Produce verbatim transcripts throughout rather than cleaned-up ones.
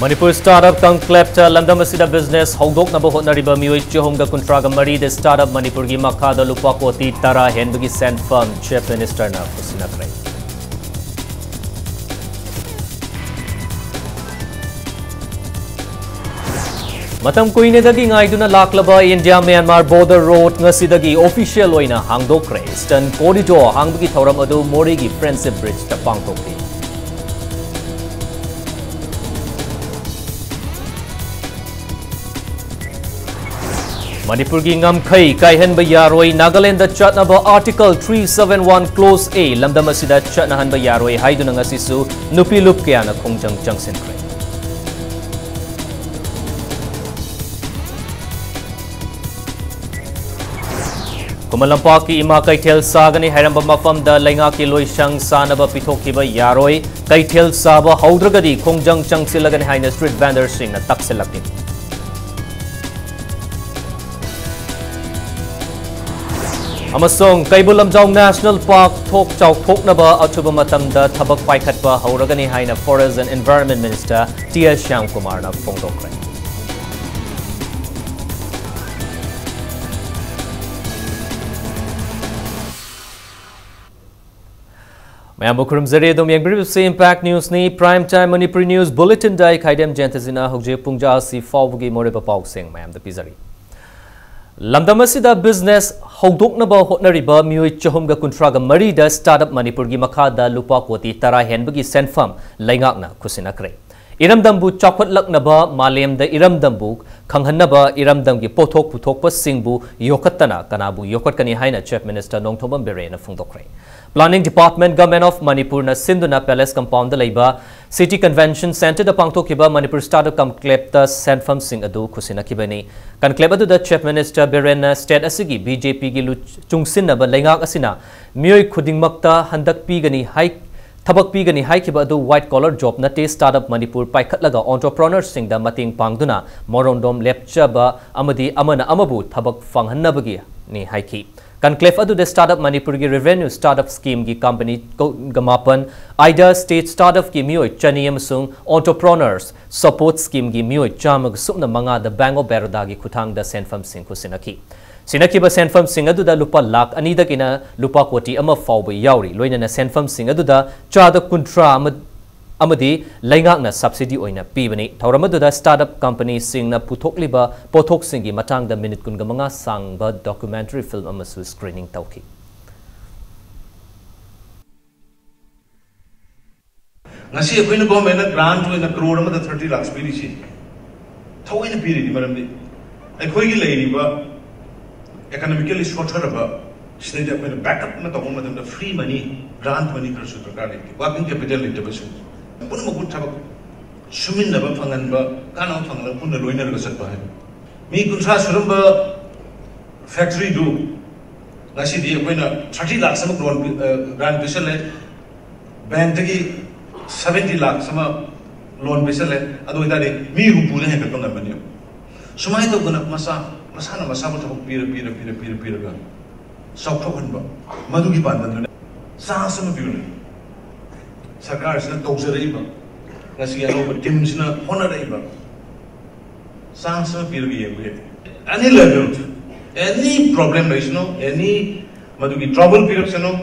Manipur Startup Conclaveꯇ ꯂꯝꯗꯝ ꯑꯁꯤꯗ business ꯍꯧꯗꯣꯛꯅꯕ ꯍꯣꯠꯅꯔꯤꯕ ꯃꯤꯑꯣꯏ ꯆꯍꯨꯝꯒ ꯀꯨꯟꯊ꯭ꯔꯥꯒ ꯃꯔꯤꯗ startup ꯃꯅꯤꯄꯨꯔꯒꯤ ꯃꯈꯥꯗ ꯂꯨꯄꯥ ꯀꯣꯇꯤ ꯇꯔꯥ ꯍꯦꯟꯕꯒꯤ ꯁꯦꯟꯐꯝ Chief Ministerꯅ ꯈꯨꯠꯁꯤꯟꯅꯈ꯭ꯔꯦ꯫ ꯃꯇꯝ ꯀꯨꯏꯅꯗꯒꯤ ꯉꯥꯏꯗꯨꯅ ꯂꯥꯛꯂꯕ India Myanmar border road ꯉꯁꯤꯗꯒꯤ official ꯑꯣꯏꯅ ꯍꯥꯡꯗꯣꯛꯈ꯭ꯔꯦ꯫ Eastern Corridor ꯍꯥꯡꯕꯒꯤ ꯊꯧꯔꯝ ꯑꯗꯨ ꯃꯣꯔꯦꯒꯤ Friendship Bridgeꯇ ꯄꯥꯡꯊꯣꯛꯈꯤ꯫ ꯃꯅꯤꯄꯨꯔꯒꯤ ꯉꯝꯈꯩ ꯀꯥꯏꯍꯟꯕ ꯌꯥꯔꯣꯏ, ꯅꯥꯒꯥꯂꯦꯟꯗ ꯆꯠꯅꯕ Article three seven one Clause A, ꯂꯝꯗꯝ ꯑꯁꯤꯗ ꯆꯠꯅꯍꯟꯕ ꯌꯥꯔꯣꯏ ꯍꯥꯏꯗꯨꯅ ꯉꯁꯤꯁꯨ ꯅꯨꯄꯤ ꯂꯨꯞ ꯀꯌꯥꯅ ꯈꯣꯡꯖꯪ ꯆꯪꯁꯤꯟꯈ꯭ꯔꯦ꯫ ꯈꯨꯃꯟ ꯂꯝꯄꯥꯛꯀꯤ ꯏꯃꯥ ꯀꯩꯊꯦꯜ ꯁꯥꯒꯅꯤ ꯍꯥꯏꯔꯝꯕ ꯃꯐꯝꯗ ꯂꯩꯉꯥꯛꯀꯤ ꯂꯣꯏꯁꯪ ꯁꯥꯅꯕ ꯄꯤꯊꯣꯛꯈꯤꯕ ꯌꯥꯔꯣꯏ, ꯀꯩꯊꯦꯜ ꯁꯥꯕ ꯍꯧꯗ꯭ꯔꯒꯗꯤ ꯈꯣꯡꯖꯪ ꯆꯪꯁꯤꯜꯂꯒꯅꯤ ꯍꯥꯏꯅ street vendorꯁꯤꯡꯅ ꯇꯛꯁꯤꯜꯂꯛꯂꯤ꯫ ꯑꯃꯁꯨꯡ ꯀꯩꯕꯨꯜ ꯂꯝꯖꯥꯎ National Park ꯊꯣꯛ ꯆꯥꯎꯊꯣꯛꯅꯕ ꯑꯊꯨꯕ ꯃꯇꯝꯗ ꯊꯕꯛ ꯄꯥꯏꯈꯠꯄ ꯍꯧꯔꯒꯅꯤ ꯍꯥꯏꯅ Forest and Environment Minister T S ꯁ꯭ꯌꯥꯝꯀꯨꯃꯥꯔꯅ ꯐꯣꯡꯗꯣꯛꯈ꯭ꯔꯦ꯫ ꯃꯌꯥꯝꯕꯨ ꯈꯨꯔꯨꯝꯖꯔꯤ꯫ ꯑꯗꯨꯝ ꯌꯦꯡꯕꯤꯔꯤꯕꯁꯤ Impact Newsꯅꯤ꯫ Prime Time Manipuri News Bulletinꯗ ꯑꯩ ꯈꯥꯏꯗꯦꯝ ꯖꯌꯟꯇꯖꯤꯅ ꯍꯧꯖꯤꯛ ꯄꯨꯡ ꯖꯥ ꯑꯁꯤ ꯐꯥꯎꯕꯒꯤ ꯃꯔꯨꯑꯣꯏꯕ ꯄꯥꯎꯁꯤꯡ ꯃꯌꯥꯝꯗ ꯄꯤꯖꯔꯤ꯫ ꯂꯝꯗꯝ ꯑꯁꯤꯗ business ꯍꯧꯗꯣꯛꯅꯕ ꯍꯣꯠꯅꯔꯤꯕ ꯃꯤꯑꯣꯏ ꯆꯍꯨꯝꯒ ꯀꯨꯟꯊ꯭ꯔꯥꯒ ꯃꯔꯤꯗ startup ꯃꯅꯤꯄꯨꯔꯒꯤ ꯃꯈꯥꯗ ꯂꯨꯄꯥ ꯀꯣꯇꯤ ꯇꯔꯥ ꯍꯦꯟꯕꯒꯤ ꯁꯦꯟꯐꯝ ꯂꯩꯉꯥꯛꯅ ꯈꯨꯠꯁꯤꯟꯅꯈ꯭ꯔꯦ꯫ ꯏꯔꯝꯗꯝꯕꯨ ꯆꯥꯎꯈꯠꯂꯛꯅꯕ, ꯃꯥꯂꯦꯝꯗ ꯏꯔꯝꯗꯝꯕꯨ ꯈꯪꯍꯟꯅꯕ, ꯏꯔꯝꯗꯝꯒꯤ ꯄꯣꯠꯊꯣꯛ ꯄꯨꯊꯣꯛꯄꯁꯤꯡꯕꯨ ꯌꯣꯛꯈꯠꯇꯅ ꯀꯅꯥꯕꯨ ꯌꯣꯛꯈꯠꯀꯅꯤ ꯍꯥꯏꯅ Chief Minister Nongthombam ꯕꯤꯔꯦꯟꯅ ꯐꯣꯡꯗꯣꯛꯈ꯭ꯔꯦ꯫ Planning Department, Government of ꯃꯅꯤꯄꯨꯔꯅ ꯁꯤꯟꯗꯨꯅ Palace Compoundꯗ ꯂꯩꯕ City Convention Centreꯗ ꯄꯥꯡꯊꯣꯛꯈꯤꯕ ꯃꯅꯤꯄꯨꯔ Startup Conclaveꯇ ꯁꯦꯟꯐꯝꯁꯤꯡ ꯑꯗꯨ ꯈꯨꯠꯁꯤꯟꯅꯈꯤꯕꯅꯤ꯫ Conclave ꯑꯗꯨꯗ Chief Minister ꯕꯤꯔꯦꯟꯅ state ꯑꯁꯤꯒꯤ BJPꯒꯤ ꯂꯨ-, ꯆꯨꯡꯁꯤꯟꯅꯕ ꯂꯩꯉꯥꯛ ꯑꯁꯤꯅ ꯃꯤꯑꯣꯏ ꯈꯨꯗꯤꯡꯃꯛꯇ ꯍꯟꯗꯛ ꯄꯤꯒꯅꯤ ꯍꯥꯏ-, ꯊꯕꯛ ꯄꯤꯒꯅꯤ ꯍꯥꯏꯈꯤꯕ ꯑꯗꯨ white collar job ꯅꯠꯇꯦ, Startup ꯃꯅꯤꯄꯨꯔ ꯄꯥꯏꯈꯠꯂꯒ entrepreneurꯁꯤꯡꯗ ꯃꯇꯦꯡ ꯄꯥꯡꯗꯨꯅ ꯃꯔꯣꯝꯗꯣꯝ ꯂꯦꯞꯆꯕ ꯑꯃꯗꯤ ꯑꯃꯅ ꯑꯃꯕꯨ ꯊꯕꯛ ꯐꯪꯍꯟꯅꯕꯒꯤꯅꯤ ꯍꯥꯏꯈꯤ꯫ Conclave ꯑꯗꯨꯗ Startup Manipur ꯒꯤ Revenue Startup Scheme ꯒꯤ company ꯀꯨꯟꯒ ꯃꯥꯄꯟ, Idea State Startup ꯀꯤ ꯃꯤꯑꯣꯏ ꯆꯅꯤ ꯑꯃꯁꯨꯡ Entrepreneurs Support Scheme ꯒꯤ ꯃꯤꯑꯣꯏ ꯆꯥꯝꯃꯒ ꯁꯨꯞꯅ ꯃꯉꯥꯗ Bank of Baroda ꯒꯤ ꯈꯨꯠꯊꯥꯡꯗ ꯁꯦꯟꯐꯝꯁꯤꯡ ꯈꯨꯠꯁꯤꯟꯅꯈꯤ꯫ ꯁꯤꯟꯅꯈꯤꯕ ꯁꯦꯟꯐꯝꯁꯤꯡ ꯑꯗꯨꯗ ꯂꯨꯄꯥ ꯂꯥꯈ ꯑꯅꯤꯗꯒꯤꯅ ꯂꯨꯄꯥ ꯀꯣꯇꯤ ꯑꯃ ꯐꯥꯎꯕ ꯌꯥꯎꯔꯤ꯫ ꯂꯣꯏꯅꯅ ꯁꯦꯟꯐꯝꯁꯤꯡ ꯑꯗꯨꯗ ꯆꯥꯗ ꯀꯨꯟꯊ꯭ꯔꯥ ꯑꯃ ꯑꯃꯗꯤ ꯂꯩꯉꯥꯛꯅ subsidy ꯑꯣꯏꯅ ꯄꯤꯕꯅꯤ꯫ ꯊꯧꯔꯝ ꯑꯗꯨꯗ startup company ꯁꯤꯡꯅ ꯄꯨꯊꯣꯛꯂꯤꯕ ꯄꯣꯠꯊꯣꯛꯁꯤꯡꯒꯤ ꯃꯇꯥꯡꯗ minute ꯀꯨꯟꯒ ꯃꯉꯥ ꯁꯥꯡꯕ documentary film ꯑꯃꯁꯨ screening ꯇꯧꯈꯤ꯫ ꯉꯁꯤ ꯑꯩꯈꯣꯏꯅ government ꯅ grant ꯑꯣꯏꯅ crore ꯑꯃꯗ thirty lakhs ꯄꯤꯔꯤꯁꯤ ꯊꯑꯣꯏꯅ ꯄꯤꯔꯤꯅꯤ, ꯃꯔꯝꯗꯤ ꯑꯩꯈꯣꯏꯒꯤ ꯂꯩꯔꯤꯕ economically ꯁꯣꯠꯊꯔꯕ ꯁꯤꯗꯩꯗ ꯑꯩꯈꯣꯏꯅ backup ꯑꯃ ꯇꯧꯕ ꯃꯇꯝꯗ free money, grant money ꯈꯔꯁꯨ ꯗꯔꯀꯥꯔ ꯂꯩ꯫ Working capital ꯂꯩꯇꯕꯁꯤꯡ ꯄꯨꯝꯅꯃꯛꯄꯨ ꯊꯕꯛ ꯁꯨꯃꯤꯟꯅꯕ ꯐꯪꯍꯟꯕ, ꯀꯥꯟꯅꯕ ꯐꯪꯍꯟꯕ, ꯄꯨꯟꯅ ꯂꯣꯏꯅꯔꯒ ꯆꯠꯄ ꯍꯥꯏꯕ꯫ ꯃꯤ ꯀꯨꯟꯊ꯭ꯔꯥ ꯁꯨꯔꯝꯕ factory ꯗꯨ ꯉꯁꯤꯗꯤ ꯑꯩꯈꯣꯏꯅ thirty lakhs ꯑꯃ loan ꯄꯤ-, ꯑ, grant ꯄꯤꯁꯜꯂꯦ꯫ Bank ꯇꯒꯤ seventy lakhs ꯑꯃ loan ꯄꯤꯁꯜꯂꯦ꯫ ꯑꯗꯨ ꯑꯣꯏꯇꯥꯔꯗꯤ ꯃꯤ ꯍꯨꯝꯐꯨꯗ ꯍꯦꯟꯒꯠꯄ ꯉꯝꯃꯅꯤ꯫ ꯁꯨꯃꯥꯏꯅ ꯇꯧꯗꯅ ꯃꯁꯥ, ꯃꯁꯥꯅ ꯃꯁꯥꯕꯨ ꯊꯕꯛ ꯄꯤꯔ, ꯄꯤꯔ, ꯄꯤꯔ, ꯄꯤꯔ, ꯄꯤꯔꯒ ꯆꯥꯎꯊꯣꯛꯍꯟꯕ, ꯃꯗꯨꯒꯤ ꯄꯥꯟꯗꯝꯗꯨꯅ chance ꯑꯃ ꯄꯤꯕꯅꯤ꯫ ꯁꯔꯀꯥꯔꯁꯤꯅ ꯇꯧꯖꯔꯛꯏꯕ, ꯉꯁꯤꯒꯤ ꯑꯅꯧꯕ team ꯁꯤꯅ ꯍꯣꯠꯅꯔꯛꯏꯕ, chance ꯑꯃ ꯄꯤꯔꯒ ꯌꯦꯡꯕ ꯌꯥꯏ꯫ Any level, any problem ꯂꯩꯁꯅꯨ, any ꯃꯗꯨꯒꯤ trouble ꯄꯤꯔꯛꯁꯅꯨ,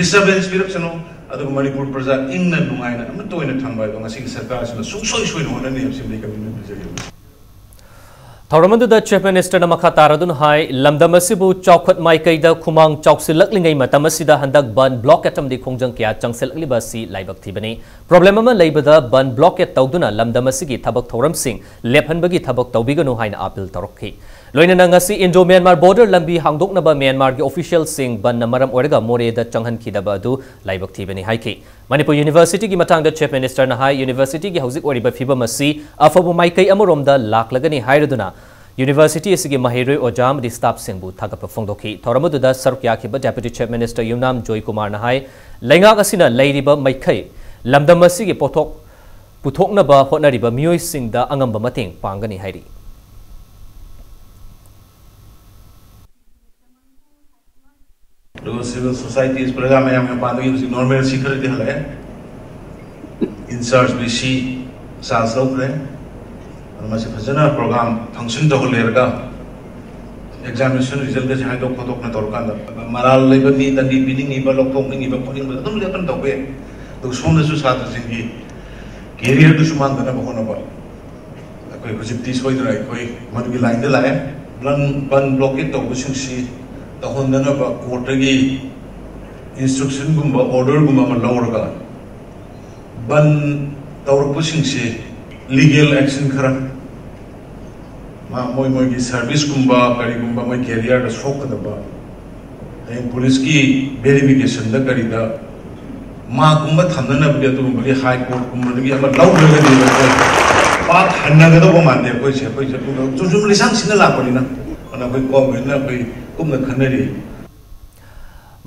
disturbance ꯄꯤꯔꯛꯁꯅꯨ, ꯑꯗꯨꯒ ꯃꯅꯤꯄꯨꯔ ꯄ꯭ꯔꯖꯥ ꯏꯪꯅ ꯅꯨꯡꯉꯥꯏꯅ ꯑꯃꯠꯇ ꯑꯣꯏꯅ ꯊꯝꯕ ꯍꯥꯏꯕ ꯉꯁꯤꯒꯤ ꯁꯔꯀꯥꯔꯁꯤꯅ ꯁꯨꯡꯁꯣꯏ ꯁꯣꯏꯅ ꯍꯣꯠꯅꯅꯤ ꯍꯥꯏꯕꯁꯤꯃꯗꯤ ꯑꯩ commitment ꯄꯤꯖꯔꯤ꯫ ꯊꯧꯔꯝ ꯑꯗꯨꯗ Chief Minister ꯅ ꯃꯈꯥ ꯇꯥꯔꯗꯨꯅ ꯍꯥꯏ, ꯂꯝꯗꯝ ꯑꯁꯤꯕꯨ ꯆꯥꯎꯈꯠ ꯃꯥꯏꯀꯩꯗ ꯈꯨꯃꯥꯡ ꯆꯥꯎꯁꯤꯜꯂꯛꯂꯤꯉꯩ ꯃꯇꯝ ꯑꯁꯤꯗ ꯍꯟꯗꯛ ꯕꯟ blockade ꯑꯃꯗꯤ ꯈꯣꯡꯖꯪ ꯀꯌꯥ ꯆꯪꯁꯤꯜꯂꯛꯂꯤꯕ ꯑꯁꯤ ꯂꯥꯏꯕꯛ ꯊꯤꯕꯅꯤ꯫ Problem ꯑꯃ ꯂꯩꯕꯗ ꯕꯟ blockade ꯇꯧꯗꯨꯅ ꯂꯝꯗꯝ ꯑꯁꯤꯒꯤ ꯊꯕꯛ ꯊꯧꯔꯝꯁꯤꯡ ꯂꯦꯞꯍꯟꯕꯒꯤ ꯊꯕꯛ ꯇꯧꯕꯤꯒꯅꯨ ꯍꯥꯏꯅ appeal ꯇꯧꯔꯛꯈꯤ꯫ ꯂꯣꯏꯅꯅ ꯉꯁꯤ Indo Myanmar border ꯂꯝꯕꯤ ꯍꯥꯡꯗꯣꯛꯅꯕ Myanmar ꯒꯤ official ꯁꯤꯡ ꯕꯟꯅ ꯃꯔꯝ ꯑꯣꯏꯔꯒ ꯃꯣꯔꯦꯗ ꯆꯪꯍꯟꯈꯤꯗꯕ ꯑꯗꯨ ꯂꯥꯏꯕꯛ ꯊꯤꯕꯅꯤ ꯍꯥꯏꯈꯤ꯫ ꯃꯅꯤꯄꯨꯔ University ꯒꯤ ꯃꯇꯥꯡꯗ Chief Minister ꯅ ꯍꯥꯏ, University ꯒꯤ ꯍꯧꯖꯤꯛ ꯑꯣꯏꯔꯤꯕ ꯐꯤꯕꯝ ꯑꯁꯤ ꯑꯐꯕ ꯃꯥꯏꯀꯩ ꯑꯃꯔꯣꯝꯗ ꯂꯥꯛꯂꯒꯅꯤ ꯍꯥꯏꯔꯗꯨꯅ University ꯑꯁꯤꯒꯤ ꯃꯍꯩꯔꯣꯏ, ꯑꯣꯖꯥ ꯑꯃꯗꯤ staff ꯁꯤꯡꯕꯨ ꯊꯥꯒꯠꯄ ꯐꯣꯡꯗꯣꯛꯈꯤ꯫ ꯊꯧꯔꯝ ꯑꯗꯨꯗ ꯁꯔꯨꯛ ꯌꯥꯈꯤꯕ Deputy Chief Minister ꯌꯨꯝꯅꯥꯝ ꯖꯣꯏꯀꯨꯃꯥꯔꯅ ꯍꯥꯏ, ꯂꯩꯉꯥꯛ ꯑꯁꯤꯅ ꯂꯩꯔꯤꯕ ꯃꯥꯏꯀꯩ ꯂꯝꯗꯝ ꯑꯁꯤꯒꯤ ꯄꯣꯠꯊꯣꯛ ꯄꯨꯊꯣꯛꯅꯕ ꯍꯣꯠꯅꯔꯤꯕ ꯃꯤꯑꯣꯏꯁꯤꯡꯗ ꯑꯉꯝꯕ ꯃꯇꯦꯡ ꯄꯥꯡꯒꯅꯤ ꯍꯥꯏꯔꯤ꯫ ꯑꯗꯨꯒ civil societies, ꯄ꯭ꯔꯖꯥ ꯃꯌꯥꯝꯒꯤ ꯃꯄꯥꯟꯗꯒꯤ ꯍꯧꯖꯤꯛ normalcy ꯈꯔꯗꯤ ꯍꯜꯂꯛꯑꯦ꯫ In charge VC charge ꯂꯧꯈ꯭ꯔꯦ꯫ ꯑꯗꯨ ꯃꯁꯤ ꯐꯖꯅ program function ꯇꯧꯍꯜꯂꯦꯔꯒ examination resultꯀꯁꯦ ꯍꯥꯏꯗꯣꯛ ꯈꯣꯠꯇꯣꯛꯅ ꯇꯧꯔꯀꯥꯟꯗ ꯃꯔꯥꯜ ꯂꯩꯕ ꯃꯤ ꯗꯟꯗꯤ ꯄꯤꯅꯤꯡꯉꯤꯕ, ꯂꯧꯊꯣꯛꯅꯤꯡꯉꯤꯕ, ꯈꯣꯠꯅꯤꯡꯕ ꯑꯗꯨꯝ ꯂꯦꯞꯇꯅ ꯇꯧꯕ ꯌꯥꯏ꯫ ꯑꯗꯨꯒ ꯁꯣꯝꯗꯁꯨ ꯁꯥꯇ꯭ꯔꯁꯤꯡꯒꯤ careerꯗꯨꯁꯨ ꯃꯥꯡꯗꯅꯕ ꯍꯣꯠꯅꯕ꯫ ꯑꯩꯈꯣꯏ ꯍꯧꯖꯤꯛꯇꯤ ꯁꯣꯏꯗꯅ ꯑꯩꯈꯣꯏ ꯃꯗꯨꯒꯤ lineꯗ ꯂꯥꯛꯑꯦ꯫ ꯕꯟ, ꯕꯟ blockade ꯇꯧꯕꯁꯤꯡꯁꯤ ꯇꯧꯍꯟꯗꯅꯕ courtꯇꯒꯤ instructionꯒꯨꯝꯕ, orderꯒꯨꯝꯕ ꯑꯃ ꯂꯧꯔꯒ ꯕꯟ ꯇꯧꯔꯛꯄꯁꯤꯡꯁꯤ legal action ꯈꯔ, ꯃꯥ, ꯃꯣꯏ ꯃꯣꯏꯒꯤ serviceꯀꯨꯝꯕ ꯀꯔꯤꯒꯨꯝꯕ ꯃꯣꯏ careerꯗ ꯁꯣꯛꯀꯗꯕ, ꯍꯌꯦꯡ policeꯀꯤ verificationꯗ ꯀꯔꯤꯗ markꯀꯨꯝꯕ ꯊꯝꯅꯅꯕꯒꯤ ꯑꯗꯨꯒꯨꯝꯕꯒꯤ high courtꯀꯨꯝꯕꯗꯒꯤ ꯑꯃ ꯂꯧꯗ꯭ꯔꯒꯗꯤ ꯑꯩꯈꯣꯏ ꯄꯥꯛ ꯍꯟꯅꯒꯗꯧꯕ ꯃꯥꯟꯗꯦ꯫ ꯑꯩꯈꯣꯏꯁꯦ, ꯑꯩꯈꯣꯏꯁꯦ ꯑꯗꯨꯒ ꯆꯨꯝ ꯆꯨꯝ ꯂꯤꯁꯥꯡ ꯁꯤꯟꯅ ꯂꯥꯛꯄꯅꯤꯅ, ꯑꯗꯨꯅ ꯑꯩꯈꯣꯏ governmentꯅ ꯑꯩꯈꯣꯏ ꯀꯨꯞꯅ ꯈꯟꯅꯔꯤ꯫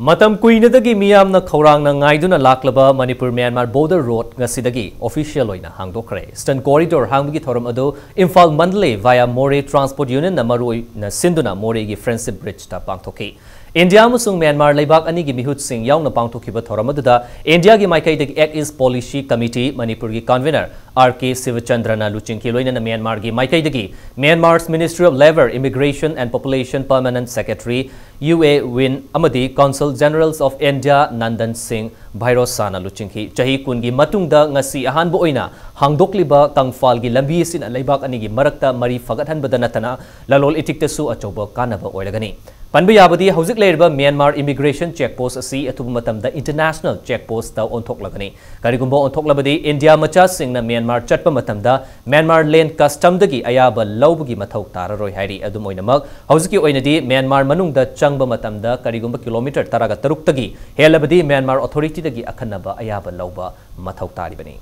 ꯃꯇꯝ ꯀꯨꯏꯅꯗꯒꯤ ꯃꯤꯌꯥꯝꯅ ꯈꯧꯔꯥꯡꯅ ꯉꯥꯏꯗꯨꯅ ꯂꯥꯛꯂꯕ ꯃꯅꯤꯄꯨꯔ ꯃ꯭ꯌꯥꯟꯃꯥꯔ border road ꯉꯁꯤꯗꯒꯤ official ꯑꯣꯏꯅ ꯍꯥꯡꯗꯣꯛꯈ꯭ꯔꯦ꯫ Eastern Corridor ꯍꯥꯡꯕꯒꯤ ꯊꯧꯔꯝ ꯑꯗꯨ Imphal Mandalay via Moreh Transport Unionꯅ ꯃꯔꯨꯑꯣꯏꯅ ꯁꯤꯟꯗꯨꯅ ꯃꯣꯔꯦꯒꯤ Friendship Bridgeꯇ ꯄꯥꯡꯊꯣꯛꯈꯤ꯫ ꯏꯟꯗꯤꯌꯥ ꯑꯃꯁꯨꯡ ꯃ꯭ꯌꯥꯟꯃꯥꯔ ꯂꯩꯕꯥꯛ ꯑꯅꯤꯒꯤ ꯃꯤꯍꯨꯠꯁꯤꯡ ꯌꯥꯎꯅ ꯄꯥꯡꯊꯣꯛꯈꯤꯕ ꯊꯧꯔꯝ ꯑꯗꯨꯗ ꯏꯟꯗꯤꯌꯥꯒꯤ ꯃꯥꯏꯀꯩꯗꯒꯤ Act East Policy Committee ꯃꯅꯤꯄꯨꯔꯒꯤ convener R K ꯁꯤꯕꯆꯟꯗ꯭ꯔꯅ ꯂꯨꯆꯤꯡꯈꯤ꯫ ꯂꯣꯏꯅꯅ ꯃ꯭ꯌꯥꯟꯃꯥꯔꯒꯤ ꯃꯥꯏꯀꯩꯗꯒꯤ Myanmar's Ministry of Labour, Immigration and Population Permanent Secretary U Aye Win ꯑꯃꯗꯤ Consul Generals of India Nandan ꯁꯤꯡ ꯚꯥꯏꯔꯣꯁꯥꯅ ꯂꯨꯆꯤꯡꯈꯤ꯫ ꯆꯍꯤ ꯀꯨꯟꯒꯤ ꯃꯇꯨꯡꯗ ꯉꯁꯤ ꯑꯍꯥꯟꯕ ꯑꯣꯏꯅ ꯍꯥꯡꯗꯣꯛꯂꯤꯕ ꯀꯪꯐꯥꯜꯒꯤ ꯂꯝꯕꯤ ꯑꯁꯤꯅ ꯂꯩꯕꯥꯛ ꯑꯅꯤꯒꯤ ꯃꯔꯛꯇ ꯃꯔꯤ ꯐꯒꯠꯍꯟꯕꯗ ꯅꯠꯇꯅ ꯂꯂꯣꯜ ꯏꯇꯤꯛꯇꯁꯨ ꯑꯆꯧꯕ ꯀꯥꯟꯅꯕ ꯑꯣꯏꯔꯒꯅꯤ꯫ ꯄꯟꯕ ꯌꯥꯕꯗꯤ ꯍꯧꯖꯤꯛ ꯂꯩꯔꯤꯕ ꯃ꯭ꯌꯥꯟꯃꯥꯔ immigration check post ꯑꯁꯤ ꯑꯊꯨꯕ ꯃꯇꯝꯗ international check postꯇ ꯑꯣꯟꯊꯣꯛꯂꯒꯅꯤ꯫ ꯀꯔꯤꯒꯨꯝꯕ ꯑꯣꯟꯊꯣꯛꯂꯕꯗꯤ ꯏꯟꯗꯤꯌꯥ ꯃꯆꯥꯁꯤꯡꯅ ꯃ꯭ꯌꯥꯟꯃꯥꯔ ꯆꯠꯄ ꯃꯇꯝꯗ ꯃ꯭ꯌꯥꯟꯃꯥꯔ land customꯗꯒꯤ ꯑꯌꯥꯕ ꯂꯧꯕꯒꯤ ꯃꯊꯧ ꯇꯥꯔꯔꯣꯏ ꯍꯥꯏꯔꯤ꯫ ꯑꯗꯨꯝ ꯑꯣꯏꯅꯃꯛ, ꯍꯧꯖꯤꯛꯀꯤ ꯑꯣꯏꯅꯗꯤ ꯃ꯭ꯌꯥꯟꯃꯥꯔ ꯃꯅꯨꯡꯗ ꯆꯪꯕ ꯃꯇꯝꯗ ꯀꯔꯤꯒꯨꯝꯕ kilometre ꯇꯔꯥꯒ ꯇꯔꯨꯛꯇꯒꯤ ꯍꯦꯜꯂꯕꯗꯤ ꯃ꯭ꯌꯥꯟꯃꯥꯔ authorityꯗꯒꯤ ꯑꯈꯟꯅꯕ ꯑꯌꯥꯕ ꯂꯧꯕ ꯃꯊꯧ ꯇꯥꯔꯤꯕꯅꯤ꯫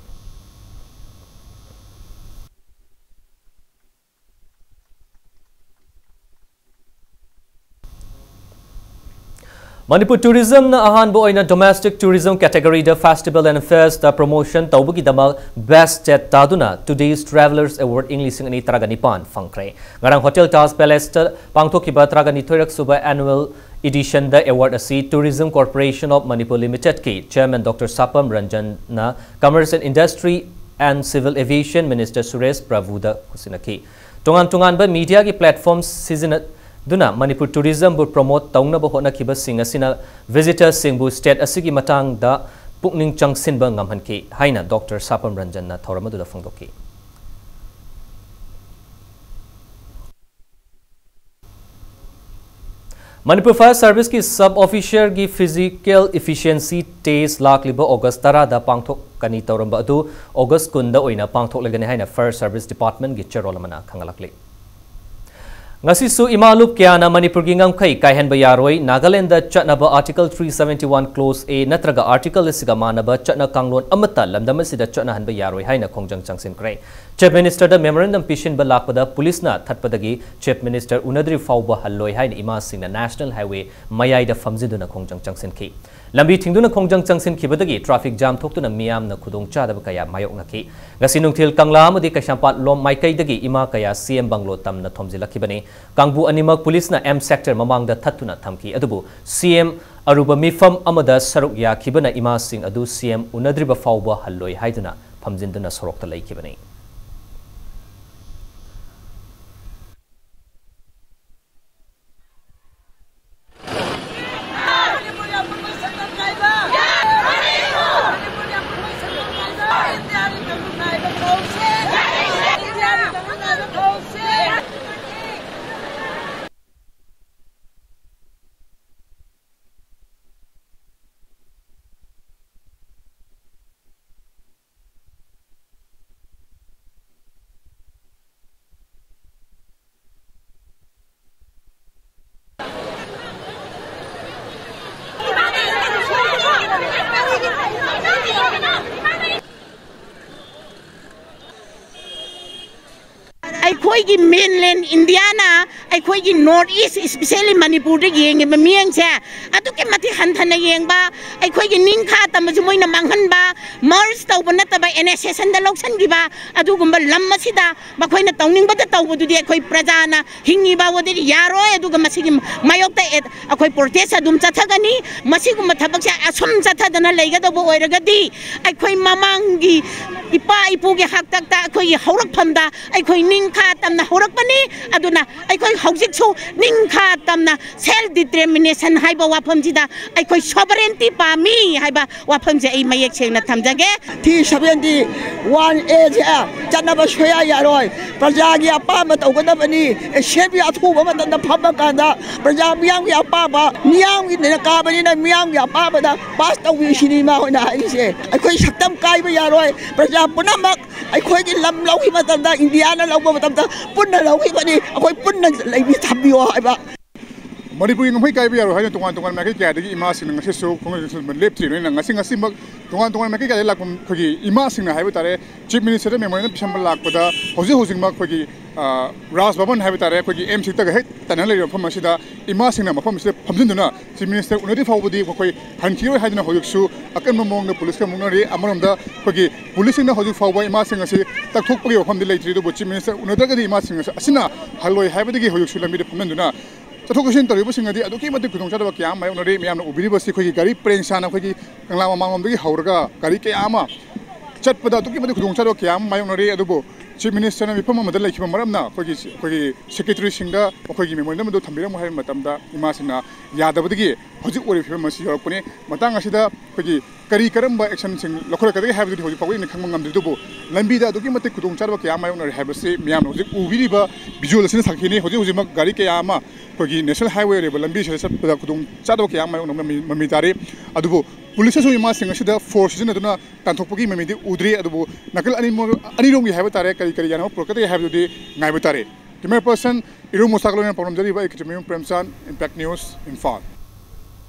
ꯃꯅꯤꯄꯨꯔ Tourismꯅ ꯑꯍꯥꯟꯕ ꯑꯣꯏꯅ Domestic Tourism categoryꯗ Festival and Fairꯁꯇ promotion ꯇꯧꯕꯒꯤꯗꯃꯛ Best State ꯇꯥꯗꯨꯅ Today's Travellers Award ꯏꯪ ꯂꯤꯁꯤꯡ ꯑꯅꯤ ꯇꯔꯥꯒ ꯅꯤꯄꯥꯟ ꯐꯪꯈ꯭ꯔꯦ꯫ ꯉꯔꯥꯡ Hotel Taj Palaceꯇ ꯄꯥꯡꯊꯣꯛꯈꯤꯕ ꯇꯔꯥꯒ ꯅꯤꯊꯣꯏꯔꯛ ꯁꯨꯕ annual editionꯗ award ꯑꯁꯤ Tourism Corporation of Manipur Limitedꯀꯤ Chairman Doctor ꯁꯥꯄꯝ ꯔꯟꯖꯟꯅ Commerce and Industry and Civil Aviation Minister Suresh ꯄ꯭ꯔꯚꯨꯗ ꯈꯨꯠꯁꯤꯟꯅꯈꯤ꯫ ꯇꯣꯉꯥꯟ ꯇꯣꯉꯥꯟꯕ mediaꯒꯤ platform ꯁꯤꯖꯤꯟꯅꯗꯨꯅ ꯃꯅꯤꯄꯨꯔ tourismꯕꯨ promote ꯇꯧꯅꯕ ꯍꯣꯠꯅꯈꯤꯕꯁꯤꯡ ꯑꯁꯤꯅ visitorꯁꯤꯡꯕꯨ state ꯑꯁꯤꯒꯤ ꯃꯇꯥꯡꯗ ꯄꯨꯛꯅꯤꯡ ꯆꯪꯁꯤꯟꯕ ꯉꯝꯍꯟꯈꯤ ꯍꯥꯏꯅ Doctor ꯁꯥꯄꯝ ꯔꯟꯖꯟꯅ ꯊꯧꯔꯝ ꯑꯗꯨꯗ ꯐꯣꯡꯗꯣꯛꯈꯤ꯫ Manipur Fire Serviceꯀꯤ sub officerꯒꯤ physical efficiency test ꯂꯥꯛꯂꯤꯕ August ꯇꯔꯥꯗ ꯄꯥꯡꯊꯣꯛꯀꯅꯤ ꯇꯧꯔꯝꯕ ꯑꯗꯨ August ꯀꯨꯟꯗ ꯑꯣꯏꯅ ꯄꯥꯡꯊꯣꯛꯂꯒꯅꯤ ꯍꯥꯏꯅ Fire Service Departmentꯀꯤ ꯆꯦꯔꯣꯜ ꯑꯃꯅ ꯈꯪꯍꯜꯂꯛꯂꯤ꯫ ꯉꯁꯤꯁꯨ ꯏꯃꯥ ꯂꯨꯞ ꯀꯌꯥꯅ ꯃꯅꯤꯄꯨꯔꯒꯤ ꯉꯝꯈꯩ ꯀꯥꯏꯍꯟꯕ ꯌꯥꯔꯣꯏ, ꯅꯥꯒꯥꯂꯦꯟꯗ ꯆꯠꯅꯕ Article three seventy one Clause A ꯅꯠꯇ꯭ꯔꯒ article ꯑꯁꯤꯒ ꯃꯥꯟꯅꯕ ꯆꯠꯅ ꯀꯥꯡꯂꯣꯟ ꯑꯃꯠꯇ ꯂꯝꯗꯝ ꯑꯁꯤꯗ ꯆꯠꯅꯍꯟꯕ ꯌꯥꯔꯣꯏ ꯍꯥꯏꯅ ꯈꯣꯡꯖꯪ ꯆꯪꯁꯤꯟꯈ꯭ꯔꯦ꯫ Chief Ministerꯗ memorandum ꯄꯤꯁꯤꯟꯕ ꯂꯥꯛꯄꯗ ꯄꯨꯂꯤꯁꯅ ꯊꯠꯄꯗꯒꯤ Chief Minister ꯎꯅꯗ꯭ꯔꯤ ꯐꯥꯎꯕ ꯍꯜꯂꯣꯏ ꯍꯥꯏꯅ ꯏꯃꯥꯁꯤꯡꯅ National Highway ꯃꯌꯥꯏꯗ ꯐꯝꯖꯤꯟꯗꯨꯅ ꯈꯣꯡꯖꯪ ꯆꯪꯁꯤꯟꯈꯤ꯫ ꯂꯝꯕꯤ ꯊꯤꯡꯗꯨꯅ ꯈꯣꯡꯖꯪ ꯆꯪꯁꯤꯟꯈꯤꯕꯗꯒꯤ traffic jam ꯊꯣꯛꯇꯨꯅ ꯃꯤꯌꯥꯝꯅ ꯈꯨꯗꯣꯡꯆꯥꯗꯕ ꯀꯌꯥ ꯃꯥꯌꯣꯛꯅꯈꯤ꯫ ꯉꯁꯤ ꯅꯨꯡꯊꯤꯜ ꯀꯪꯂꯥ ꯑꯃꯗꯤ ꯀꯩꯁꯥꯝꯄꯥꯠ ꯂꯣꯝ ꯃꯥꯏꯀꯩꯗꯒꯤ ꯏꯃꯥ ꯀꯌꯥ CM bungalow ꯇꯝꯅ ꯊꯣꯝꯖꯤꯜꯂꯛꯈꯤꯕꯅꯤ꯫ ꯀꯥꯡꯕꯨ ꯑꯅꯤꯃꯛ ꯄꯨꯂꯤꯁꯅ M sector ꯃꯃꯥꯡꯗ ꯊꯠꯇꯨꯅ ꯊꯝꯈꯤ꯫ ꯑꯗꯨꯕꯨ CM ꯑꯔꯨꯕ ꯃꯤꯐꯝ ꯑꯃꯗ ꯁꯔꯨꯛ ꯌꯥꯈꯤꯕꯅ ꯏꯃꯥꯁꯤꯡ ꯑꯗꯨ CM ꯎꯅꯗ꯭ꯔꯤꯕ ꯐꯥꯎꯕ ꯍꯜꯂꯣꯏ ꯍꯥꯏꯗꯨꯅ ꯐꯝꯖꯤꯟꯗꯨꯅ ꯁꯣꯔꯣꯛꯇ ꯂꯩꯈꯤꯕꯅꯤ꯫ ꯑꯩꯈꯣꯏꯒꯤ mainland Indiaꯅ ꯑꯩꯈꯣꯏꯒꯤ North East, especially ꯃꯅꯤꯄꯨꯔꯗ ꯌꯦꯡꯉꯤꯕ ꯃꯤꯠꯌꯦꯡꯁꯦ ꯑꯗꯨꯛꯀꯤ ꯃꯇꯤꯛ ꯍꯟꯊꯅ ꯌꯦꯡꯕ, ꯑꯩꯈꯣꯏꯒꯤ ꯅꯤꯡꯈꯥ ꯇꯝꯕꯁꯨ ꯃꯣꯏꯅ ꯃꯥꯡꯍꯟꯕ, merge ꯇꯧꯕ ꯅꯠꯇꯕ annexation ꯗ ꯂꯧꯁꯤꯟꯈꯤꯕ, ꯑꯗꯨꯒꯨꯝꯕ ꯂꯝ ꯑꯁꯤꯗ ꯃꯈꯣꯏꯅ ꯇꯧꯅꯤꯡꯕꯗ ꯇꯧꯕꯗꯨꯗꯤ ꯑꯩꯈꯣꯏ ꯄ꯭ꯔꯖꯥꯅ ꯍꯤꯡꯉꯤꯕ ꯋꯥꯗꯗꯤ ꯌꯥꯔꯣꯏ꯫ ꯑꯗꯨꯒ ꯃꯁꯤꯒꯤ ꯃꯥꯌꯣꯛꯇ ꯑꯦ-, ꯑꯩꯈꯣꯏ protest ꯑꯗꯨꯝ ꯆꯠꯊꯒꯅꯤ꯫ ꯃꯁꯤꯒꯨꯝꯕ ꯊꯕꯛꯁꯦ ꯑꯁꯨꯝ ꯆꯠꯊꯗꯅ ꯂꯩꯒꯗꯧꯕ ꯑꯣꯏꯔꯒꯗꯤ ꯑꯩꯈꯣꯏ ꯃꯃꯥꯡꯒꯤ ꯏꯄꯥ ꯏꯄꯨꯒꯤ ꯍꯥꯛꯇꯛꯇ ꯑꯩꯈꯣꯏꯒꯤ ꯍꯧꯔꯛꯐꯝꯗ ꯑꯩꯈꯣꯏ ꯅꯤꯡꯈꯥ ꯇꯝꯅ ꯍꯧꯔꯛꯄꯅꯤ꯫ ꯑꯗꯨꯅ ꯑꯩꯈꯣꯏ ꯍꯧꯖꯤꯛꯁꯨ ꯅꯤꯡꯈꯥ ꯇꯝꯅ self determination ꯍꯥꯏꯕ ꯋꯥꯐꯝꯁꯤꯗ ꯑꯩꯈꯣꯏ sovereignty ꯄꯥꯝꯃꯤ ꯍꯥꯏꯕ ꯋꯥꯐꯝꯁꯦ ꯑꯩ ꯃꯌꯦꯛ ꯁꯦꯡꯅ ꯊꯝꯖꯒꯦ꯫ Three seventy one A ꯁꯦ ꯆꯠꯅꯕ ꯁꯨꯌꯥ ꯌꯥꯔꯣꯏ꯫ ꯄ꯭ꯔꯖꯥꯒꯤ ꯑꯄꯥꯝꯕ ꯇꯧꯒꯗꯕꯅꯤ꯫ ꯑꯦꯁꯦꯝꯕ꯭ꯂꯤ ꯑꯊꯨꯕ ꯃꯇꯝꯗ ꯐꯝꯃ ꯀꯥꯟꯗ ꯄ꯭ꯔꯖꯥ ꯃꯤꯌꯥꯝꯒꯤ ꯑꯄꯥꯝꯕ, ꯃꯤꯌꯥꯝꯒꯤ ꯅꯦꯅꯀꯥꯕꯅꯤꯅ ꯃꯤꯌꯥꯝꯒꯤ ꯑꯄꯥꯝꯕꯗ ꯄꯥꯁ ꯇꯧꯕꯤꯁꯤꯅꯤ ꯏꯃꯥ ꯍꯣꯏꯅ ꯍꯥꯏꯔꯤꯁꯦ꯫ ꯑꯩꯈꯣꯏ ꯁꯛꯇꯝ ꯀꯥꯏꯕ ꯌꯥꯔꯣꯏ꯫ ꯄ꯭ꯔꯖꯥ ꯄꯨꯝꯅꯃꯛ ꯑꯩꯈꯣꯏꯒꯤ ꯂꯝ ꯂꯧꯈꯤꯕ ꯃꯇꯝꯗ, ꯏꯟꯗꯤꯌꯥꯅ ꯂꯧꯕ ꯃꯇꯝꯗ ꯄꯨꯟꯅ ꯂꯧꯈꯤꯕꯅꯤ꯫ ꯑꯩꯈꯣꯏ ꯄꯨꯟꯅ ꯂꯩꯕꯤ ꯊꯝꯕꯤꯌꯣ ꯍꯥꯏꯕ꯫ ꯃꯅꯤꯄꯨꯔꯒꯤ ꯉꯝꯈꯩ ꯀꯥꯏꯕ ꯌꯥꯔꯣꯏ ꯍꯥꯏꯅ ꯇꯣꯉꯥꯟ ꯇꯣꯉꯥꯟꯕ ꯃꯥꯏꯀꯩ ꯀꯌꯥꯗꯒꯤ ꯏꯃꯥꯁꯤꯡꯅ ꯉꯁꯤꯁꯨ ꯈꯣꯡꯖꯪ ꯂꯦꯞꯇ꯭ꯔꯤ꯫ ꯂꯣꯏꯅ ꯉꯁꯤ, ꯉꯁꯤꯃꯛ ꯇꯣꯉꯥꯟ ꯇꯣꯉꯥꯟꯕ ꯃꯥꯏꯀꯩ ꯀꯌꯥꯗꯒꯤ ꯂꯥꯛꯄ ꯑꯩꯈꯣꯏꯒꯤ ꯏꯃꯥꯁꯤꯡꯅ ꯍꯥꯏꯕ ꯇꯥꯔꯦ, Chief Minister ꯗ memorandum ꯄꯤꯁꯟꯕ ꯂꯥꯛꯄꯗ ꯍꯧꯖꯤꯛ ꯍꯧꯖꯤꯛꯃꯛ ꯑꯩꯈꯣꯏꯒꯤ, ꯑ, ꯔꯥꯖ ꯚꯕꯟ ꯍꯥꯏꯕ ꯇꯥꯔꯦ, ꯑꯩꯈꯣꯏꯒꯤ ꯑꯦꯝ ꯁꯤꯛꯁꯇꯒ ꯍꯦꯛ ꯇꯥꯏꯅ ꯂꯩꯔꯤꯕ ꯃꯐꯝ ꯑꯁꯤꯗ ꯏꯃꯥꯁꯤꯡꯅ ꯃꯐꯝ ꯑꯁꯤꯗ ꯐꯝꯖꯤꯟꯗꯨꯅ Chief Minister ꯎꯅꯗ꯭ꯔꯤ ꯐꯥꯎꯕꯗꯤ ꯃꯈꯣꯏ ꯍꯟꯈꯤꯔꯣꯏ ꯍꯥꯏꯗꯨꯅ ꯍꯧꯖꯤꯛꯁꯨ ꯑꯀꯟꯕ ꯃꯑꯣꯡꯗ ꯄꯨꯂꯤꯁꯀ ꯃꯨꯛꯅꯔꯤ꯫ ꯑꯃꯔꯣꯝꯗ ꯑꯩꯈꯣꯏꯒꯤ ꯄꯨꯂꯤꯁꯁꯤꯡꯅ ꯍꯧꯖꯤꯛ ꯐꯥꯎꯕ ꯏꯃꯥꯁꯤꯡ ꯑꯁꯤ ꯇꯛꯊꯣꯛꯄꯒꯤ ꯋꯥꯐꯝꯗꯤ ꯂꯩꯇ꯭ꯔꯤ, ꯑꯗꯨꯕꯨ Chief Minister ꯎꯅꯗ꯭ꯔꯒꯗꯤ ꯏꯃꯥꯁꯤꯡ ꯑꯁꯤ ꯑꯁꯤꯅ ꯍꯜꯂꯣꯏ ꯍꯥꯏꯕꯗꯒꯤ ꯍꯧꯖꯤꯛꯁꯨ ꯂꯝꯕꯤꯗ ꯐꯝꯖꯤꯟꯗꯨꯅ ꯆꯠꯊꯣꯛ ꯆꯠꯁꯤꯟ ꯇꯧꯔꯤꯕꯁꯤꯡ ꯑꯗꯤ ꯑꯗꯨꯛꯀꯤ ꯃꯇꯤꯛ ꯈꯨꯗꯣꯡꯆꯥꯗꯕ ꯀꯌꯥ ꯑꯃ ꯃꯥꯌꯣꯛꯅꯔꯤ꯫ ꯃꯌꯥꯝꯅ ꯎꯕꯤꯔꯤꯕꯁꯤ ꯑꯩꯈꯣꯏꯒꯤ ꯒꯥꯔꯤ ꯄꯔꯦꯡ ꯁꯥꯅ ꯑꯩꯈꯣꯏꯒꯤ ꯀꯪꯂꯥ ꯃꯃꯥꯡꯂꯣꯝꯗꯒꯤ ꯍꯧꯔꯒ ꯒꯥꯔꯤ ꯀꯌꯥ ꯑꯃ ꯆꯠꯄꯗ ꯑꯗꯨꯛꯀꯤ ꯃꯇꯤꯛ ꯈꯨꯗꯣꯡꯆꯥꯗꯕ ꯀꯌꯥ ꯑꯃ ꯃꯥꯌꯣꯛꯅꯔꯤ꯫ ꯑꯗꯨꯕꯨ Chief Minister ꯅ ꯃꯤꯐꯝ ꯑꯃꯗ ꯂꯩꯈꯤꯕ ꯃꯔꯝꯅ ꯑꯩꯈꯣꯏꯒꯤ, ꯑꯩꯈꯣꯏꯒꯤ secretary ꯁꯤꯡꯗ ꯃꯈꯣꯏꯒꯤ memorandum ꯑꯗꯨ ꯊꯝꯕꯤꯔꯝꯃꯨ ꯍꯥꯏꯕ ꯃꯇꯝꯗ ꯏꯃꯥꯁꯤꯡꯅ ꯌꯥꯗꯕꯗꯒꯤ ꯍꯧꯖꯤꯛ ꯑꯣꯏꯔꯤꯕ ꯐꯤꯕꯝ ꯑꯁꯤ ꯌꯧꯔꯛꯄꯅꯤ꯫ ꯃꯇꯥꯡ ꯑꯁꯤꯗ ꯑꯩꯈꯣꯏꯒꯤ ꯀꯔꯤ ꯀꯔꯝꯕ action ꯁꯤꯡ ꯂꯧꯈꯠꯂꯛꯀꯗꯒꯦ ꯍꯥꯏꯕꯗꯨꯗꯤ ꯍꯧꯖꯤꯛ ꯐꯥꯎꯕ ꯑꯩꯅ ꯈꯪꯕ ꯉꯝꯗ꯭ꯔꯤ, ꯑꯗꯨꯕꯨ ꯂꯝꯕꯤꯗ ꯑꯗꯨꯛꯀꯤ ꯃꯇꯤꯛ ꯈꯨꯗꯣꯡꯆꯥꯗꯕ ꯀꯌꯥ ꯑꯃ ꯃꯥꯌꯣꯛꯅꯔꯦ ꯍꯥꯏꯕꯁꯤ ꯃꯤꯌꯥꯝꯅ ꯍꯧꯖꯤꯛ ꯎꯕꯤꯔꯤꯕ visual ꯑꯁꯤꯅ ꯁꯥꯈꯤꯅꯤ꯫ ꯍꯧꯖꯤꯛ ꯍꯧꯖꯤꯛꯃꯛ ꯒꯥꯔꯤ ꯀꯌꯥ ꯑꯃ ꯑꯩꯈꯣꯏꯒꯤ national highway ꯑꯣꯏꯔꯤꯕ ꯂꯝꯕꯤꯁꯤꯗ ꯆꯠꯄꯗ ꯈꯨꯗꯣꯡ ꯆꯥꯗꯕ ꯀꯌꯥ ꯑꯃ ꯃꯥꯌꯣꯛꯅꯕ ꯃꯃꯤ, ꯃꯃꯤ ꯇꯥꯔꯤ꯫ ꯑꯗꯨꯕꯨ ꯄꯨꯂꯤꯁꯅꯁꯨ ꯏꯃꯥꯁꯤꯡ ꯑꯁꯤꯗ force ꯁꯤꯖꯤꯟꯅꯗꯨꯅ ꯇꯥꯟꯊꯣꯛꯄꯒꯤ ꯃꯃꯤꯗꯤ ꯎꯗ꯭ꯔꯤ꯫ ꯑꯗꯨꯕꯨ ꯅꯥꯀꯜ ꯑꯅꯤꯃꯛ, ꯑꯅꯤꯔꯣꯝꯒꯤ ꯍꯥꯏꯕ ꯇꯥꯔꯦ, ꯀꯔꯤ ꯀꯔꯤ ꯌꯥꯅꯕ ꯄꯨꯔꯛꯀꯗꯒꯦ ꯍꯥꯏꯕꯗꯨꯗꯤ ꯉꯥꯏꯕ ꯇꯥꯔꯦ꯫ Camera person ꯏꯔꯨ ꯃꯨꯁꯥꯛ ꯂꯣꯏꯅ ꯄꯥꯎꯗꯝꯖꯔꯤꯕ ꯑꯩ ꯀꯤꯆꯃꯌꯨꯝ ꯄ꯭ꯔꯦꯝꯆꯥꯟ, Impact News, ꯏꯝꯐꯥꯜ꯫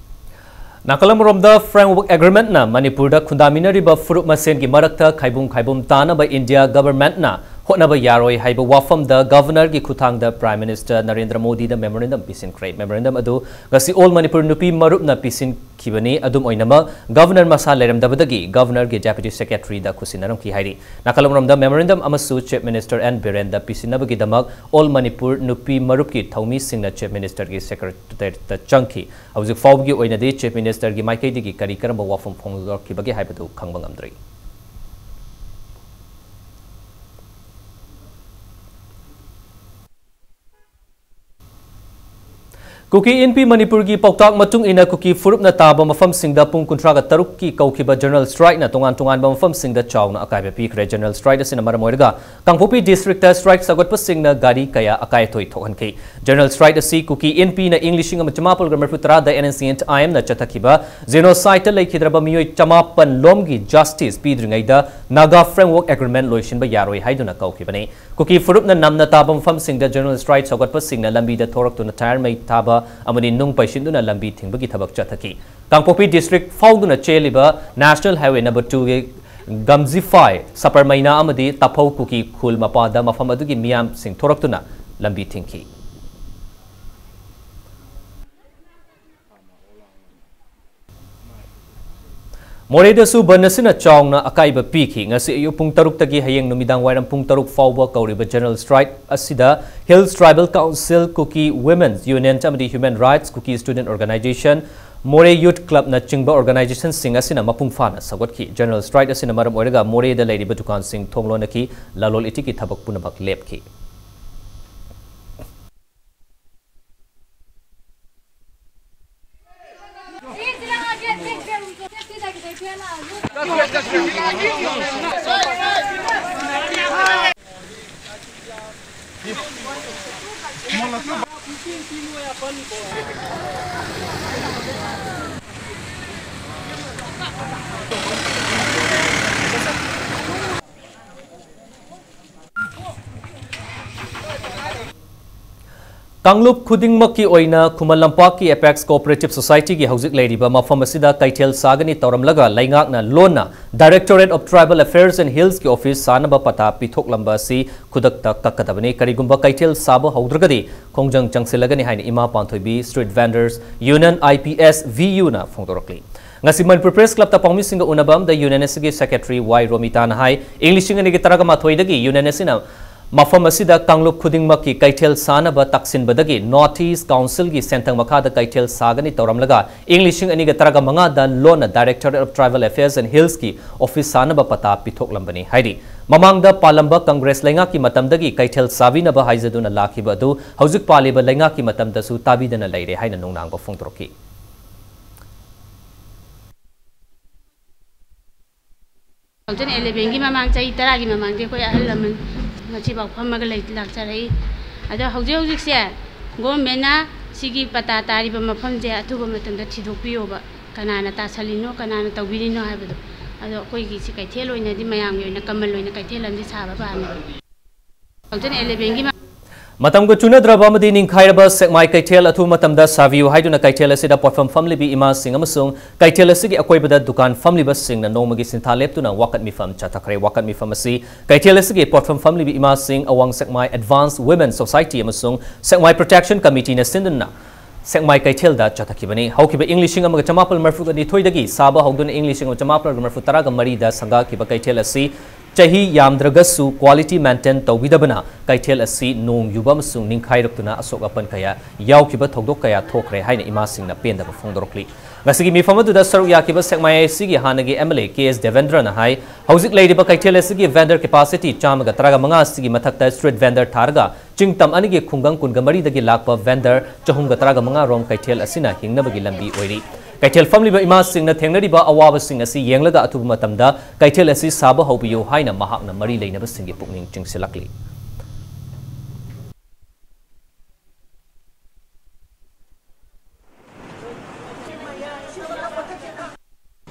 ꯅꯥꯀꯜ ꯑꯃꯔꯣꯝꯗ, Framework Agreement ꯅ ꯃꯅꯤꯄꯨꯔꯗ ꯈꯨꯟꯗꯥꯃꯤꯟꯅꯔꯤꯕ ꯐꯨꯔꯨꯞ ꯃꯁꯦꯟꯒꯤ ꯃꯔꯛꯇ ꯈꯥꯏꯕꯨꯝ ꯈꯥꯏꯕꯨꯝ ꯇꯥꯅꯕ ꯏꯟꯗꯤꯌꯥ government ꯅ ꯍꯣꯠꯅꯕ ꯌꯥꯔꯣꯏ ꯍꯥꯏꯕ ꯋꯥꯐꯝꯗ Governorꯒꯤ ꯈꯨꯠꯊꯥꯡꯗ Prime Minister Narendra ꯃꯣꯗꯤꯗ memorandum ꯄꯤꯁꯤꯟꯈ꯭ꯔꯦ꯫ Memorandum ꯑꯗꯨ ꯉꯁꯤ All Manipur ꯅꯨꯄꯤ ꯃꯔꯨꯞꯅ ꯄꯤꯁꯤꯟꯈꯤꯕꯅꯤ꯫ ꯑꯗꯨꯝ ꯑꯣꯏꯅꯃꯛ, Governor ꯃꯁꯥ ꯂꯩꯔꯝꯗꯕꯗꯒꯤ Governorꯒꯤ Deputy Secretaryꯗ ꯈꯨꯠꯁꯤꯟꯅꯔꯝꯈꯤ ꯍꯥꯏꯔꯤ꯫ ꯅꯥꯀꯜ ꯑꯃꯔꯣꯝꯗ, memorandum ꯑꯃꯁꯨ Chief Minister ꯑꯦꯟ ꯕꯤꯔꯦꯟꯗ ꯄꯤꯁꯤꯟꯅꯕꯒꯤꯗꯃꯛ All Manipur ꯅꯨꯄꯤ ꯃꯔꯨꯞꯀꯤ ꯊꯧꯃꯤꯁꯤꯡꯅ Chief Ministerꯒꯤ Secretariatꯇ ꯆꯪꯈꯤ꯫ ꯍꯧꯖꯤꯛ ꯐꯥꯎꯕꯒꯤ ꯑꯣꯏꯅꯗꯤ Chief Ministerꯒꯤ ꯃꯥꯏꯀꯩꯗꯒꯤ ꯀꯔꯤ ꯀꯔꯝꯕ ꯋꯥꯐꯝ ꯐꯣꯡꯗꯣꯔꯛꯈꯤꯕꯒꯦ ꯍꯥꯏꯕꯗꯨ ꯈꯪꯕ ꯉꯝꯗ꯭ꯔꯤ꯫ ꯀꯨꯀꯤ ꯏꯟꯄꯤ ꯃꯅꯤꯄꯨꯔꯒꯤ ꯄꯥꯎꯇꯥꯛ ꯃꯇꯨꯡ ꯏꯟꯅ, ꯀꯨꯀꯤ ꯐꯨꯔꯨꯞꯅ ꯇꯥꯕ ꯃꯐꯝꯁꯤꯡꯗ ꯄꯨꯡ ꯀꯨꯟꯊ꯭ꯔꯥꯒ ꯇꯔꯨꯛꯀꯤ ꯀꯧꯈꯤꯕ General Strikeꯅ ꯇꯣꯉꯥꯟ ꯇꯣꯉꯥꯟꯕ ꯃꯐꯝꯁꯤꯡꯗ ꯆꯥꯎꯅ ꯑꯀꯥꯏꯕ ꯄꯤꯈ꯭ꯔꯦ꯫ General Strike ꯑꯁꯤꯅ ꯃꯔꯝ ꯑꯣꯏꯔꯒ ꯀꯥꯡꯄꯣꯛꯄꯤ districtꯇ strike ꯁꯧꯒꯠꯄꯁꯤꯡꯅ ꯒꯥꯔꯤ ꯀꯌꯥ ꯑꯀꯥꯏ ꯑꯇꯣꯏ ꯊꯣꯛꯍꯟꯈꯤ꯫ General Strike ꯑꯁꯤ ꯀꯨꯀꯤ ꯏꯟꯄꯤꯅ ꯏꯪ ꯂꯤꯁꯤꯡ ꯑꯃ ꯆꯃꯥꯄꯜ ꯃꯔꯤꯐꯨ ꯇꯔꯥꯗ NSCN-IMꯅ ꯆꯠꯊꯈꯤꯕ genocideꯇ ꯂꯩꯈꯤꯗ꯭ꯔꯕ ꯃꯤꯑꯣꯏ ꯆꯃꯥꯄꯜ ꯂꯣꯝꯒꯤ justice ꯄꯤꯗ꯭ꯔꯤꯉꯩꯗ Naga Framework Agreement ꯂꯣꯏꯁꯤꯟꯕ ꯌꯥꯔꯣꯏ ꯍꯥꯏꯗꯨꯅ ꯀꯧꯈꯤꯕꯅꯤ꯫ ꯀꯨꯀꯤ ꯐꯨꯔꯨꯞꯅ ꯅꯝꯅ ꯇꯥꯕ ꯃꯐꯝꯁꯤꯡꯗ General Strike ꯁꯧꯒꯠꯄꯁꯤꯡꯅ ꯂꯝꯕꯤꯗ ꯊꯣꯔꯛꯇꯨꯅ tyre ꯃꯩ ꯊꯥꯕ ꯑꯃꯗꯤ ꯅꯨꯡ ꯄꯩꯁꯤꯟꯗꯨꯅ ꯂꯝꯕꯤ ꯊꯤꯡꯕꯒꯤ ꯊꯕꯛ ꯆꯠꯊꯈꯤ꯫ ꯀꯥꯡꯄꯣꯛꯄꯤ district ꯐꯥꯎꯗꯨꯅ ꯆꯦꯜꯂꯤꯕ National Highway number twoꯒꯤ ꯒꯝꯖꯤꯐꯥꯏ, ꯁꯄꯔꯃꯩꯅꯥ ꯑꯃꯗꯤ ꯇꯥꯐꯧ ꯀꯨꯀꯤ ꯈꯨꯜ ꯃꯄꯥꯗ ꯃꯐꯝ ꯑꯗꯨꯒꯤ ꯃꯤꯌꯥꯝꯁꯤꯡ ꯊꯣꯔꯛꯇꯨꯅ ꯂꯝꯕꯤ ꯊꯤꯡꯈꯤ꯫ ꯃꯣꯔꯦꯗꯁꯨ ꯕꯟ ꯑꯁꯤꯅ ꯆꯥꯎꯅ ꯑꯀꯥꯏꯕ ꯄꯤꯈꯤ꯫ ꯉꯁꯤ ꯑꯌꯨꯛ ꯄꯨꯡ ꯇꯔꯨꯛꯇꯒꯤ ꯍꯌꯦꯡ ꯅꯨꯃꯤꯗꯥꯡ ꯋꯥꯏꯔꯝ ꯄꯨꯡ ꯇꯔꯨꯛ ꯐꯥꯎꯕ ꯀꯧꯔꯤꯕ General Strike ꯑꯁꯤꯗ Hills Tribal Council, Kuki Women's Union ꯑꯃꯗꯤ Human Rights, Kuki Student Organisation, ꯃꯣꯔꯦ Youth Clubꯅꯆꯤꯡꯕ organisationꯁꯤꯡ ꯑꯁꯤꯅ ꯃꯄꯨꯡ ꯐꯥꯅ ꯁꯧꯒꯠꯈꯤ꯫ General Strike ꯑꯁꯤꯅ ꯃꯔꯝ ꯑꯣꯏꯔꯒ ꯃꯣꯔꯦꯗ ꯂꯩꯔꯤꯕ ꯗꯨꯀꯥꯟꯁꯤꯡ ꯊꯣꯡ ꯂꯣꯟꯅꯈꯤ, ꯂꯂꯣꯟ ꯏꯇꯤꯛꯀꯤ ꯊꯕꯛ ꯄꯨꯝꯅꯃꯛ ꯂꯦꯞꯈꯤ꯫ ꯀꯥꯡꯂꯨꯞ ꯈꯨꯗꯤꯡꯃꯛꯀꯤ ꯑꯣꯏꯅ ꯈꯨꯃꯟ ꯂꯝꯄꯥꯛꯀꯤ Apex Cooperative Society ꯒꯤ ꯍꯧꯖꯤꯛ ꯂꯩꯔꯤꯕ ꯃꯐꯝ ꯑꯁꯤꯗ ꯀꯩꯊꯦꯜ ꯁꯥꯒꯅꯤ ꯇꯧꯔꯝꯂꯒ ꯂꯩꯉꯥꯛꯅ ꯂꯣꯟꯅ Directorate of Tribal Affairs and Hills ꯀꯤ office ꯁꯥꯅꯕ ꯄꯇꯥ ꯄꯤꯊꯣꯛꯂꯝꯕ ꯑꯁꯤ ꯈꯨꯗꯛꯇ ꯀꯛꯀꯗꯕꯅꯤ꯫ ꯀꯔꯤꯒꯨꯝꯕ ꯀꯩꯊꯦꯜ ꯁꯥꯕ ꯍꯧꯗ꯭ꯔꯒꯗꯤ ꯈꯣꯡꯖꯪ ꯆꯪꯁꯤꯜꯂꯒꯅꯤ ꯍꯥꯏꯅ ꯏꯃꯥ ꯄꯥꯟꯊꯣꯏꯕꯤ Street Vendors Union, I P S V U ꯅ ꯐꯣꯡꯗꯣꯔꯛꯂꯤ꯫ ꯉꯁꯤ ꯃꯅꯤꯄꯨꯔ Press Club ꯇ ꯄꯥꯎꯃꯤꯁꯤꯡꯒ ꯎꯅꯕ ꯑꯃꯗ Union ꯑꯁꯤꯒꯤ Secretary ꯋꯥꯏ ꯔꯣꯃꯤꯇꯥꯅ ꯍꯥꯏ, ꯏꯪ ꯂꯤꯁꯤꯡ ꯑꯅꯤꯒꯤ ꯇꯔꯥꯒ ꯃꯥꯊꯣꯏꯗꯒꯤ Union ꯑꯁꯤꯅ ꯃꯐꯝ ꯑꯁꯤꯗ ꯀꯥꯡꯂꯨꯞ ꯈꯨꯗꯤꯡꯃꯛꯀꯤ ꯀꯩꯊꯦꯜ ꯁꯥꯅꯕ ꯇꯛꯁꯤꯟꯕꯗꯒꯤ North East Council ꯒꯤ ꯁꯦꯟꯊꯪ ꯃꯈꯥꯗ ꯀꯩꯊꯦꯜ ꯁꯥꯒꯅꯤ ꯇꯧꯔꯝꯂꯒ ꯏꯪ ꯂꯤꯁꯤꯡ ꯑꯅꯤꯒ ꯇꯔꯥꯒ ꯃꯉꯥꯗ ꯂꯣꯟꯅ Directorate of Tribal Affairs and Hills ꯀꯤ office ꯁꯥꯅꯕ ꯄꯇꯥ ꯄꯤꯊꯣꯛꯂꯝꯕꯅꯤ꯫ ꯍꯥꯏꯔꯤ, ꯃꯃꯥꯡꯗ ꯄꯥꯜꯂꯝꯕ Congress ꯂꯩꯉꯥꯛꯀꯤ ꯃꯇꯝꯗꯒꯤ ꯀꯩꯊꯦꯜ ꯁꯥꯕꯤꯅꯕ ꯍꯥꯏꯖꯗꯨꯅ ꯂꯥꯛꯈꯤꯕ ꯑꯗꯨ ꯍꯧꯖꯤꯛ ꯄꯥꯜꯂꯤꯕ ꯂꯩꯉꯥꯛꯀꯤ ꯃꯇꯝꯗꯁꯨ ꯇꯥꯕꯤꯗꯅ ꯂꯩꯔꯦ ꯍꯥꯏꯅ ꯅꯨꯡꯅꯥꯡꯕ ꯐꯣꯡꯗꯣꯔꯛꯈꯤ꯫ Two thousand eleven ꯒꯤ ꯃꯃꯥꯡ, ꯆꯍꯤ ꯇꯔꯥꯒꯤ ꯃꯃꯥꯡꯗꯤ ꯑꯩꯈꯣꯏ ꯑꯍꯜ ꯂꯃꯟ ꯉꯁꯤꯐꯥꯎ ꯐꯝꯃꯒ ꯂꯩ, ꯂꯥꯛꯆꯔꯛꯏ꯫ ꯑꯗꯣ ꯍꯧꯖꯤꯛ ꯍꯧꯖꯤꯛꯁꯦ government ꯅ ꯁꯤꯒꯤ ꯄꯇꯥ ꯇꯥꯔꯤꯕ ꯃꯐꯝꯁꯦ ꯑꯊꯨꯕ ꯃꯇꯝꯗ ꯊꯤꯗꯣꯛꯄꯤꯌꯣꯕ, ꯀꯅꯥꯅ ꯇꯥꯁꯜꯂꯤꯅꯣ, ꯀꯅꯥꯅ ꯇꯧꯕꯤꯔꯤꯅꯣ ꯍꯥꯏꯕꯗꯣ꯫ ꯑꯗꯣ ꯑꯩꯈꯣꯏꯒꯤ ꯁꯤ ꯀꯩꯊꯦꯜ ꯑꯣꯏꯅꯗꯤ, ꯃꯌꯥꯝꯒꯤ ꯑꯣꯏꯅ, ꯀꯃꯟ ꯑꯣꯏꯅ ꯀꯩꯊꯦꯜ ꯑꯃꯗꯤ ꯁꯥꯕ ꯄꯥꯝꯃꯤ꯫ Two thousand eleven ꯒꯤ ꯃ- ꯃꯇꯝꯒ ꯆꯨꯅꯗ꯭ꯔꯕ ꯑꯃꯗꯤ ꯅꯤꯡꯈꯥꯏꯔꯕ ꯁꯦꯛꯃꯥꯏ ꯀꯩꯊꯦꯜ ꯑꯊꯨꯕ ꯃꯇꯝꯗ ꯁꯥꯕꯤꯌꯨ ꯍꯥꯏꯗꯨꯅ ꯀꯩꯊꯦꯜ ꯑꯁꯤꯗ ꯄꯣꯠꯐꯝ ꯐꯝꯂꯤꯕꯤ ꯏꯃꯥꯁꯤꯡ ꯑꯃꯁꯨꯡ ꯀꯩꯊꯦꯜ ꯑꯁꯤꯒꯤ ꯑꯀꯣꯏꯕꯗ ꯗꯨꯀꯥꯟ ꯐꯝꯂꯤꯕꯁꯤꯡꯅ ꯅꯣꯡꯃꯒꯤ ꯁꯤꯟꯊꯥ ꯂꯦꯞꯇꯨꯅ ꯋꯥꯀꯠ ꯃꯤꯐꯝ ꯆꯠꯊꯈ꯭ꯔꯦ꯫ ꯋꯥꯀꯠ ꯃꯤꯐꯝ ꯑꯁꯤ ꯀꯩꯊꯦꯜ ꯑꯁꯤꯒꯤ ꯄꯣꯠꯐꯝ ꯐꯝꯂꯤꯕꯤ ꯏꯃꯥꯁꯤꯡ, ꯑꯋꯥꯡ ꯁꯦꯛꯃꯥꯏ Advanced Women Society ꯑꯃꯁꯨꯡ ꯁꯦꯛꯃꯥꯏ Protection Committee ꯅ ꯁꯤꯟꯗꯨꯅ ꯁꯦꯛꯃꯥꯏ ꯀꯩꯊꯦꯜꯗ ꯆꯠꯊꯈꯤꯕꯅꯤ꯫ ꯍꯧꯈꯤꯕ ꯏꯪ ꯂꯤꯁꯤꯡ ꯑꯃꯒ ꯆꯃꯥꯄꯜ ꯃꯔꯤꯐꯨ ꯅꯤꯊꯣꯏꯗꯒꯤ ꯁꯥꯕ ꯍꯧꯗꯨꯅ ꯏꯪ ꯂꯤꯁꯤꯡ ꯑꯃꯒ ꯆꯃꯥꯄꯜ ꯃꯔꯤꯐꯨ ꯇꯔꯥꯒ ꯃꯔꯤꯗ ꯁꯪꯒꯥꯈꯤꯕ ꯀꯩꯊꯦꯜ ꯑꯁꯤ ꯆꯍꯤ ꯌꯥꯝꯗ꯭ꯔꯒꯁꯨ quality maintain ꯇꯧꯕꯤꯗꯕꯅ ꯀꯩꯊꯦꯜ ꯑꯁꯤ ꯅꯣꯡ ꯌꯨꯕ ꯑꯃꯁꯨꯡ ꯅꯤꯡꯈꯥꯏꯔꯛꯇꯨꯅ ꯑꯁꯣꯛ ꯑꯄꯟ ꯀꯌꯥ ꯌꯥꯎꯈꯤꯕ ꯊꯧꯗꯣꯛ ꯀꯌꯥ ꯊꯣꯛꯈ꯭ꯔꯦ ꯍꯥꯏꯅ ꯏꯃꯥꯁꯤꯡꯅ ꯄꯦꯟꯗꯕ ꯐꯣꯡꯗꯣꯔꯛꯂꯤ꯫ ꯉꯁꯤꯒꯤ ꯃꯤꯐꯝ ꯑꯗꯨꯗ ꯁꯔꯨꯛ ꯌꯥꯈꯤꯕ ꯁꯦꯛꯃꯥꯏ ꯑꯁꯤꯒꯤ ꯍꯥꯟꯅꯒꯤ M L A K S ꯗꯦꯕꯦꯟꯗ꯭ꯔꯅ ꯍꯥꯏ, ꯍꯧꯖꯤꯛ ꯂꯩꯔꯤꯕ ꯀꯩꯊꯦꯜ ꯑꯁꯤꯒꯤ vendor capacity ꯆꯥꯝꯃꯒ ꯇꯔꯥꯒ ꯃꯉꯥ ꯑꯁꯤꯒꯤ ꯃꯊꯛꯇ street vendor ꯊꯥꯔꯒ ꯆꯤꯡꯇꯝ ꯑꯅꯤꯒꯤ ꯈꯨꯡꯒꯪ ꯀꯨꯟꯒ ꯃꯔꯤꯗꯒꯤ ꯂꯥꯛꯄ vendor ꯆꯍꯨꯝꯒ ꯇꯔꯥꯒ ꯃꯉꯥ ꯔꯣꯝ ꯀꯩꯊꯦꯜ ꯑꯁꯤꯅ ꯍꯤꯡꯅꯕꯒꯤ ꯂꯝꯕꯤ ꯑꯣꯏꯔꯤ꯫ ꯀꯩꯊꯦꯜ ꯐꯝꯂꯤꯕ ꯏꯃꯥꯁꯤꯡꯅ ꯊꯦꯡꯅꯔꯤꯕ ꯑꯋꯥꯕꯁꯤꯡ ꯑꯁꯤ ꯌꯦꯡꯂꯒ ꯑꯊꯨꯕ ꯃꯇꯝꯗ ꯀꯩꯊꯦꯜ ꯑꯁꯤ ꯁꯥꯕ ꯍꯧꯕꯤꯌꯨ ꯍꯥꯏꯅ ꯃꯍꯥꯛꯅ ꯃꯔꯤ ꯂꯩꯅꯕꯁꯤꯡꯒꯤ ꯄꯨꯛꯅꯤꯡ ꯆꯤꯡꯁꯤꯜꯂꯛꯂꯤ꯫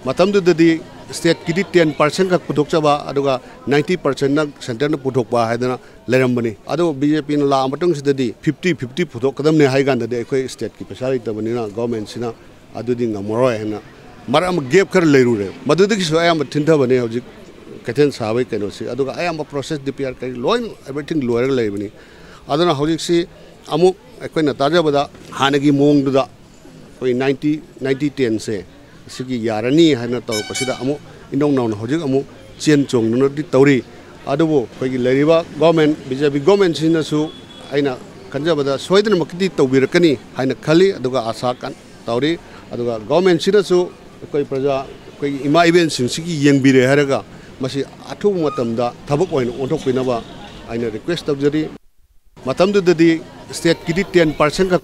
ꯃꯇꯝꯗꯨꯗꯗꯤ ꯁ꯭ꯇꯦꯠꯀꯤꯗꯤ ꯇꯦꯟ ꯄꯥꯔꯁꯦꯟ ꯈꯛ ꯄꯨꯊꯣꯛꯆꯕ, ꯑꯗꯨꯒ ꯅꯥꯏꯟꯇꯤ ꯄꯥꯔꯁꯦꯟꯅ ꯁꯦꯟꯇꯔꯅ ꯄꯨꯊꯣꯛꯄ ꯍꯥꯏꯗꯅ ꯂꯩꯔꯝꯕꯅꯤ꯫ ꯑꯗꯣ ꯕꯤ ꯖꯦ ꯄꯤꯅ ꯂꯥꯛꯑ ꯃꯇꯨꯡꯁꯤꯗꯗꯤ ꯐꯤꯐꯇꯤ ꯐꯤꯐꯇꯤ ꯄꯨꯊꯣꯛꯀꯗꯕꯅꯤ ꯍꯥꯏ ꯀꯥꯟꯗꯗꯤ ꯑꯩꯈꯣꯏ ꯁ꯭ꯇꯦꯠꯀꯤ ꯄꯩꯁꯥ ꯂꯩꯇꯕꯅꯤꯅ ꯒꯣꯔꯃꯦꯟꯁꯤꯅ ꯑꯗꯨꯗꯤ ꯉꯝꯃꯔꯣꯏ ꯍꯥꯏꯅ ꯃꯔꯛ ꯑꯃ ꯒꯦꯞ ꯈꯔ ꯂꯩꯔꯨꯔꯦ꯫ ꯃꯗꯨꯗꯒꯤꯁꯨ ꯑꯌꯥꯝꯕ ꯊꯤꯟꯊꯕꯅꯦ ꯍꯧꯖꯤꯛ ꯀꯩꯊꯦꯜ ꯁꯥꯕꯒꯤ ꯀꯩꯅꯣꯁꯤ꯫ ꯑꯗꯨꯒ ꯑꯌꯥꯝꯕ ꯄ꯭ꯔꯣꯁꯦꯁ, ꯗꯤ ꯄꯤ ꯑꯥꯔ ꯀꯩ ꯂꯣꯏꯅ ꯑꯦꯚ꯭ꯔꯤꯊꯤꯡ ꯂꯣꯏꯔꯒ ꯂꯩꯕꯅꯤ꯫ ꯑꯗꯨꯅ ꯍꯧꯖꯤꯛꯁꯤ ꯑꯃꯨꯛ ꯑꯩꯈꯣꯏꯅ ꯇꯥꯖꯕꯗ ꯍꯥꯟꯅꯒꯤ ꯃꯑꯣꯡꯗꯨꯗ ꯑꯩꯈꯣꯏ ꯅꯥꯏꯟꯇꯤ, ꯅꯥꯏꯟꯇꯤ ꯇꯦꯟꯁꯦ ꯁꯤꯒꯤ ꯌꯥꯔꯅꯤ ꯍꯥꯏꯅ ꯇꯧꯔꯛꯄꯁꯤꯗ ꯑꯃꯨꯛ ꯏꯅꯧ ꯅꯧꯅ ꯍꯧꯖꯤꯛ ꯑꯃꯨꯛ ꯆꯦꯟ ꯆꯣꯡꯗꯨꯅꯗꯤ ꯇꯧꯔꯤ꯫ ꯑꯗꯨꯕꯨ ꯑꯩꯈꯣꯏꯒꯤ ꯂꯩꯔꯤꯕ ꯒꯣꯔꯃꯦꯟ, ꯕꯤ ꯖꯦ ꯄꯤ ꯒꯣꯔꯃꯦꯟꯁꯤꯅꯁꯨ ꯑꯩꯅ ꯈꯟꯖꯕꯗ ꯁꯣꯏꯗꯅꯃꯛꯀꯤꯗꯤ ꯇꯧꯕꯤꯔꯛꯀꯅꯤ ꯍꯥꯏꯅ ꯈꯜꯂꯤ, ꯑꯗꯨꯒ ꯑꯥꯁꯥ ꯀꯟ-, ꯇꯧꯔꯤ꯫ ꯑꯗꯨꯒ ꯒꯣꯔꯃꯦꯟꯁꯤꯅꯁꯨ ꯑꯩꯈꯣꯏ ꯄ꯭ꯔꯖꯥ, ꯑꯩꯈꯣꯏꯒꯤ ꯏꯃꯥ ꯏꯕꯦꯟꯁꯤꯡꯁꯤꯒꯤ ꯌꯦꯡꯕꯤꯔꯦ ꯍꯥꯏꯔꯒ ꯃꯁꯤ ꯑꯊꯨꯕ ꯃꯇꯝꯗ ꯊꯕꯛ ꯑꯣꯏꯅ ꯑꯣꯟꯊꯣꯛꯄꯤꯅꯕ ꯑꯩꯅ ꯔꯤꯀ꯭ꯋꯦꯁ ꯇꯧꯖꯔꯤ꯫ ꯃꯇꯝꯗꯨꯗꯗꯤ ꯁ꯭ꯇꯦꯠꯀꯤꯗꯤ ꯇꯦꯟ ꯄꯥꯔꯁꯦꯟ ꯈꯛ꯫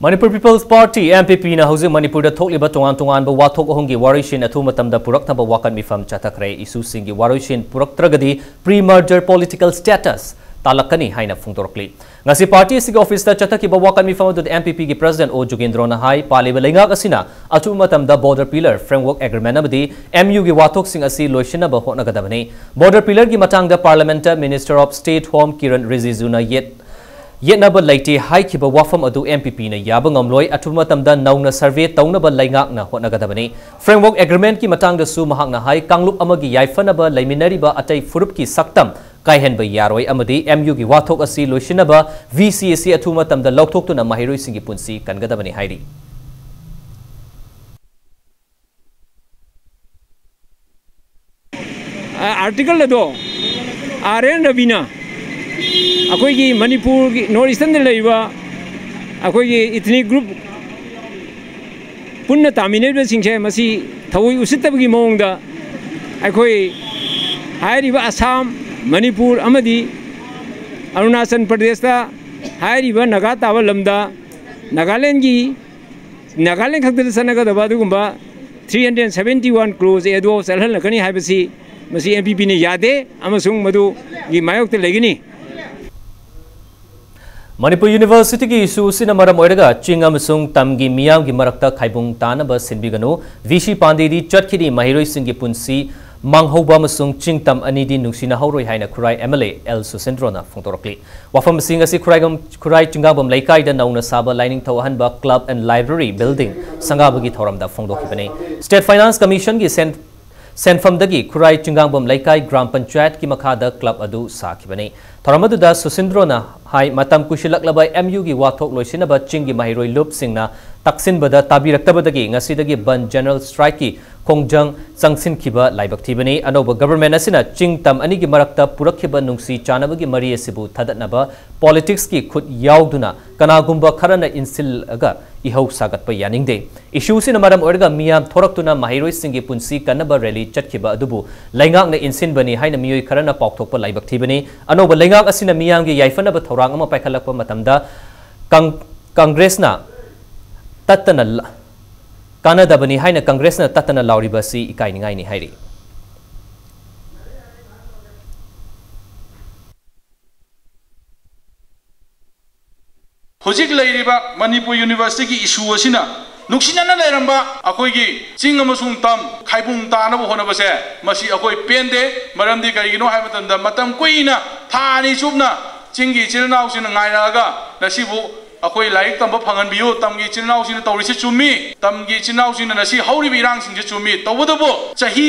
Manipur People's Party, M P P ꯅ ꯍꯧꯖꯤꯛ ꯃꯅꯤꯄꯨꯔꯗ ꯊꯣꯛꯂꯤꯕ ꯇꯣꯉꯥꯟ ꯇꯣꯉꯥꯟꯕ ꯋꯥꯊꯣꯛ ꯑꯍꯨꯝꯒꯤ ꯋꯥꯔꯣꯏꯁꯤꯟ ꯑꯊꯨꯕ ꯃꯇꯝꯗ ꯄꯨꯔꯛꯅꯕ ꯋꯥꯀꯠ ꯃꯤꯐꯝ ꯆꯠꯊꯈ꯭ꯔꯦ꯫ Issue ꯁꯤꯡꯒꯤ ꯋꯥꯔꯣꯏꯁꯤꯟ ꯄꯨꯔꯛꯇ꯭ꯔꯒꯗꯤ pre-merger political status ꯇꯥꯜꯂꯛꯀꯅꯤ ꯍꯥꯏꯅ ꯐꯣꯡꯗꯣꯔꯛꯂꯤ꯫ ꯉꯁꯤ party ꯑꯁꯤꯒꯤ office ꯇ ꯆꯠꯊꯈꯤꯕ ꯋꯥꯀꯠ ꯃꯤꯐꯝ ꯑꯗꯨꯗ M P P ꯒꯤ President O Jugendrana ꯍꯥꯏ, ꯄꯥꯜꯂꯤꯕ ꯂꯩꯉꯥꯛ ꯑꯁꯤꯅ ꯑꯊꯨꯕ ꯃꯇꯝꯗ border pillar framework agreement ꯑꯃꯗꯤ M U ꯒꯤ ꯋꯥꯊꯣꯛꯁꯤꯡ ꯑꯁꯤ ꯂꯣꯏꯁꯤꯟꯅꯕ ꯍꯣꯠꯅꯒꯗꯕꯅꯤ꯫ Border pillar ꯒꯤ ꯃꯇꯥꯡꯗ Parliament ꯇ Minister of State Home Kiren Rijiju ꯅ ꯌꯦꯠ ꯌꯦꯠꯅꯕ ꯂꯩꯇꯦ ꯍꯥꯏꯈꯤꯕ ꯋꯥꯐꯝ ꯑꯗꯨ M P P ꯅ ꯌꯥꯕ ꯉꯝꯂꯣꯏ꯫ ꯑꯊꯨꯕ ꯃꯇꯝꯗ ꯅꯧꯅ survey ꯇꯧꯅꯕ ꯂꯩꯉꯥꯛꯅ ꯍꯣꯠꯅꯒꯗꯕꯅꯤ꯫ Framework agreement ꯀꯤ ꯃꯇꯥꯡꯗꯁꯨ ꯃꯍꯥꯛꯅ ꯍꯥꯏ, ꯀꯥꯡꯂꯨꯞ ꯑꯃꯒꯤ ꯌꯥꯏꯐꯅꯕ ꯂꯩꯃꯤꯟꯅꯔꯤꯕ ꯑꯇꯩ ꯐꯨꯔꯨꯞꯀꯤ ꯁꯛꯇꯝ ꯀꯥꯏꯍꯟꯕ ꯌꯥꯔꯣꯏ ꯑꯃꯗꯤ M U ꯒꯤ ꯋꯥꯊꯣꯛ ꯑꯁꯤ ꯂꯣꯏꯁꯤꯟꯅꯕ V C ꯑꯁꯤ ꯑꯊꯨꯕ ꯃꯇꯝꯗ ꯂꯧꯊꯣꯛꯇꯨꯅ ꯃꯍꯩꯔꯣꯏꯁꯤꯡꯒꯤ ꯄꯨꯟꯁꯤ ꯀꯟꯒꯗꯕꯅꯤ ꯍꯥꯏꯔꯤ꯫ ꯑꯥꯔꯇꯤꯀꯜ ꯑꯗꯣ ꯑꯥꯔ ꯑꯦꯟ ꯔꯕꯤꯅ ꯑꯩꯈꯣꯏꯒꯤ ꯃꯅꯤꯄꯨꯔꯒꯤ North Eastern ꯗ ꯂꯩꯔꯤꯕ ꯑꯩꯈꯣꯏꯒꯤ ethnic group ꯄꯨꯟꯅ ꯇꯥꯃꯤꯟꯅꯔꯤꯕꯁꯤꯡꯁꯦ ꯃꯁꯤ ꯊꯑꯣꯏ ꯎꯁꯤꯠꯇꯕꯒꯤ ꯃꯑꯣꯡꯗ ꯑꯩꯈꯣꯏ ꯍꯥꯏꯔꯤꯕ ꯑꯁꯥꯝ, ꯃꯅꯤꯄꯨꯔ ꯑꯃꯗꯤ ꯑꯔꯨꯅꯥꯆꯜ ꯄ꯭ꯔꯗꯦꯁꯇ ꯍꯥꯏꯔꯤꯕ ꯅꯥꯒꯥ ꯇꯥꯕ ꯂꯝꯗ ꯅꯥꯒꯥꯂꯦꯟꯒꯤ ꯅꯥꯒꯥꯂꯦꯟ ꯈꯛꯇꯗ ꯆꯠꯅꯒꯗꯕ ꯑꯗꯨꯒꯨꯝꯕ three hundred seventy one clause ꯑꯗꯨ ꯆꯠꯍꯜꯂꯛꯀꯅꯤ ꯍꯥꯏꯕꯁꯤ ꯃꯁꯤ M P P ꯅ ꯌꯥꯗꯦ ꯑꯃꯁꯨꯡ ꯃꯗꯨꯒꯤ ꯃꯥꯌꯣꯛꯇ ꯂꯩꯒꯅꯤ꯫ ꯃꯅꯤꯄꯨꯔ ꯌꯨꯅꯤꯚꯔꯁꯤꯇꯤꯒꯤ ꯏꯁꯨ ꯑꯁꯤꯅ ꯃꯔꯝ ꯑꯣꯏꯔꯒ ꯆꯤꯡ ꯑꯃꯁꯨꯡ ꯇꯝꯒꯤ ꯃꯤꯌꯥꯝꯒꯤ ꯃꯔꯛꯇ ꯈꯥꯏꯕꯨꯡ ꯇꯥꯅꯕ ꯁꯤꯟꯕꯤꯒꯅꯨ꯫ V C ꯄꯥꯟꯗꯦꯗꯤ ꯆꯠꯈꯤꯅꯤ꯫ ꯃꯍꯩꯔꯣꯏꯁꯤꯡꯒꯤ ꯄꯨꯟꯁꯤ ꯃꯥꯡꯍꯧꯕ ꯑꯃꯁꯨꯡ ꯆꯤꯡ ꯇꯝ ꯑꯅꯤꯗꯤ ꯅꯨꯡꯁꯤꯅꯍꯧꯔꯣꯏ ꯍꯥꯏꯅ ꯈꯨꯔꯥꯏ ꯑꯦꯝ ꯑꯦꯜ ꯑꯦ ꯑꯦꯜ ꯁꯨꯁꯤꯟꯗ꯭ꯔꯣꯅ ꯐꯣꯡꯗꯣꯔꯛꯂꯤ꯫ ꯋꯥꯐꯝꯁꯤꯡ ꯑꯁꯤ ꯈꯨꯔꯥꯏꯒꯝ-, ꯈꯨꯔꯥꯏ ꯆꯤꯡꯒꯥꯡꯕꯝ ꯂꯩꯀꯥꯏꯗ ꯅꯧꯅ ꯁꯥꯕ ꯂꯥꯏꯅꯤꯡꯊꯧ ꯑꯍꯟꯕ Club and Library Building ꯁꯪꯒꯥꯕꯒꯤ ꯊꯧꯔꯝꯗ ꯐꯣꯡꯗꯣꯛꯈꯤꯕꯅꯤ꯫ State Finance Commissionꯒꯤ ꯁꯦꯟ-, ꯁꯦꯟꯐꯝꯗꯒꯤ ꯈꯨꯔꯥꯏ ꯆꯤꯡꯒꯥꯡꯕꯝ ꯂꯩꯀꯥꯏ ꯒ꯭ꯔꯥꯝ ꯄꯟꯆꯥꯌꯠꯀꯤ ꯃꯈꯥꯗ club ꯑꯗꯨ ꯁꯥꯈꯤꯕꯅꯤ꯫ ꯊꯧꯔꯝ ꯑꯗꯨꯗ ꯁꯨꯁꯤꯟꯗ꯭ꯔꯣꯅ ꯍꯥꯏ, ꯃꯇꯝ ꯀꯨꯏꯁꯤꯜꯂꯛꯂꯕ ꯑꯦꯝ ꯌꯨꯒꯤ ꯋꯥꯊꯣꯛ ꯂꯣꯏꯁꯤꯟꯅꯕ ꯆꯤꯡꯒꯤ ꯃꯍꯩꯔꯣꯏ ꯂꯨꯞꯁꯤꯡꯅ ꯇꯛꯁꯤꯟꯕꯗ ꯇꯥꯕꯤꯔꯛꯇꯕꯗꯒꯤ ꯉꯁꯤꯗꯒꯤ ꯕꯟ, general strikeꯀꯤ ꯈꯣꯡꯖꯪ ꯆꯪꯁꯤꯟꯈꯤꯕ ꯂꯥꯏꯕꯛ ꯊꯤꯕꯅꯤ꯫ ꯑꯅꯧꯕ government ꯑꯁꯤꯅ ꯆꯤꯡ ꯇꯝ ꯑꯅꯤꯒꯤ ꯃꯔꯛꯇ ꯄꯨꯔꯛꯈꯤꯕ ꯅꯨꯡꯁꯤ ꯆꯥꯟꯅꯕꯒꯤ ꯃꯔꯤ ꯑꯁꯤꯕꯨ ꯊꯥꯗꯠꯅꯕ politicsꯀꯤ ꯈꯨꯠ ꯌꯥꯎꯗꯨꯅ ꯀꯅꯥꯒꯨꯝꯕ ꯈꯔꯅ ꯏꯟꯁꯤꯜꯂꯒ ꯏꯍꯧ ꯁꯥꯒꯠꯄ ꯌꯥꯅꯤꯡꯗꯦ꯫ Issueꯁꯤꯅ ꯃꯔꯝ ꯑꯣꯏꯔꯒ ꯃꯤꯌꯥꯝ ꯊꯣꯔꯛꯇꯨꯅ ꯃꯍꯩꯔꯣꯏꯁꯤꯡꯒꯤ ꯄꯨꯟꯁꯤ ꯀꯟꯅꯕ rally ꯆꯠꯈꯤꯕ ꯑꯗꯨꯕꯨ ꯂꯩꯉꯥꯛꯅ ꯏꯟꯁꯤꯟꯕꯅꯤ ꯍꯥꯏꯅ ꯃꯤꯑꯣꯏ ꯈꯔꯅ ꯄꯥꯎꯊꯣꯛꯄ ꯂꯥꯏꯕꯛ ꯊꯤꯕꯅꯤ꯫ ꯑꯅꯧꯕ ꯂꯩꯉꯥꯛ ꯑꯁꯤꯅ ꯃꯤꯌꯥꯝꯒꯤ ꯌꯥꯏꯐꯅꯕ ꯊꯧꯔꯥꯡ ꯑꯃ ꯄꯥꯏꯈꯠꯂꯛꯄ ꯃꯇꯝꯗ ꯀꯪ-, ꯀꯪꯒ꯭ꯔꯦꯁꯅ ꯇꯠꯇꯅ ꯂ-, ꯀꯥꯟꯅꯗꯕꯅꯤ ꯍꯥꯏꯅ ꯀꯪꯒ꯭ꯔꯦꯁꯅ ꯇꯠꯇꯅ ꯂꯥꯎꯔꯤꯕ ꯑꯁꯤ ꯏꯀꯥꯏꯅꯤꯡꯉꯥꯏꯅꯤ ꯍꯥꯏꯔꯤ꯫ ꯍꯧꯖꯤꯛ ꯂꯩꯔꯤꯕ ꯃꯅꯤꯄꯨꯔ ꯌꯨꯅꯤꯚꯔꯁꯤꯇꯤꯒꯤ ꯏꯁꯨ ꯑꯁꯤꯅ ꯅꯨꯡꯁꯤꯅꯅ ꯂꯩꯔꯝꯕ ꯑꯩꯈꯣꯏꯒꯤ ꯆꯤꯡ ꯑꯃꯁꯨꯡ ꯇꯝ ꯈꯥꯏꯕꯨꯡ ꯇꯥꯅꯕ ꯍꯣꯠꯅꯕꯁꯦ, ꯃꯁꯤ ꯑꯩꯈꯣꯏ ꯄꯦꯟꯗꯦ꯫ ꯃꯔꯝꯗꯤ ꯀꯔꯤꯒꯤꯅꯣ ꯍꯥꯏꯕ ꯃꯇꯝꯗ, ꯃꯇꯝ ꯀꯨꯏꯅ, ꯊꯥ ꯑꯅꯤ ꯆꯨꯞꯅ ꯆꯤꯡꯒꯤ ꯏꯆꯤꯜ ꯏꯅꯥꯎꯁꯤꯡꯅ ꯉꯥꯏꯔꯛꯑꯒ ꯉꯁꯤꯕꯨ ꯑꯩꯈꯣꯏ ꯂꯥꯏꯔꯤꯛ ꯇꯝꯕ ꯐꯪꯍꯟꯕꯤꯌꯨ, ꯇꯝꯒꯤ ꯏꯆꯤꯜ ꯏꯅꯥꯎꯁꯤꯡꯅ ꯇꯧꯔꯤꯁꯤ ꯆꯨꯝꯃꯤ, ꯇꯝꯒꯤ ꯏꯆꯤꯜ ꯏꯅꯥꯎꯁꯤꯡꯅ ꯉꯁꯤ ꯍꯧꯔꯤꯕ ꯏꯔꯥꯡꯁꯤꯡꯁꯤ ꯆꯨꯝꯃꯤ꯫ ꯇꯧꯕꯇꯕꯨ ꯆꯍꯤ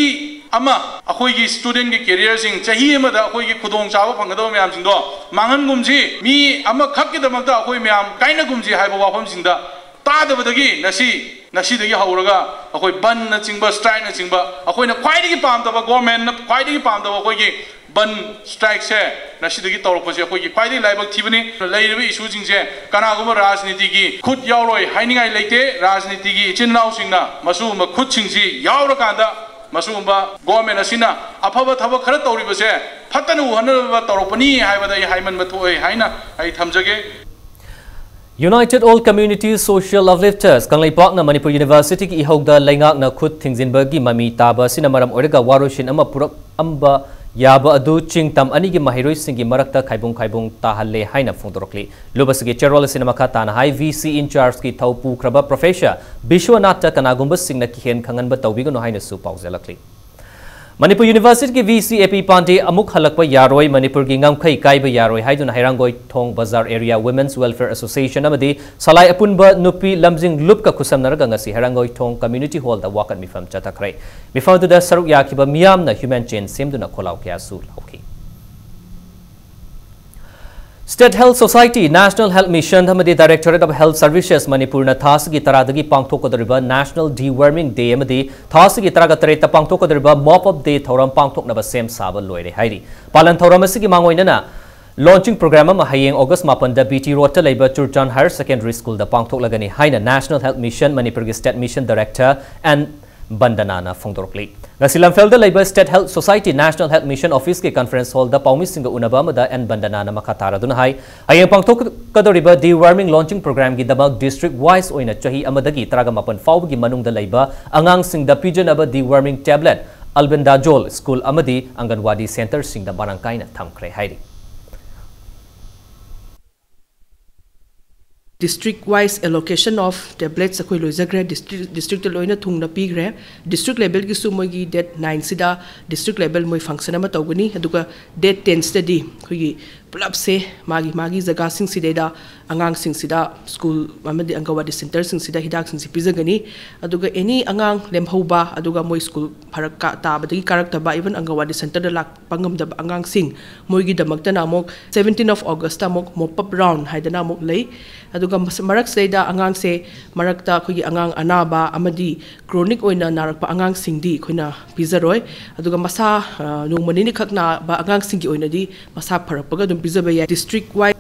ꯑꯃ ꯑꯩꯈꯣꯏꯒꯤ studentꯀꯤ careerꯁꯤꯡ, ꯆꯍꯤ ꯑꯃꯗ ꯑꯩꯈꯣꯏꯒꯤ ꯈꯨꯗꯣꯡꯆꯥꯕ ꯐꯪꯒꯗꯕ ꯃꯌꯥꯝꯁꯤꯡꯗꯣ ꯃꯥꯡꯍꯟꯒꯨꯝꯁꯤ, ꯃꯤ ꯑꯃꯈꯛꯀꯤꯗꯃꯛꯇ ꯑꯩꯈꯣꯏ ꯃꯌꯥꯝ ꯀꯥꯏꯅꯒꯨꯝꯁꯤ ꯍꯥꯏꯕ ꯋꯥꯐꯝꯁꯤꯡꯗ ꯇꯥꯗꯕꯗꯒꯤ ꯉꯁꯤ, ꯉꯁꯤꯗꯒꯤ ꯍꯧꯔꯒ ꯑꯩꯈꯣꯏ ꯕꯟꯅꯆꯤꯡꯕ, strikeꯅꯆꯤꯡꯕ, ꯑꯩꯈꯣꯏꯅ ꯈ꯭ꯋꯥꯏꯗꯒꯤ ꯄꯥꯝꯗꯕ, governmentꯅ ꯈ꯭ꯋꯥꯏꯗꯒꯤ ꯄꯥꯝꯗꯕ ꯑꯩꯈꯣꯏꯒꯤ ꯕꯟ strikeꯁꯦ ꯉꯁꯤꯗꯒꯤ ꯇꯧꯔꯛꯄꯁꯦ ꯑꯩꯈꯣꯏꯒꯤ ꯈ꯭ꯋꯥꯏꯗꯒꯤ ꯂꯥꯏꯕꯛ ꯊꯤꯕꯅꯤ꯫ ꯂꯩꯔꯤꯕ issueꯁꯤꯡꯁꯦ ꯀꯅꯥꯒꯨꯝꯕ ꯔꯥꯖꯅꯤꯇꯤꯒꯤ ꯈꯨꯠ ꯌꯥꯎꯔꯣꯏ ꯍꯥꯏꯅꯤꯡꯉꯥꯏ ꯂꯩꯇꯦ꯫ ꯔꯥꯖꯅꯤꯇꯤꯒꯤ ꯏꯆꯤꯟ ꯏꯅꯥꯎꯁꯤꯡꯅ ꯃꯁꯤꯒꯨꯝꯕ ꯈꯨꯠꯁꯤꯡꯁꯤ ꯌꯥꯎꯔꯀꯥꯟꯗ ꯃꯁꯤꯒꯨꯝꯕ government ꯑꯁꯤꯅ ꯑꯐꯕ ꯊꯕꯛ ꯈꯔ ꯇꯧꯔꯤꯕꯁꯦ ꯐꯠꯇꯅ ꯎꯍꯟꯅꯕ ꯇꯧꯔꯛꯄꯅꯤ ꯍꯥꯏꯕꯗ ꯑꯩ ꯍꯥꯏꯃꯟꯕ ꯊꯣꯛꯑꯦ ꯍꯥꯏꯅ ꯑꯩ ꯊꯝꯖꯒꯦ꯫ United All Community Social Uplifters ꯀꯪꯂꯩꯄꯥꯛꯅ Manipur ꯌꯨꯅꯤꯚꯔꯁꯤꯇꯤꯒꯤ ꯏꯍꯧꯗ ꯂꯩꯉꯥꯛꯅ ꯈꯨꯠ ꯊꯤꯡꯖꯤꯟꯕꯒꯤ ꯃꯃꯤ ꯇꯥꯕ ꯑꯁꯤꯅ ꯃꯔꯝ ꯑꯣꯏꯔꯒ ꯋꯥꯔꯣꯏꯁꯤꯟ ꯑꯃ ꯄꯨꯔꯛꯑꯝꯕ ꯌꯥꯕ ꯑꯗꯨ ꯆꯤꯡ ꯇꯝ ꯑꯅꯤꯒꯤ ꯃꯍꯩꯔꯣꯏꯁꯤꯡꯒꯤ ꯃꯔꯛꯇ ꯈꯥꯏꯕꯨꯡ ꯈꯥꯏꯕꯨꯡ ꯇꯥꯍꯜꯂꯦ ꯍꯥꯏꯅ ꯐꯣꯡꯗꯣꯔꯛꯂꯤ꯫ ꯂꯨꯞ ꯑꯁꯤꯒꯤ ꯆꯦꯔꯣꯜ ꯑꯁꯤꯅ ꯃꯈꯥ ꯇꯥꯅ ꯍꯥꯏ, ꯚꯤ ꯁꯤ in chargeꯀꯤ ꯊꯧ ꯄꯨꯈ꯭ꯔꯕ ꯄ꯭ꯔꯣꯐꯦꯁꯔ ꯕꯤꯁ꯭ꯋꯅꯥꯊꯇ ꯀꯅꯥꯒꯨꯝꯕꯁꯤꯡꯅ ꯀꯤꯍꯦꯟ ꯈꯪꯍꯟꯕ ꯇꯧꯕꯤꯒꯅꯨ ꯍꯥꯏꯅꯁꯨ ꯄꯥꯎꯖꯦꯜꯂꯛꯂꯤ꯫ ꯃꯅꯤꯄꯨꯔ ꯌꯨꯅꯤꯚꯔꯁꯤꯇꯤꯒꯤ ꯚꯤ ꯁꯤ ꯑꯦ ꯄꯤ ꯄꯥꯟꯗꯦ ꯑꯃꯨꯛ ꯍꯜꯂꯛꯄ ꯌꯥꯔꯣꯏ, ꯃꯅꯤꯄꯨꯔꯒꯤ ꯉꯝꯈꯩ ꯀꯥꯏꯕ ꯌꯥꯔꯣꯏ ꯍꯥꯏꯗꯨꯅ ꯍꯩꯔꯥꯡꯒꯣꯏ ꯊꯣꯡ ꯕꯖꯥꯔ ꯑꯦꯔꯤꯌꯥ ꯋꯨꯃꯦꯟꯁ ꯋꯦꯜꯐꯤꯌꯔ ꯑꯦꯁꯣꯁꯤꯌꯦꯁꯟ ꯑꯃꯗꯤ ꯁꯂꯥꯏ ꯑꯄꯨꯟꯕ ꯅꯨꯄꯤ ꯂꯝꯖꯤꯡ ꯂꯨꯞꯀ ꯈꯨꯠꯁꯝꯅꯔꯒ ꯉꯁꯤ ꯍꯩꯔꯥꯡꯒꯣꯏ ꯊꯣꯡ ꯀꯝꯃ꯭ꯌꯨꯅꯤꯇꯤ ꯍꯣꯜꯗ ꯋꯥꯀꯠ ꯃꯤꯐꯝ ꯆꯠꯊꯈ꯭ꯔꯦ꯫ ꯃꯤꯐꯝ ꯑꯗꯨꯗ ꯁꯔꯨꯛ ꯌꯥꯈꯤꯕ ꯃꯤꯌꯥꯝꯅ ꯍ꯭ꯌꯨꯃꯦꯟ ꯆꯦꯟ ꯁꯦꯝꯗꯨꯅ ꯈꯣꯜꯂꯥꯎ ꯀꯌꯥꯁꯨ ꯂꯥꯎꯈꯤ꯫ State Health Society, National Health Mission ꯑꯃꯗꯤ Directorate of Health Services ꯃꯅꯤꯄꯨꯔꯅ ꯊꯥ ꯑꯁꯤꯒꯤ ꯇꯔꯥꯗꯒꯤ ꯄꯥꯡꯊꯣꯛꯀꯗꯧꯔꯤꯕ National Deworming Day ꯑꯃꯗꯤ ꯊꯥ ꯑꯁꯤꯒꯤ ꯇꯔꯥꯒ ꯇꯔꯦꯠꯇ ꯄꯥꯡꯊꯣꯛꯀꯗꯧꯔꯤꯕ Mop Up Day ꯊꯧꯔꯝ ꯄꯥꯡꯊꯣꯛꯅꯕ ꯁꯦꯝ ꯁꯥꯕ ꯂꯣꯏꯔꯦ ꯍꯥꯏꯔꯤ꯫ ꯄꯥꯂꯟ ꯊꯧꯔꯝ ꯑꯁꯤꯒꯤ ꯃꯥꯡꯑꯣꯏꯅꯅ launching program ꯑꯃ ꯍꯌꯦꯡ August ꯃꯥꯄꯟꯗ ꯕꯤ ꯇꯤ ꯔꯣꯗꯇ ꯂꯩꯕ ꯆꯨꯔꯆꯥꯟ Higher Secondary Schoolꯗ ꯄꯥꯡꯊꯣꯛꯂꯒꯅꯤ ꯍꯥꯏꯅ National Health Mission ꯃꯅꯤꯄꯨꯔꯒꯤ State Mission Director ꯑꯦꯟ ꯕꯟꯗꯅꯥꯅ ꯐꯣꯡꯗꯣꯔꯛꯂꯤ꯫ ꯉꯁꯤ ꯂꯝꯐꯦꯜꯗ ꯂꯩꯕ State Health Society National Health Mission Officeꯀꯤ conference hallꯗ ꯄꯥꯎꯃꯤꯁꯤꯡꯒ ꯎꯅꯕ ꯑꯃꯗ ꯑꯦꯟ ꯕꯟꯗꯅꯥꯅ ꯃꯈꯥ ꯇꯥꯔꯗꯨꯅ ꯍꯥꯏ, ꯍꯌꯦꯡ ꯄꯥꯡꯊꯣꯛꯀꯗꯧꯔꯤꯕ deworming launching programꯒꯤꯗꯃꯛ district wise ꯑꯣꯏꯅ ꯆꯍꯤ ꯑꯃꯗꯒꯤ ꯇꯔꯥꯒ ꯃꯥꯄꯟ ꯐꯥꯎꯕꯒꯤ ꯃꯅꯨꯡꯗ ꯂꯩꯕ ꯑꯉꯥꯡꯁꯤꯡꯗ ꯄꯤꯖꯅꯕ deworming tablet, albendazole school ꯑꯃꯗꯤ ꯑꯪꯒꯟꯋꯥꯗꯤ centreꯁꯤꯡꯗ ꯃꯔꯥꯡ ꯀꯥꯏꯅ ꯊꯝꯈ꯭ꯔꯦ ꯍꯥꯏꯔꯤ꯫ District wise allocation of tablets ꯑꯩꯈꯣꯏ ꯂꯣꯏꯖꯈ꯭ꯔꯦ꯫ District districtꯇ ꯂꯣꯏꯅ ꯊꯨꯡꯅ ꯄꯤꯈ꯭ꯔꯦ꯫ District levelꯒꯤꯁꯨ ꯃꯣꯏꯒꯤ date nineꯁꯤꯗ district level ꯃꯣꯏ function ꯑꯃ ꯇꯧꯒꯅꯤ꯫ ꯑꯗꯨꯒ date tenꯁꯤꯗꯗꯤ ꯑꯩꯈꯣꯏꯒꯤ ꯄꯨꯂꯞꯁꯦ ꯃꯥꯒꯤ ꯃꯥꯒꯤ ꯖꯒꯥꯁꯤꯡꯁꯤꯗꯩꯗ ꯑꯉꯥꯡꯁꯤꯡꯁꯤꯗ school ꯑꯃꯗꯤ ꯑꯪꯒꯟꯋꯥꯗꯤ centreꯁꯤꯡꯁꯤꯗ ꯍꯤꯗꯥꯛꯁꯤꯡꯁꯤ ꯄꯤꯖꯒꯅꯤ꯫ ꯑꯗꯨꯒ any ꯑꯉꯥꯡ ꯂꯦꯝꯍꯧꯕ, ꯑꯗꯨꯒ ꯃꯣꯏ school ꯐꯔꯛ ꯀꯥ-, ꯇꯥꯕꯗꯒꯤ ꯀꯥꯔꯛꯇꯕ, even ꯑꯪꯒꯟꯋꯥꯗꯤ centreꯗ ꯂꯥꯛꯄ ꯉꯝꯗꯕ ꯑꯉꯥꯡꯁꯤꯡ, ꯃꯣꯏꯒꯤꯗꯃꯛꯇꯅ ꯑꯃꯨꯛ seventeen of Augustꯇ ꯑꯃꯨꯛ Mop Up Round ꯍꯥꯏꯗꯅ ꯑꯃꯨꯛ ꯂꯩ꯫ ꯑꯗꯨꯒ ꯃꯁ-, ꯃꯔꯛꯁꯤꯗꯩꯗ ꯑꯉꯥꯡꯁꯦ, ꯃꯔꯛꯇ ꯑꯩꯈꯣꯏꯒꯤ ꯑꯉꯥꯡ ꯑꯅꯥꯕ ꯑꯃꯗꯤ chronic ꯑꯣꯏꯅ ꯅꯥꯔꯛꯄ ꯑꯉꯥꯡꯁꯤꯡꯗꯤ ꯑꯩꯈꯣꯏꯅ ꯄꯤꯖꯔꯣꯏ꯫ ꯑꯗꯨꯒ ꯃꯁꯥ, ꯑ, ꯅꯣꯡꯃ ꯅꯤꯅꯤꯈꯛ ꯅꯥꯕ ꯑꯉꯥꯡꯁꯤꯡꯒꯤ ꯑꯣꯏꯅꯗꯤ ꯃꯁꯥ ꯐꯔꯛꯄꯒ ꯑꯗꯨꯝ ꯄꯤꯖꯕ ꯌꯥꯏ꯫ District wise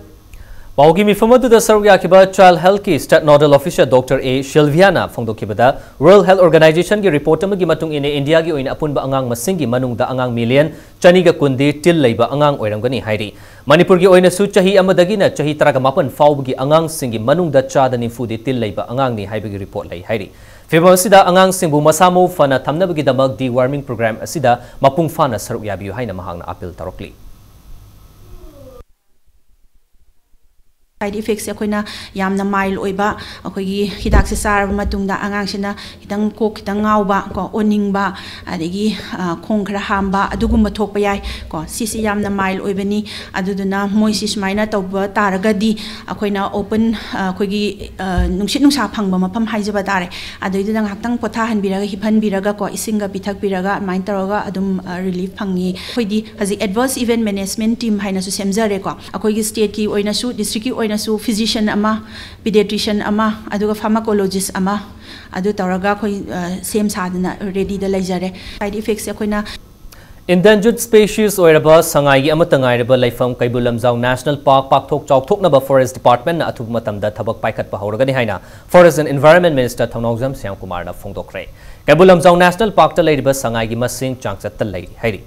ꯄꯥꯎꯒꯤ ꯃꯤꯐꯝ ꯑꯗꯨꯗ ꯁꯔꯨꯛ ꯌꯥꯈꯤꯕ Child Healthꯀꯤ State Nodal Officer Doctor ꯑꯦ ꯁꯤꯜꯚꯤꯌꯥꯅ ꯐꯣꯡꯗꯣꯛꯈꯤꯕꯗ, World Health Organizationꯒꯤ report ꯑꯃꯒꯤ ꯃꯇꯨꯡ ꯏꯟꯅ, ꯏꯟꯗꯤꯌꯥꯒꯤ ꯑꯣꯏꯅ ꯑꯄꯨꯟꯕ ꯑꯉꯥꯡ ꯃꯁꯤꯡꯒꯤ ꯃꯅꯨꯡꯗ ꯑꯉꯥꯡ million ꯆꯅꯤꯒ ꯀꯨꯟꯗꯤ ꯇꯤꯜ ꯂꯩꯕ ꯑꯉꯥꯡ ꯑꯣꯏꯔꯝꯒꯅꯤ ꯍꯥꯏꯔꯤ꯫ ꯃꯅꯤꯄꯨꯔꯒꯤ ꯑꯣꯏꯅꯁꯨ ꯆꯍꯤ ꯑꯃꯗꯒꯤꯅ ꯆꯍꯤ ꯇꯔꯥꯒ ꯃꯥꯄꯟ ꯐꯥꯎꯕꯒꯤ ꯑꯉꯥꯡꯁꯤꯡꯒꯤ ꯃꯅꯨꯡꯗ ꯆꯥꯗ ꯅꯤꯐꯨꯗꯤ ꯇꯤꯜ ꯂꯩꯕ ꯑꯉꯥꯡꯅꯤ ꯍꯥꯏꯕꯒꯤ report ꯂꯩ ꯍꯥꯏꯔꯤ꯫ ꯐꯤꯚꯝ ꯑꯁꯤꯗ ꯑꯉꯥꯡꯁꯤꯡꯕꯨ ꯃꯁꯥ ꯃꯎ ꯐꯅ ꯊꯝꯅꯕꯒꯤꯗꯃꯛ deworming program ꯑꯁꯤꯗ ꯃꯄꯨꯡ ꯐꯥꯅ ꯁꯔꯨꯛ ꯌꯥꯕꯤꯌꯨ ꯍꯥꯏꯅ ꯃꯍꯥꯛꯅ appeal ꯇꯧꯔꯛꯂꯤ꯫ Side effects ꯁꯦ ꯑꯩꯈꯣꯏꯅ ꯌꯥꯝꯅ mild ꯑꯣꯏꯕ, ꯑꯩꯈꯣꯏꯒꯤ ꯍꯤꯗꯥꯛꯁꯦ ꯆꯥꯔꯕ ꯃꯇꯨꯡꯗ ꯑꯉꯥꯡꯁꯤꯅ ꯈꯤꯇꯪ ꯀꯣꯛ ꯈꯤꯇꯪ ꯉꯥꯎꯕ ꯀꯣ, ꯑꯣꯅꯤꯡꯕ, ꯑꯗꯒꯤ, ꯑ, ꯈꯣꯡ ꯈꯔ ꯍꯥꯝꯕ, ꯑꯗꯨꯒꯨꯝꯕ ꯊꯣꯛꯄ ꯌꯥꯏ ꯀꯣ꯫ ꯁꯤꯁꯤ ꯌꯥꯝꯅ mild ꯑꯣꯏꯕꯅꯤ꯫ ꯑꯗꯨꯗꯨꯅ ꯃꯣꯏꯁꯤ ꯁꯨꯃꯥꯏꯅ ꯇꯧꯕ ꯇꯥꯔꯒꯗꯤ ꯑꯩꯈꯣꯏꯅ open, ꯑ, ꯑꯩꯈꯣꯏꯒꯤ, ꯑ, ꯅꯨꯡꯁꯤꯠ ꯅꯨꯡꯁꯥ ꯐꯪꯕ ꯃꯐꯝ ꯍꯥꯏꯖꯕ ꯇꯥꯔꯦ, ꯑꯗꯨꯏꯗꯨꯗ ꯉꯥꯏꯍꯥꯛꯇꯪ ꯄꯣꯊꯥꯍꯟꯕꯤꯔꯒ, ꯍꯤꯞꯍꯟꯕꯤꯔꯒ ꯀꯣ, ꯏꯁꯤꯡꯒ ꯄꯤꯊꯛꯄꯤꯔꯒ ꯑꯗꯨꯃꯥꯏꯅ ꯇꯧꯔꯒ ꯑꯗꯨꯝ, ꯑ, relief ꯐꯪꯉꯤ꯫ ꯑꯩꯈꯣꯏꯗꯤ ꯍꯧꯖꯤꯛ adverse event management team ꯍꯥꯏꯅꯁꯨ ꯁꯦꯝꯖꯔꯦꯀꯣ꯫ ꯑꯩꯈꯣꯏꯒꯤ state ꯀꯤ ꯑꯣꯏꯅꯁꯨ, district ꯀꯤ ꯑꯣꯏꯅꯁꯨ physician ꯑꯃ, pediatrician ꯑꯃ, ꯑꯗꯨꯒ pharmacologist ꯑꯃ, ꯑꯗꯨ ꯇꯧꯔꯒ ꯑꯩꯈꯣꯏ, ꯑ, ꯁꯦꯝ ꯁꯥꯗꯅ ready ꯗ ꯂꯩꯖꯔꯦ꯫ Side effects ꯁꯦ ꯑꯩꯈꯣꯏꯅ Endangered species ꯑꯣꯏꯔꯕ ꯁꯉꯥꯏꯒꯤ ꯑꯃꯠꯇ ꯉꯥꯏꯔꯕ ꯂꯩꯐꯝ ꯀꯩꯕꯨꯜ ꯂꯝꯖꯥꯎ National Park ꯄꯥꯛꯊꯣꯛ ꯆꯥꯎꯊꯣꯛꯅꯕ Forest Department ꯅ ꯑꯊꯨꯕ ꯃꯇꯝꯗ ꯊꯕꯛ ꯄꯥꯏꯈꯠꯄ ꯍꯧꯔꯒꯅꯤ ꯍꯥꯏꯅ Forest and Environment Minister Thounaojam ꯁ꯭ꯌꯥꯝꯀꯨꯃꯥꯔꯅ ꯐꯣꯡꯗꯣꯛꯈ꯭ꯔꯦ꯫ Keibul Lamjao National Park ꯇ ꯂꯩꯔꯤꯕ ꯁꯉꯥꯏꯒꯤ ꯃꯁꯤꯡ ꯆꯥꯡꯆꯠꯇ ꯂꯩꯔꯤ ꯍꯥꯏꯔꯤ꯫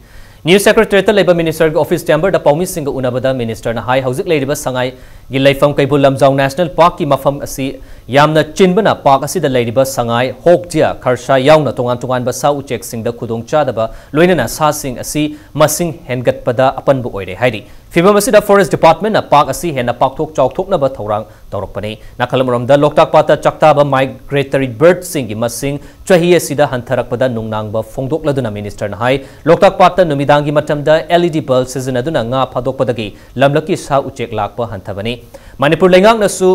New Secretariat ꯇ ꯂꯩꯕ Minister ꯒꯤ office chamber ꯗ ꯄꯥꯎꯃꯤꯁꯤꯡꯒ ꯎꯅꯕꯗ Minister ꯅ ꯍꯥꯏ, ꯍꯧꯖꯤꯛ ꯂꯩꯔꯤꯕ ꯁꯉꯥꯏꯒꯤ ꯂꯩꯐꯝ ꯀꯩꯕꯨꯜ ꯂꯝꯖꯥꯎ National Park ꯀꯤ ꯃꯐꯝ ꯑꯁꯤ ꯌꯥꯝꯅ ꯆꯤꯟꯕꯅ park ꯑꯁꯤꯗ ꯂꯩꯔꯤꯕ ꯁꯉꯥꯏ, ꯍꯣꯛ, ꯗꯤꯌꯔ, ꯈꯔꯁꯥ ꯌꯥꯎꯅ ꯇꯣꯉꯥꯟ ꯇꯣꯉꯥꯟꯕ ꯁꯥ ꯎꯆꯦꯛꯁꯤꯡꯗ ꯈꯨꯗꯣꯡꯆꯥꯗꯕ ꯂꯣꯏꯅꯅ ꯁꯥꯁꯤꯡ ꯑꯁꯤ ꯃꯁꯤꯡ ꯍꯦꯟꯒꯠꯄꯗ ꯑꯄꯟꯕ ꯑꯣꯏꯔꯦ ꯍꯥꯏꯔꯤ꯫ ꯐꯤꯚꯝ ꯑꯁꯤꯗ Forest Department ꯅ park ꯑꯁꯤ ꯍꯦꯟꯅ ꯄꯥꯛꯊꯣꯛ ꯆꯥꯎꯊꯣꯛꯅꯕ ꯊꯧꯔꯥꯡ ꯇꯧꯔꯛꯄꯅꯤ꯫ ꯅꯥꯀꯜ ꯑꯃꯔꯣꯝꯗ ꯂꯣꯛꯇꯥꯛ ꯄꯥꯠꯇ ꯆꯥꯛꯇꯥꯕ migratory bird ꯁꯤꯡꯒꯤ ꯃꯁꯤꯡ ꯆꯍꯤ ꯑꯁꯤꯗ ꯍꯟꯊꯔꯛꯄꯗ ꯅꯨꯡꯅꯥꯡꯕ ꯐꯣꯡꯗꯣꯛꯂꯗꯨꯅ Minister ꯅ ꯍꯥꯏ, ꯂꯣꯛꯇꯥꯛ ꯄꯥꯠꯇ ꯅꯨꯃꯤꯗꯥꯡꯒꯤ ꯃꯇꯝꯗ L E D bulb ꯁꯤꯖꯤꯟꯅꯗꯨꯅ ꯉꯥ ꯐꯥꯗꯣꯛꯄꯗꯒꯤ ꯂꯝꯂꯛꯀꯤ ꯁꯥ ꯎꯆꯦꯛ ꯂꯥꯛꯄ ꯍꯟꯊꯕꯅꯤ꯫ ꯃꯅꯤꯄꯨꯔ ꯂꯩꯉꯥꯛꯅꯁꯨ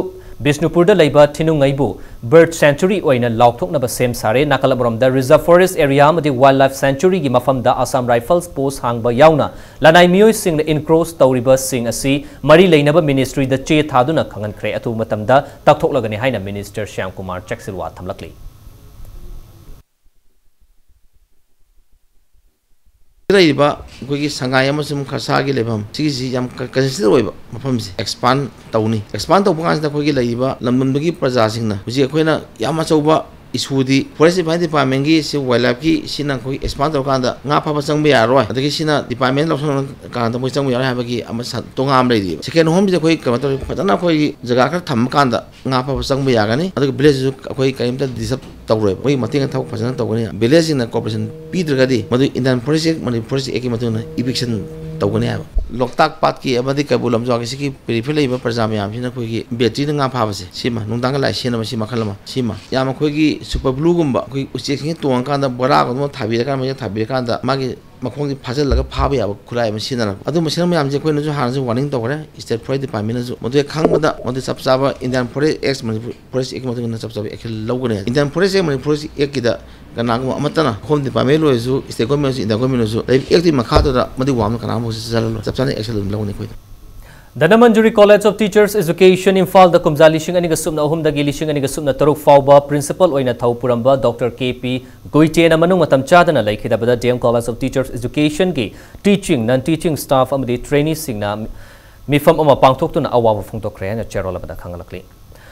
ꯕꯤꯁꯅꯨꯄꯨꯔꯗ ꯂꯩꯕ ꯊꯤꯅꯨꯡꯉꯩꯕꯨ bird sanctuary ꯑꯣꯏꯅ ꯂꯥꯎꯊꯣꯛꯅꯕ ꯁꯦꯝ ꯁꯥꯔꯦ꯫ ꯅꯥꯀꯜ ꯑꯃꯔꯣꯝꯗ Reserve Forest Area ꯑꯃꯗꯤ Wildlife Sanctuary ꯒꯤ ꯃꯐꯝꯗ Assam Rifles post ꯍꯥꯡꯕ ꯌꯥꯎꯅ ꯂꯅꯥꯏ ꯃꯤꯑꯣꯏꯁꯤꯡꯅ encroach ꯇꯧꯔꯤꯕꯁꯤꯡ ꯑꯁꯤ ꯃꯔꯤ ꯂꯩꯅꯕ ministry ꯗ ꯆꯦ ꯊꯥꯗꯨꯅ ꯈꯪꯍꯟꯈ꯭ꯔꯦ꯫ ꯑꯊꯨꯕ ꯃꯇꯝꯗ ꯇꯥꯛꯊꯣꯛꯂꯒꯅꯤ ꯍꯥꯏꯅ Minister ꯁ꯭ꯌꯥꯝ ꯀꯨꯃꯥꯔ ꯆꯦꯛꯁꯤꯜꯋꯥ ꯊꯝꯂꯛꯂꯤ꯫ ꯂꯩꯔꯤꯕ ꯑꯩꯈꯣꯏꯒꯤ ꯁꯉꯥꯏ ꯑꯃꯁꯨꯡ ꯈꯔꯁꯥꯒꯤ ꯂꯩꯐꯝ ꯁꯤꯒꯤꯁꯤ ꯌꯥꯝ ꯀ-, congested ꯑꯣꯏꯕ ꯃꯐꯝꯁꯦ expand ꯇꯧꯅꯤ꯫ Expand ꯇꯧꯕ ꯀꯥꯟꯁꯤꯗ ꯑꯩꯈꯣꯏꯒꯤ ꯂꯩꯔꯤꯕ ꯂꯝꯗꯝꯗꯨꯒꯤ ꯄ꯭ꯔꯖꯥꯁꯤꯡꯅ ꯍꯧꯖꯤꯛ ꯑꯩꯈꯣꯏꯅ ꯌꯥꯝ ꯑꯆꯧꯕ Issue ꯗꯤ Forest Department ꯒꯤ ꯁꯤ Wildlife ꯀꯤ ꯁꯤꯅ ꯑꯩꯈꯣꯏ expand ꯇꯧꯔꯀꯥꯟꯗ ꯉꯥ ꯐꯥꯕ ꯆꯪꯕ ꯌꯥꯔꯣꯏ, ꯑꯗꯒꯤ ꯁꯤꯅ department ꯂꯧꯁꯤꯟꯂꯀꯥꯟꯗ ꯃꯣꯏ ꯆꯪꯕ ꯌꯥꯔꯣꯏ ꯍꯥꯏꯕꯒꯤ ꯑꯃ ꯁ-, ꯇꯣꯉꯥꯟ ꯑꯃ ꯂꯩꯔꯤꯕ꯫ Second home ꯁꯦ ꯑꯩꯈꯣꯏ ꯀꯩꯅꯣ ꯇꯧꯔꯤ, ꯐꯖꯅ ꯑꯩꯈꯣꯏꯒꯤ ꯖꯒꯥ ꯈꯔ ꯊꯝꯕ ꯀꯥꯟꯗ ꯉꯥ ꯐꯥꯕ ꯆꯪꯕ ꯌꯥꯒꯅꯤ, ꯑꯗꯨꯒ village ꯁꯨ ꯑꯩꯈꯣꯏ ꯀꯔꯤꯝꯇ disturb ꯇꯧꯔꯣꯏ꯫ ꯃꯣꯏꯒꯤ ꯃꯇꯦꯡ ꯊꯕꯛ ꯐꯖꯅ ꯇꯧꯒꯅꯤ꯫ Village ꯁꯤꯡꯅ cooperation ꯄꯤꯗ꯭ꯔꯒꯗꯤ ꯃꯗꯨ Indian Forest Act, Manipur Forest Act ꯀꯤ ꯃꯇꯨꯡ ꯏꯟꯅ eviction ꯇꯧꯒꯅꯤ ꯍꯥꯏꯕ꯫ ꯂꯣꯛꯇꯥꯛ ꯄꯥꯠꯀꯤ ꯑꯃꯗꯤ ꯀꯩꯕꯨꯜ ꯂꯝꯖꯥꯎꯒꯤ ꯁꯤꯒꯤ periphery ꯂꯩꯕ ꯄ꯭ꯔꯖꯥ ꯃꯌꯥꯝꯁꯤꯅ ꯑꯩꯈꯣꯏꯒꯤ battery ꯅ ꯉꯥ ꯐꯥꯕꯁꯦ, ꯁꯤꯃ ꯅꯨꯡꯗꯥꯡꯒ ꯂꯥꯏ ꯁꯦꯟꯅꯕ, ꯁꯤ ꯃꯈꯜ ꯑꯃ, ꯁꯤꯃ ꯌꯥꯝ ꯑꯩꯈꯣꯏꯒꯤ super glue ꯒꯨꯝꯕ, ꯑꯩꯈꯣꯏ ꯎꯆꯦꯛꯁꯤꯡꯁꯤ ꯇꯣꯡꯉꯀꯥꯟꯗ ꯕꯣꯔꯥꯒꯨꯝꯕ ꯊꯥꯕꯤꯔꯀꯥꯟꯗ, ꯃꯩꯗ ꯊꯥꯕꯤꯔꯀꯥꯟꯗ ꯃꯥꯒꯤ ꯃꯈꯣꯡꯁꯤ ꯐꯥꯖꯤꯜꯂꯒ ꯐꯥꯕ ꯌꯥꯕ ꯈꯨꯠꯂꯥꯏ ꯑꯃ ꯁꯤꯖꯤꯟꯅꯔꯛꯄ꯫ ꯑꯗꯨ ꯃꯁꯤꯅ ꯃꯌꯥꯝꯁꯦ ꯑꯩꯈꯣꯏꯅꯁꯨ ꯍꯥꯟꯅꯁꯨ warning ꯇꯧꯈ꯭ꯔꯦ, State Forest Department ꯅꯁꯨ꯫ ꯃꯗꯨ ꯍꯦꯛ ꯈꯪꯕꯗ ꯃꯗꯨ ꯆꯞ ꯆꯥꯕ Indian Forest Act, Manipur Forest Act ꯀꯤ ꯃꯇꯨꯡ ꯏꯟꯅ ꯆꯞ ꯆꯥꯕ action ꯂꯧꯒꯅꯤ꯫ Indian Forest Act, Manipur Forest Act ꯀꯤꯗ ꯀꯅꯥꯒꯨꯝꯕ ꯑꯃꯠꯇꯅ Home Department ꯑꯣꯏꯔꯁꯨ, State Government ꯑꯣꯏꯔꯁꯨ, Indian Government ꯑꯣꯏꯔꯁꯨ, ꯂꯩꯔꯤꯕ act ꯇꯨꯒꯤ ꯃꯈꯥꯗꯨꯗ ꯃꯗꯨꯒꯤ ꯋꯥꯐꯝꯗ ꯀꯅꯥꯒꯨꯝꯕ ꯆꯠꯍꯜꯂꯣꯏ꯫ ꯆꯞ ꯆꯥꯅ action ꯑꯗꯨꯝ ꯂꯧꯒꯅꯤ ꯑꯩꯈꯣꯏꯗ꯫ Dhanamanjuri College of Teachers Education, ꯏꯝꯐꯥꯜꯗ ꯀꯨꯝꯖꯥ ꯂꯤꯁꯤꯡ ꯑꯅꯤꯒ ꯁꯨꯞꯅ ꯑꯍꯨꯝꯗꯒꯤ ꯂꯤꯁꯤꯡ ꯑꯅꯤꯒ ꯁꯨꯞꯅ ꯇꯔꯨꯛ ꯐꯥꯎꯕ principal ꯑꯣꯏꯅ ꯊꯧ ꯄꯨꯔꯝꯕ Doctor K P ꯒꯨꯏꯇꯦꯅ ꯃꯅꯨꯡ ꯃꯇꯝ ꯆꯥꯗꯅ ꯂꯩꯈꯤꯗꯕꯗ D M College of Teachers Education ꯒꯤ teaching, non-teaching staff ꯑꯃꯗꯤ trainee ꯁꯤꯡꯅ ꯃꯤꯐꯝ ꯑꯃ ꯄꯥꯡꯊꯣꯛꯇꯨꯅ ꯑꯋꯥꯕ ꯐꯣꯡꯗꯣꯛꯈ꯭ꯔꯦ ꯍꯥꯏꯅ ꯆꯦꯔꯣꯜ ꯑꯃꯗ ꯈꯪꯍꯜꯂꯛꯂꯤ꯫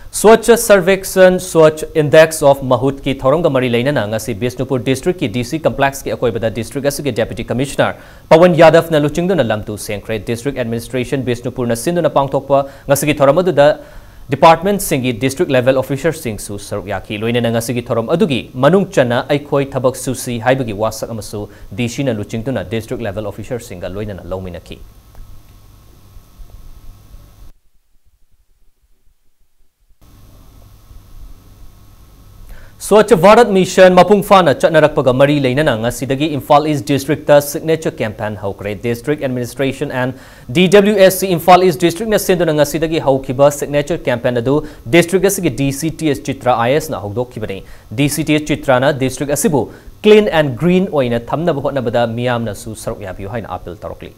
Swachh Survekshan, Swachh Index of Mahut ꯀꯤ ꯊꯧꯔꯝꯒ ꯃꯔꯤ ꯂꯩꯅꯅ ꯉꯁꯤ ꯕꯤꯁꯅꯨꯄꯨꯔ district ꯀꯤ D C complex ꯀꯤ ꯑꯀꯣꯏꯕꯗ district ꯑꯁꯤꯒꯤ Deputy Commissioner ꯄꯋꯟ ꯌꯥꯗꯚꯅ ꯂꯨꯆꯤꯡꯗꯨꯅ ꯂꯝ ꯇꯨ ꯁꯦꯡꯈ꯭ꯔꯦ꯫ District Administration ꯕꯤꯁꯅꯨꯄꯨꯔꯅ ꯁꯤꯟꯗꯨꯅ ꯄꯥꯡꯊꯣꯛꯄ ꯉꯁꯤꯒꯤ ꯊꯧꯔꯝ ꯑꯗꯨꯗ department ꯁꯤꯡꯒꯤ district level officer ꯁꯤꯡꯁꯨ ꯁꯔꯨꯛ ꯌꯥꯈꯤ꯫ ꯂꯣꯏꯅꯅ ꯉꯁꯤꯒꯤ ꯊꯧꯔꯝ ꯑꯗꯨꯒꯤ ꯃꯅꯨꯡ ꯆꯟꯅ ꯑꯩꯈꯣꯏ ꯊꯕꯛ ꯁꯨꯁꯤ ꯍꯥꯏꯕꯒꯤ ꯋꯥꯁꯛ ꯑꯃꯁꯨ D C ꯅ ꯂꯨꯆꯤꯡꯗꯨꯅ district level officer ꯁꯤꯡꯒ ꯂꯣꯏꯅꯅ ꯂꯧꯃꯤꯟꯅꯈꯤ꯫ Swachh Bharat Mission ꯃꯄꯨꯡ ꯐꯥꯅ ꯆꯠꯅꯔꯛꯄꯒ ꯃꯔꯤ ꯂꯩꯅꯅ ꯉꯁꯤꯗꯒꯤ ꯏꯝꯐꯥꯜ East district ꯇ signature campaign ꯍꯧꯈ꯭ꯔꯦ꯫ District Administration and D W S C Imphal East district ꯅ ꯁꯤꯟꯗꯨꯅ ꯉꯁꯤꯗꯒꯤ ꯍꯧꯈꯤꯕ signature campaign ꯑꯗꯨ district ꯑꯁꯤꯒꯤ D C T S ꯆꯤꯇ꯭ꯔ I A S ꯅ ꯍꯧꯗꯣꯛꯈꯤꯕꯅꯤ꯫ D C T S ꯆꯤꯇ꯭ꯔꯅ district ꯑꯁꯤꯕꯨ clean and green ꯑꯣꯏꯅ ꯊꯝꯅꯕ ꯍꯣꯠꯅꯕꯗ ꯃꯤꯌꯥꯝꯅꯁꯨ ꯁꯔꯨꯛ ꯌꯥꯕꯤꯌꯨ ꯍꯥꯏꯅ appeal ꯇꯧꯔꯛꯂꯤ꯫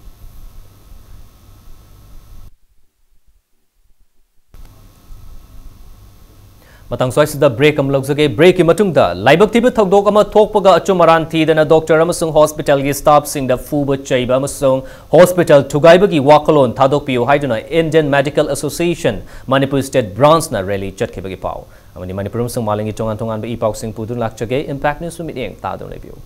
ꯃꯇꯥꯡ ꯁ꯭ꯋꯥꯏꯁꯤꯗ break ꯑꯃ ꯂꯧꯖꯒꯦ꯫ Break ꯀꯤ ꯃꯇꯨꯡꯗ ꯂꯥꯏꯕꯛ ꯊꯤꯕ ꯊꯧꯗꯣꯛ ꯑꯃ ꯊꯣꯛꯄꯒ ꯑꯆꯨꯝ ꯑꯔꯥꯟ ꯊꯤꯗꯅ doctor ꯑꯃꯁꯨꯡ hospital ꯒꯤ staff ꯁꯤꯡꯗ ꯐꯨꯕ ꯆꯩꯕ ꯑꯃꯁꯨꯡ hospital ꯊꯨꯒꯥꯏꯕꯒꯤ ꯋꯥꯈꯜꯂꯣꯟ ꯊꯥꯗꯣꯛꯄꯤꯌꯨ ꯍꯥꯏꯗꯨꯅ Indian Medical Association Manipur State Branch ꯅ rally ꯆꯠꯈꯤꯕꯒꯤ ꯄꯥꯎ꯫ ꯑꯃꯗꯤ ꯃꯅꯤꯄꯨꯔ ꯑꯃꯁꯨꯡ ꯃꯥꯂꯦꯝꯒꯤ ꯇꯣꯉꯥꯟ ꯇꯣꯉꯥꯟꯕ ꯏ ꯄꯥꯎꯁꯤꯡ ꯄꯨꯗꯨꯅ ꯂꯥꯛꯆꯒꯦ꯫ Impact Newsꯄꯨ ꯃꯤꯠꯌꯦꯡ ꯇꯥꯗꯨꯅ ꯂꯩꯕꯤꯌꯨ꯫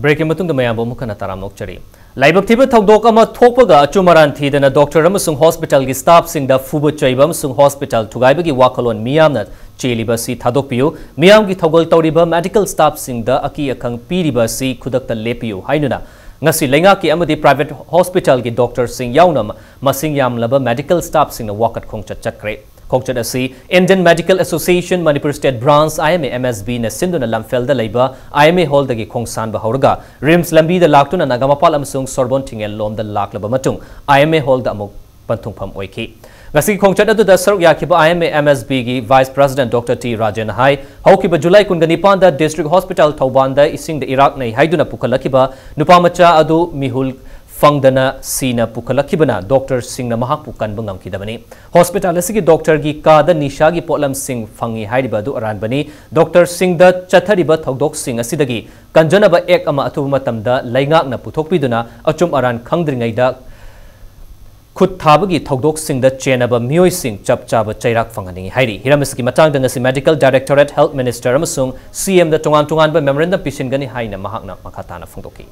Breakꯀꯤ ꯃꯇꯨꯡꯗ ꯃꯌꯥꯝꯕꯨ ꯑꯃꯨꯛ ꯍꯟꯅ ꯇꯔꯥꯝꯅ ꯑꯣꯛꯆꯔꯤ꯫ ꯂꯥꯏꯕꯛ ꯊꯤꯕ ꯊꯧꯗꯣꯛ ꯑꯃ ꯊꯣꯛꯄꯒ ꯑꯆꯨꯝ ꯑꯔꯥꯟ ꯊꯤꯗꯅ doctor ꯑꯃꯁꯨꯡ hospitalꯒꯤ staffꯁꯤꯡꯗ ꯐꯨꯕ ꯆꯩꯕ ꯑꯃꯁꯨꯡ hospital ꯊꯨꯒꯥꯏꯕꯒꯤ ꯋꯥꯈꯜꯂꯣꯟ ꯃꯤꯌꯥꯝꯅ ꯆꯦꯜꯂꯤꯕ ꯑꯁꯤ ꯊꯥꯗꯣꯛꯄꯤꯌꯨ꯫ ꯃꯤꯌꯥꯝꯒꯤ ꯊꯧꯒꯜ ꯇꯧꯔꯤꯕ medical staffꯁꯤꯡꯗ ꯑꯀꯤ ꯑꯈꯪ ꯄꯤꯔꯤꯕ ꯑꯁꯤ ꯈꯨꯗꯛꯇ ꯂꯦꯞꯄꯤꯌꯨ ꯍꯥꯏꯗꯨꯅ ꯉꯁꯤ ꯂꯩꯉꯥꯛꯀꯤ ꯑꯃꯗꯤ private hospitalꯒꯤ doctorꯁꯤꯡ ꯌꯥꯎꯅ ꯃꯁꯤꯡ ꯌꯥꯝꯂꯕ medical staffꯁꯤꯡꯅ ꯋꯥꯀꯠ ꯈꯣꯡꯆꯠ ꯆꯠꯈ꯭ꯔꯦ꯫ ꯈꯣꯡꯆꯠ ꯑꯁꯤ Indian Medical Association Manipur State Branch, I M A M S Bꯅ ꯁꯤꯟꯗꯨꯅ ꯂꯝꯐꯦꯜꯗ ꯂꯩꯕ I M A hallꯗꯒꯤ ꯈꯣꯡꯁꯥꯟꯕ ꯍꯧꯔꯒ RIMS ꯂꯝꯕꯤꯗ ꯂꯥꯛꯇꯨꯅ ꯅꯥꯒꯥꯃꯄꯥꯜ ꯑꯃꯁꯨꯡ ꯁꯣꯔꯕꯣꯟ ꯊꯤꯡꯉꯦꯜ ꯂꯣꯝꯗ ꯂꯥꯛꯂꯕ ꯃꯇꯨꯡ I M A hallꯗ ꯑꯃꯨꯛ ꯄꯟꯊꯨꯡꯐꯝ ꯑꯣꯏꯈꯤ꯫ ꯉꯁꯤꯒꯤ ꯈꯣꯡꯆꯠ ꯑꯗꯨꯗ ꯁꯔꯨꯛ ꯌꯥꯈꯤꯕ I M A M S Bꯒꯤ Vice President Doctor T Rajenꯅ ꯍꯥꯏ, ꯍꯧꯈꯤꯕ July ꯀꯨꯟꯒ ꯅꯤꯄꯥꯟꯗ District Hospital ꯊꯧꯕꯥꯜꯗ ꯏꯁꯤꯡꯗ ꯏꯔꯥꯛꯅꯩ ꯍꯥꯏꯗꯨꯅ ꯄꯨꯈꯠꯂꯛꯈꯤꯕ ꯅꯨꯄꯥ ꯃꯆꯥ ꯑꯗꯨ ꯃꯤꯍꯨꯜ ꯐꯪꯗꯅ ꯁꯤꯅ ꯄꯨꯈꯠꯂꯛꯈꯤꯕꯅ doctorꯁꯤꯡꯅ ꯃꯍꯥꯛꯄꯨ ꯀꯟꯕ ꯉꯝꯈꯤꯗꯕꯅꯤ꯫ Hospital ꯑꯁꯤꯒꯤ doctorꯒꯤ ꯀꯥꯗ ꯅꯤꯁꯥꯒꯤ ꯄꯣꯠꯂꯝꯁꯤꯡ ꯐꯪꯉꯤ ꯍꯥꯏꯔꯤꯕ ꯑꯗꯨ ꯑꯔꯥꯟꯕꯅꯤ꯫ Doctorꯁꯤꯡꯗ ꯆꯠꯊꯔꯤꯕ ꯊꯧꯗꯣꯛꯁꯤꯡ ꯑꯁꯤꯗꯒꯤ ꯀꯟꯖꯅꯕ act ꯑꯃ ꯑꯊꯨꯕ ꯃꯇꯝꯗ ꯂꯩꯉꯥꯛꯅ ꯄꯨꯊꯣꯛꯄꯤꯗꯨꯅ ꯑꯆꯨꯝ ꯑꯔꯥꯟ ꯈꯪꯗ꯭ꯔꯤꯉꯩꯗ ꯈꯨꯠ ꯊꯥꯕꯒꯤ ꯊꯧꯗꯣꯛꯁꯤꯡꯗ ꯆꯦꯟꯅꯕ ꯃꯤꯑꯣꯏꯁꯤꯡ ꯆꯞ ꯆꯥꯕ ꯆꯩꯔꯥꯛ ꯐꯪꯍꯟꯅꯤꯡꯏ ꯍꯥꯏꯔꯤ꯫ ꯍꯤꯔꯝ ꯑꯁꯤꯒꯤ ꯃꯇꯥꯡꯗ ꯉꯁꯤ Medical Directorate, Health Minister ꯑꯃꯁꯨꯡ C Mꯗ ꯇꯣꯉꯥꯟ ꯇꯣꯉꯥꯟꯕ memorandum ꯄꯤꯁꯤꯟꯒꯅꯤ ꯍꯥꯏꯅ ꯃꯍꯥꯛꯅ ꯃꯈꯥ ꯇꯥꯅ ꯐꯣꯡꯗꯣꯛꯈꯤ꯫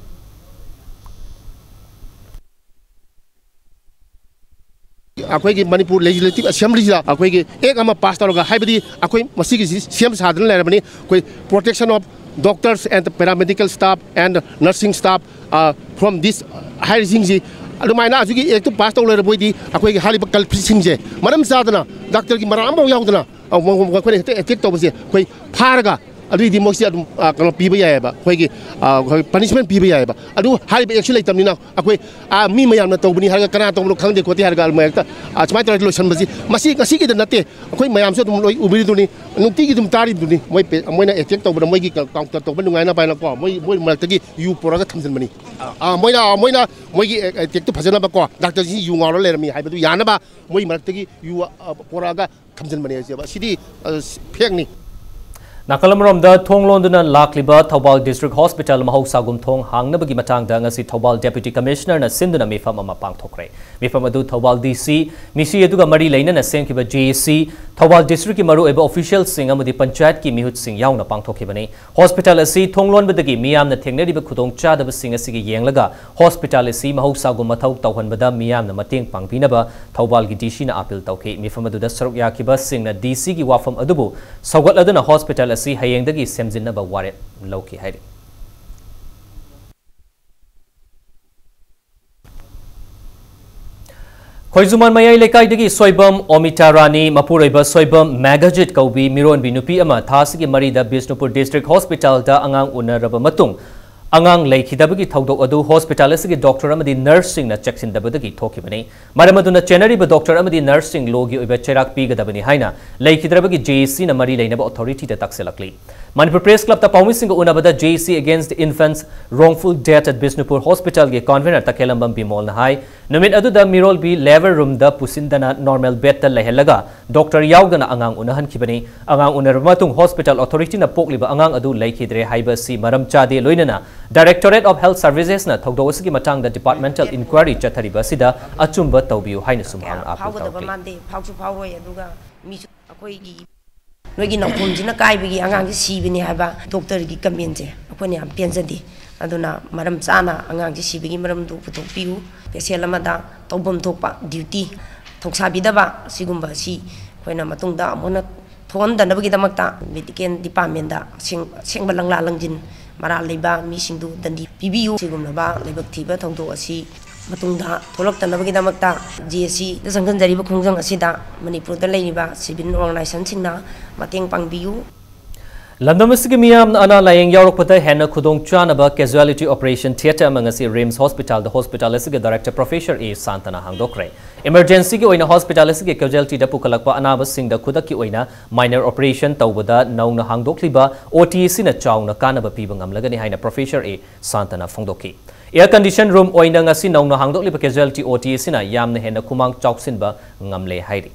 ꯑꯩꯈꯣꯏꯒꯤ ꯃꯅꯤꯄꯨꯔ Legislative Assemblyꯁꯤꯗ ꯑꯩꯈꯣꯏꯒꯤ act ꯑꯃ pass ꯇꯧꯔꯒ, ꯍꯥꯏꯕꯗꯤ ꯑꯩꯈꯣꯏ ꯃꯁꯤꯒꯤꯁꯤ ꯁꯦꯝ ꯁꯥꯗꯅ ꯂꯩꯔꯕꯅꯤ꯫ ꯑꯩꯈꯣꯏ protection of doctors and paramedical staff and nursing staff from this ꯍꯥꯏꯔꯤꯁꯤꯡꯁꯤ, ꯑꯗꯨꯃꯥꯏꯅ ꯑꯁꯤꯒꯤ actꯇꯨ pass ꯇꯧ ꯂꯩꯔꯕ ꯑꯣꯏꯗꯤ ꯑꯩꯈꯣꯏꯒꯤ ꯍꯥꯏꯔꯤꯕ culpritꯁꯤꯡꯁꯦ ꯃꯔꯝ ꯆꯥꯗꯅ doctorꯒꯤ ꯃꯔꯥ ꯑꯃꯐꯥꯎ ꯌꯥꯎꯗꯅ ꯑꯩꯈꯣꯏꯅ ꯍꯦꯛꯇ attack ꯇꯧꯕꯁꯦ ꯑꯩꯈꯣꯏ ꯐꯥꯔꯒ ꯑꯗꯨꯏꯗꯤ ꯃꯣꯏꯁꯤ ꯑꯗꯨꯝ ꯀꯩꯅꯣ ꯄꯤꯕ ꯌꯥꯏꯑꯕ, ꯑꯩꯈꯣꯏꯒꯤ ꯑꯩꯈꯣꯏ punishment ꯄꯤꯕ ꯌꯥꯏꯑꯕ꯫ ꯑꯗꯨ ꯍꯥꯏꯔꯤꯕ actꯁꯤ ꯂꯩꯇꯕꯅꯤꯅ ꯑꯩꯈꯣꯏ ꯃꯤ ꯃꯌꯥꯝꯅ ꯇꯧꯕꯅꯤ ꯍꯥꯏꯔꯒ ꯀꯅꯥ ꯇꯧꯕꯅꯣ ꯈꯪꯗꯦ ꯈꯣꯠꯇꯦ ꯍꯥꯏꯔꯒ ꯑꯗꯨꯃꯥꯏꯅ ꯍꯦꯛꯇ ꯁꯨꯃꯥꯏꯅ ꯇꯧꯔꯒ ꯂꯣꯏꯁꯤꯟꯕꯁꯤ, ꯃꯁꯤ ꯉꯁꯤꯒꯤꯗ ꯅꯠꯇꯦ, ꯑꯩꯈꯣꯏ ꯃꯌꯥꯝꯁꯨ ꯑꯗꯨꯝ ꯂꯣꯏ ꯎꯕꯤꯔꯤꯗꯨꯅꯤ, ꯅꯨꯡꯇꯤꯒꯤ ꯑꯗꯨꯝ ꯇꯥꯔꯤꯗꯨꯅꯤ꯫ ꯃꯣꯏ ꯃꯣꯏꯅ attack ꯇꯧꯕꯗ ꯃꯣꯏꯒꯤ counter ꯇꯧꯕ ꯅꯨꯡꯉꯥꯏꯅꯕ ꯍꯥꯏꯅꯀꯣ, ꯃꯣꯏ ꯃꯣꯏ ꯃꯔꯛꯇꯒꯤ ꯌꯨ ꯄꯨꯔꯒ ꯊꯝꯖꯤꯟꯕꯅꯤ꯫ ꯃꯣꯏꯅ ꯃꯣꯏꯅ ꯃꯣꯏꯒꯤ attackꯇꯨ ꯐꯖꯅꯕꯀꯣ, doctorꯁꯤ ꯌꯨ ꯉꯥꯎꯔ ꯂꯩꯔꯝꯃꯤ ꯍꯥꯏꯕꯗꯨ ꯌꯥꯅꯕ ꯃꯣꯏ ꯃꯔꯛꯇꯒꯤ ꯌꯨ ꯄꯨꯔꯛꯑꯒ ꯊꯝꯖꯤꯟꯕꯅꯦ ꯍꯥꯏꯁꯦꯕ꯫ ꯁꯤꯗꯤ fakeꯅꯤ꯫ ꯅꯥꯀꯜ ꯑꯃꯔꯣꯝꯗ, ꯊꯣꯡ ꯂꯣꯟꯗꯨꯅ ꯂꯥꯛꯂꯤꯕ ꯊꯧꯕꯥꯜ District Hospital ꯃꯍꯧꯁꯥꯒꯨꯝ ꯊꯣꯡ ꯍꯥꯡꯅꯕꯒꯤ ꯃꯇꯥꯡꯗ ꯉꯁꯤ ꯊꯧꯕꯥꯜ Deputy Commissioner ꯅ ꯁꯤꯟꯗꯨꯅ ꯃꯤꯐꯝ ꯑꯃ ꯄꯥꯡꯊꯣꯛꯈ꯭ꯔꯦ꯫ ꯃꯤꯐꯝ ꯑꯗꯨ ꯊꯧꯕꯥꯜ D C, ꯃꯤꯁꯤ ꯑꯗꯨꯒ ꯃꯔꯤ ꯂꯩꯅꯅ ꯁꯦꯝꯈꯤꯕ J A C, Thoubal District ꯀꯤ ꯃꯔꯨꯑꯣꯏꯕ official ꯁꯤꯡ ꯑꯃꯗꯤ ꯄꯟꯆꯥꯌꯠꯀꯤ ꯃꯤꯍꯨꯠꯁꯤꯡ ꯌꯥꯎꯅ ꯄꯥꯡꯊꯣꯛꯈꯤꯕꯅꯤ꯫ Hospital ꯑꯁꯤ ꯊꯣꯡ ꯂꯣꯟꯕꯗꯒꯤ ꯃꯤꯌꯥꯝꯅ ꯊꯦꯡꯅꯔꯤꯕ ꯈꯨꯗꯣꯡꯆꯥꯗꯕꯁꯤꯡ ꯑꯁꯤꯒꯤ ꯌꯦꯡꯂꯒ hospital ꯑꯁꯤ ꯃꯍꯧꯁꯥꯒꯨꯝ ꯃꯊꯧ ꯇꯧꯍꯟꯕꯗ ꯃꯤꯌꯥꯝꯅ ꯃꯇꯦꯡ ꯄꯥꯡꯕꯤꯅꯕ ꯊꯧꯕꯥꯜꯒꯤ D C ꯅ appeal ꯇꯧꯈꯤ꯫ ꯃꯤꯐꯝ ꯑꯗꯨꯗ ꯁꯔꯨꯛ ꯌꯥꯈꯤꯕꯁꯤꯡꯅ D C ꯒꯤ ꯋꯥꯐꯝ ꯑꯗꯨꯕꯨ ꯁꯧꯒꯠꯂꯗꯨꯅ hospital ꯑꯁꯤ ꯍꯌꯦꯡꯗꯒꯤ ꯁꯦꯝꯖꯤꯟꯅꯕ ꯋꯥꯔꯦꯞ ꯂꯧꯈꯤ ꯍꯥꯏꯔꯤ꯫ ꯈꯣꯏꯖꯨꯃꯥꯟ ꯃꯌꯥꯏ ꯂꯩꯀꯥꯏꯗꯒꯤ ꯁꯣꯏꯕꯝ ꯑꯣꯃꯤꯇꯥ ꯔꯥꯅꯤ, ꯃꯄꯨꯔꯣꯏꯕ ꯁꯣꯏꯕꯝ ꯃꯦꯒꯥꯖꯤꯠ ꯀꯧꯕꯤ ꯃꯤꯔꯣꯟꯕꯤ ꯅꯨꯄꯤ ꯑꯃ ꯊꯥ ꯑꯁꯤꯒꯤ ꯃꯔꯤꯗ ꯕꯤꯁꯅꯨꯄꯨꯔ District Hospital ꯗ ꯑꯉꯥꯡ ꯎꯅꯔꯕ ꯃꯇꯨꯡ, ꯑꯉꯥꯡ ꯂꯩꯈꯤꯗꯕꯒꯤ ꯊꯧꯗꯣꯛ ꯑꯗꯨ hospital ꯑꯁꯤꯒꯤ doctor ꯑꯃꯗꯤ nurse ꯁꯤꯡꯅ ꯆꯦꯛꯁꯤꯟꯗꯕꯗꯒꯤ ꯊꯣꯛꯈꯤꯕꯅꯤ꯫ ꯃꯔꯝ ꯑꯗꯨꯅ ꯆꯦꯟꯅꯔꯤꯕ doctor ꯑꯃꯗꯤ nurse ꯁꯤꯡ law ꯒꯤ ꯑꯣꯏꯕ ꯆꯩꯔꯥꯛ ꯄꯤꯒꯗꯕꯅꯤ ꯍꯥꯏꯅ ꯂꯩꯈꯤꯗ꯭ꯔꯕꯒꯤ J A C ꯅ ꯃꯔꯤ ꯂꯩꯅꯕ authority ꯗ ꯇꯥꯛꯁꯤꯜꯂꯛꯂꯤ꯫ ꯃꯅꯤꯄꯨꯔ Press Club ꯇ ꯄꯥꯎꯃꯤꯁꯤꯡꯒ ꯎꯅꯕꯗ J A C Against Infants Wrongful Death at Bishnupur Hospital ꯒꯤ convener ꯇꯈꯦꯜꯂꯝꯕꯝ ꯕꯤꯃꯣꯜꯅ ꯍꯥꯏ, ꯅꯨꯃꯤꯠ ꯑꯗꯨꯗ ꯃꯤꯔꯣꯜꯕꯤ labor room ꯗ ꯄꯨꯁꯤꯟꯗꯅ normal bed ꯇ ꯂꯩꯍꯜꯂꯒ doctor ꯌꯥꯎꯗꯅ ꯑꯉꯥꯡ ꯎꯅꯍꯟꯈꯤꯕꯅꯤ꯫ ꯑꯉꯥꯡ ꯎꯅꯔꯕ ꯃꯇꯨꯡ hospital authority ꯅ ꯄꯣꯛꯂꯤꯕ ꯑꯉꯥꯡ ꯑꯗꯨ ꯂꯩꯈꯤꯗ꯭ꯔꯦ ꯍꯥꯏꯕ ꯑꯁꯤ ꯃꯔꯝ ꯆꯥꯗꯦ, ꯂꯣꯏꯅꯅ Directorate of Health Services ꯅ ꯊꯧꯗꯣꯛ ꯑꯁꯤꯒꯤ ꯃꯇꯥꯡꯗ departmental inquiry ꯆꯠꯊꯔꯤꯕ ꯑꯁꯤꯗ ꯑꯆꯨꯝꯕ ꯇꯧꯕꯤꯌꯨ ꯍꯥꯏꯅꯁꯨ ꯃꯍꯥꯛꯅ appeal ꯐꯥꯎꯒꯗꯕ ꯇꯧꯈꯤ꯫ ꯃꯥꯟꯗꯦ, ꯐꯥꯎꯁꯨ ꯐꯥꯎꯔꯣꯏ꯫ ꯑꯗꯨꯒ ꯃꯤꯁꯨ ꯑꯩꯈꯣꯏꯒꯤ ꯅꯣꯏꯒꯤ ꯅꯥꯎꯈꯣꯝꯁꯤꯅ ꯀꯥꯏꯕꯒꯤ ꯑꯉꯥꯡꯁꯦ ꯁꯤꯕꯅꯤ ꯍꯥꯏꯕ doctor ꯒꯤ comment ꯁꯦ ꯑꯩꯈꯣꯏꯅ ꯌꯥꯝ ꯄꯦꯟꯖꯗꯦ꯫ ꯑꯗꯨꯅ ꯃꯔꯝ ꯆꯥꯅ ꯑꯉꯥꯡꯁꯦ ꯁꯤꯕꯒꯤ ꯃꯔꯝꯗꯨ ꯄꯨꯊꯣꯛꯄꯤꯌꯨ꯫ Patient ꯑꯃꯗ ꯇꯧꯐꯝ ꯊꯣꯛꯄ duty ꯊꯧꯁꯥꯕꯤꯗꯕ ꯑꯁꯤꯒꯨꯝꯕ ꯑꯁꯤ ꯑꯩꯈꯣꯏꯅ ꯃꯇꯨꯡꯗ ꯑꯃꯨꯛ ꯍꯟꯅ ꯊꯣꯛꯍꯟꯗꯅꯕꯒꯤꯗꯃꯛꯇ medical department ꯗ ꯑꯁꯦꯡ-, ꯑꯁꯦꯡꯕ ꯂꯪꯂꯥ ꯂꯪꯖꯤꯟ ꯃꯔꯥꯜ ꯂꯩꯕ ꯃꯤꯁꯤꯡꯗꯨ ꯗꯟꯗꯤ ꯄꯤꯕꯤꯌꯨ꯫ ꯁꯤꯒꯨꯝꯂꯕ ꯂꯥꯏꯕꯛ ꯊꯤꯕ ꯊꯧꯗꯣꯛ ꯑꯁꯤ ꯃꯇꯨꯡꯗ ꯊꯣꯛꯂꯛꯇꯅꯕꯒꯤꯗꯃꯛꯇ J A C ꯗ ꯆꯪꯁꯤꯟꯖꯔꯤꯕ ꯈꯣꯡꯖꯪ ꯑꯁꯤꯗ ꯃꯅꯤꯄꯨꯔꯗ ꯂꯩꯔꯤꯕ civil organization ꯁꯤꯡꯅ ꯃꯇꯦꯡ ꯄꯥꯡꯕꯤꯌꯨ꯫ ꯂꯝꯗꯝ ꯑꯁꯤꯒꯤ ꯃꯤꯌꯥꯝꯅ ꯑꯅꯥ ꯂꯥꯌꯦꯡ ꯌꯥꯎꯔꯛꯄꯗ ꯍꯦꯟꯅ ꯈꯨꯗꯣꯡ ꯆꯥꯅꯕ casualty operation theatre ꯑꯃ ꯉꯁꯤ RIMS Hospital ꯗ hospital ꯑꯁꯤꯒꯤ director Professor A ꯁꯥꯟꯇꯅ ꯍꯥꯡꯗꯣꯛꯈ꯭ꯔꯦ꯫ Emergency ꯒꯤ ꯑꯣꯏꯅ hospital ꯑꯁꯤꯒꯤ casualty ꯗ ꯄꯨꯈꯠꯂꯛꯄ ꯑꯅꯥꯕꯁꯤꯡꯗ ꯈꯨꯗꯛꯀꯤ ꯑꯣꯏꯅ minor operation ꯇꯧꯕꯗ ꯅꯧꯅ ꯍꯥꯡꯗꯣꯛꯂꯤꯕ O T ꯑꯁꯤꯅ ꯆꯥꯎꯅ ꯀꯥꯟꯅꯕ ꯄꯤꯕ ꯉꯝꯂꯒꯅꯤ ꯍꯥꯏꯅ Professor A ꯁꯥꯟꯇꯅ ꯐꯣꯡꯗꯣꯛꯈꯤ꯫ Air condition room ꯑꯣꯏꯅ ꯉꯁꯤ ꯅꯧꯅ ꯍꯥꯡꯗꯣꯛꯂꯤꯕ casualty O T ꯑꯁꯤꯅ ꯌꯥꯝꯅ ꯍꯦꯟꯅ ꯈꯨꯃꯥꯡ ꯆꯥꯎꯁꯤꯟꯕ ꯉꯝꯂꯦ ꯍꯥꯏꯔꯤ꯫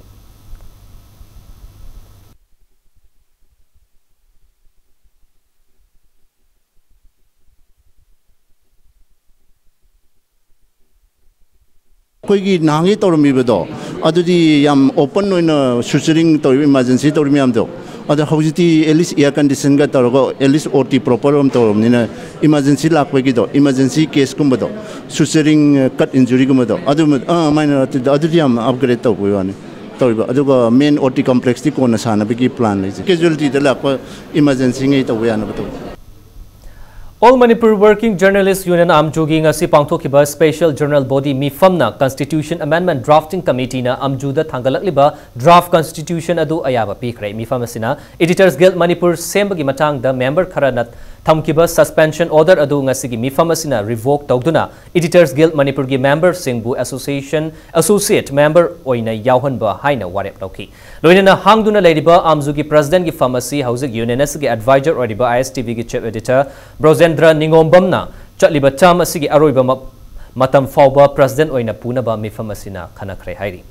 ꯑꯩꯈꯣꯏꯒꯤ ꯅꯍꯥꯟꯒꯤ ꯇꯧꯔꯝꯃꯤꯕꯗꯣ, ꯑꯗꯨꯗꯤ ꯌꯥꯝ open ꯑꯣꯏꯅ suturing ꯇꯧꯔꯤꯕ, emergency ꯇꯧꯔꯤ ꯃꯌꯥꯝꯗꯣ, ꯑꯗꯣ ꯍꯧꯖꯤꯛꯇꯤ at least air conditionꯒ ꯇꯧꯔꯒ at least OT proper ꯑꯃ ꯇꯧꯔꯕꯅꯤꯅ, emergency ꯂꯥꯛꯄꯒꯤꯗꯣ, emergency caseꯀꯨꯝꯕꯗꯣ, suturing, cut injuryꯒꯨꯝꯕꯗꯣ, ꯑꯗꯨꯃ, ꯑꯥ, minor ꯑꯗꯨꯗꯤ ꯌꯥꯝ upgrade ꯇꯧꯕꯒꯤ ꯋꯥꯅꯤ ꯇꯧꯔꯤꯕ꯫ ꯑꯗꯨꯒ main OT complexꯇꯤ ꯀꯣꯟꯅ ꯁꯥꯟꯅꯕꯒꯤ plan ꯂꯩꯖꯩ꯫ Casualtyꯗ ꯂꯥꯛꯄ emergencyꯉꯩ ꯇꯧꯕ ꯌꯥꯅꯕ ꯇꯧꯖꯩ꯫ All Manipur Working Journalist Union, ꯑꯥꯝꯖꯨꯒꯤ ꯉꯁꯤ ꯄꯥꯡꯊꯣꯛꯈꯤꯕ Special General Body ꯃꯤꯐꯝꯅ Constitution Amendment Drafting Committeeꯅ ꯑꯥꯝꯖꯨꯗ ꯊꯥꯡꯒꯠꯂꯛꯂꯤꯕ Draft Constitution ꯑꯗꯨ ꯑꯌꯥꯕ ꯄꯤꯈ꯭ꯔꯦ꯫ ꯃꯤꯐꯝ ꯑꯁꯤꯅ Editors Guild ꯃꯅꯤꯄꯨꯔ ꯁꯦꯝꯕꯒꯤ ꯃꯇꯥꯡꯗ member ꯈꯔꯅ ꯊꯝꯈꯤꯕ suspension order ꯑꯗꯨ ꯉꯁꯤꯒꯤ ꯃꯤꯐꯝ ꯑꯁꯤꯅ revoke ꯇꯧꯗꯨꯅ Editors Guild ꯃꯅꯤꯄꯨꯔꯒꯤ memberꯁꯤꯡꯕꯨ association, associate member ꯑꯣꯏꯅ ꯌꯥꯎꯍꯟꯕ ꯍꯥꯏꯅ ꯋꯥꯔꯦꯞ ꯂꯧꯈꯤ꯫ ꯂꯣꯏꯅꯅ ꯍꯥꯡꯗꯨꯅ ꯂꯩꯔꯤꯕ ꯑꯥꯝꯖꯨꯒꯤ Presidentꯀꯤ ꯐꯝ ꯑꯁꯤ ꯍꯧꯖꯤꯛ UNNSꯒꯤ advisor ꯑꯣꯏꯔꯤꯕ ISTVꯒꯤ chief editor ꯕ꯭ꯔꯣꯖꯦꯟꯗ꯭ꯔ ꯅꯤꯉꯣꯝꯕꯝꯅ ꯆꯠꯂꯤꯕ term ꯑꯁꯤꯒꯤ ꯑꯔꯣꯏꯕ ꯃ-, ꯃꯇꯝ ꯐꯥꯎꯕ President ꯑꯣꯏꯅ ꯄꯨꯅꯕ ꯃꯤꯐꯝ ꯑꯁꯤꯅ ꯈꯟꯅꯈ꯭ꯔꯦ ꯍꯥꯏꯔꯤ꯫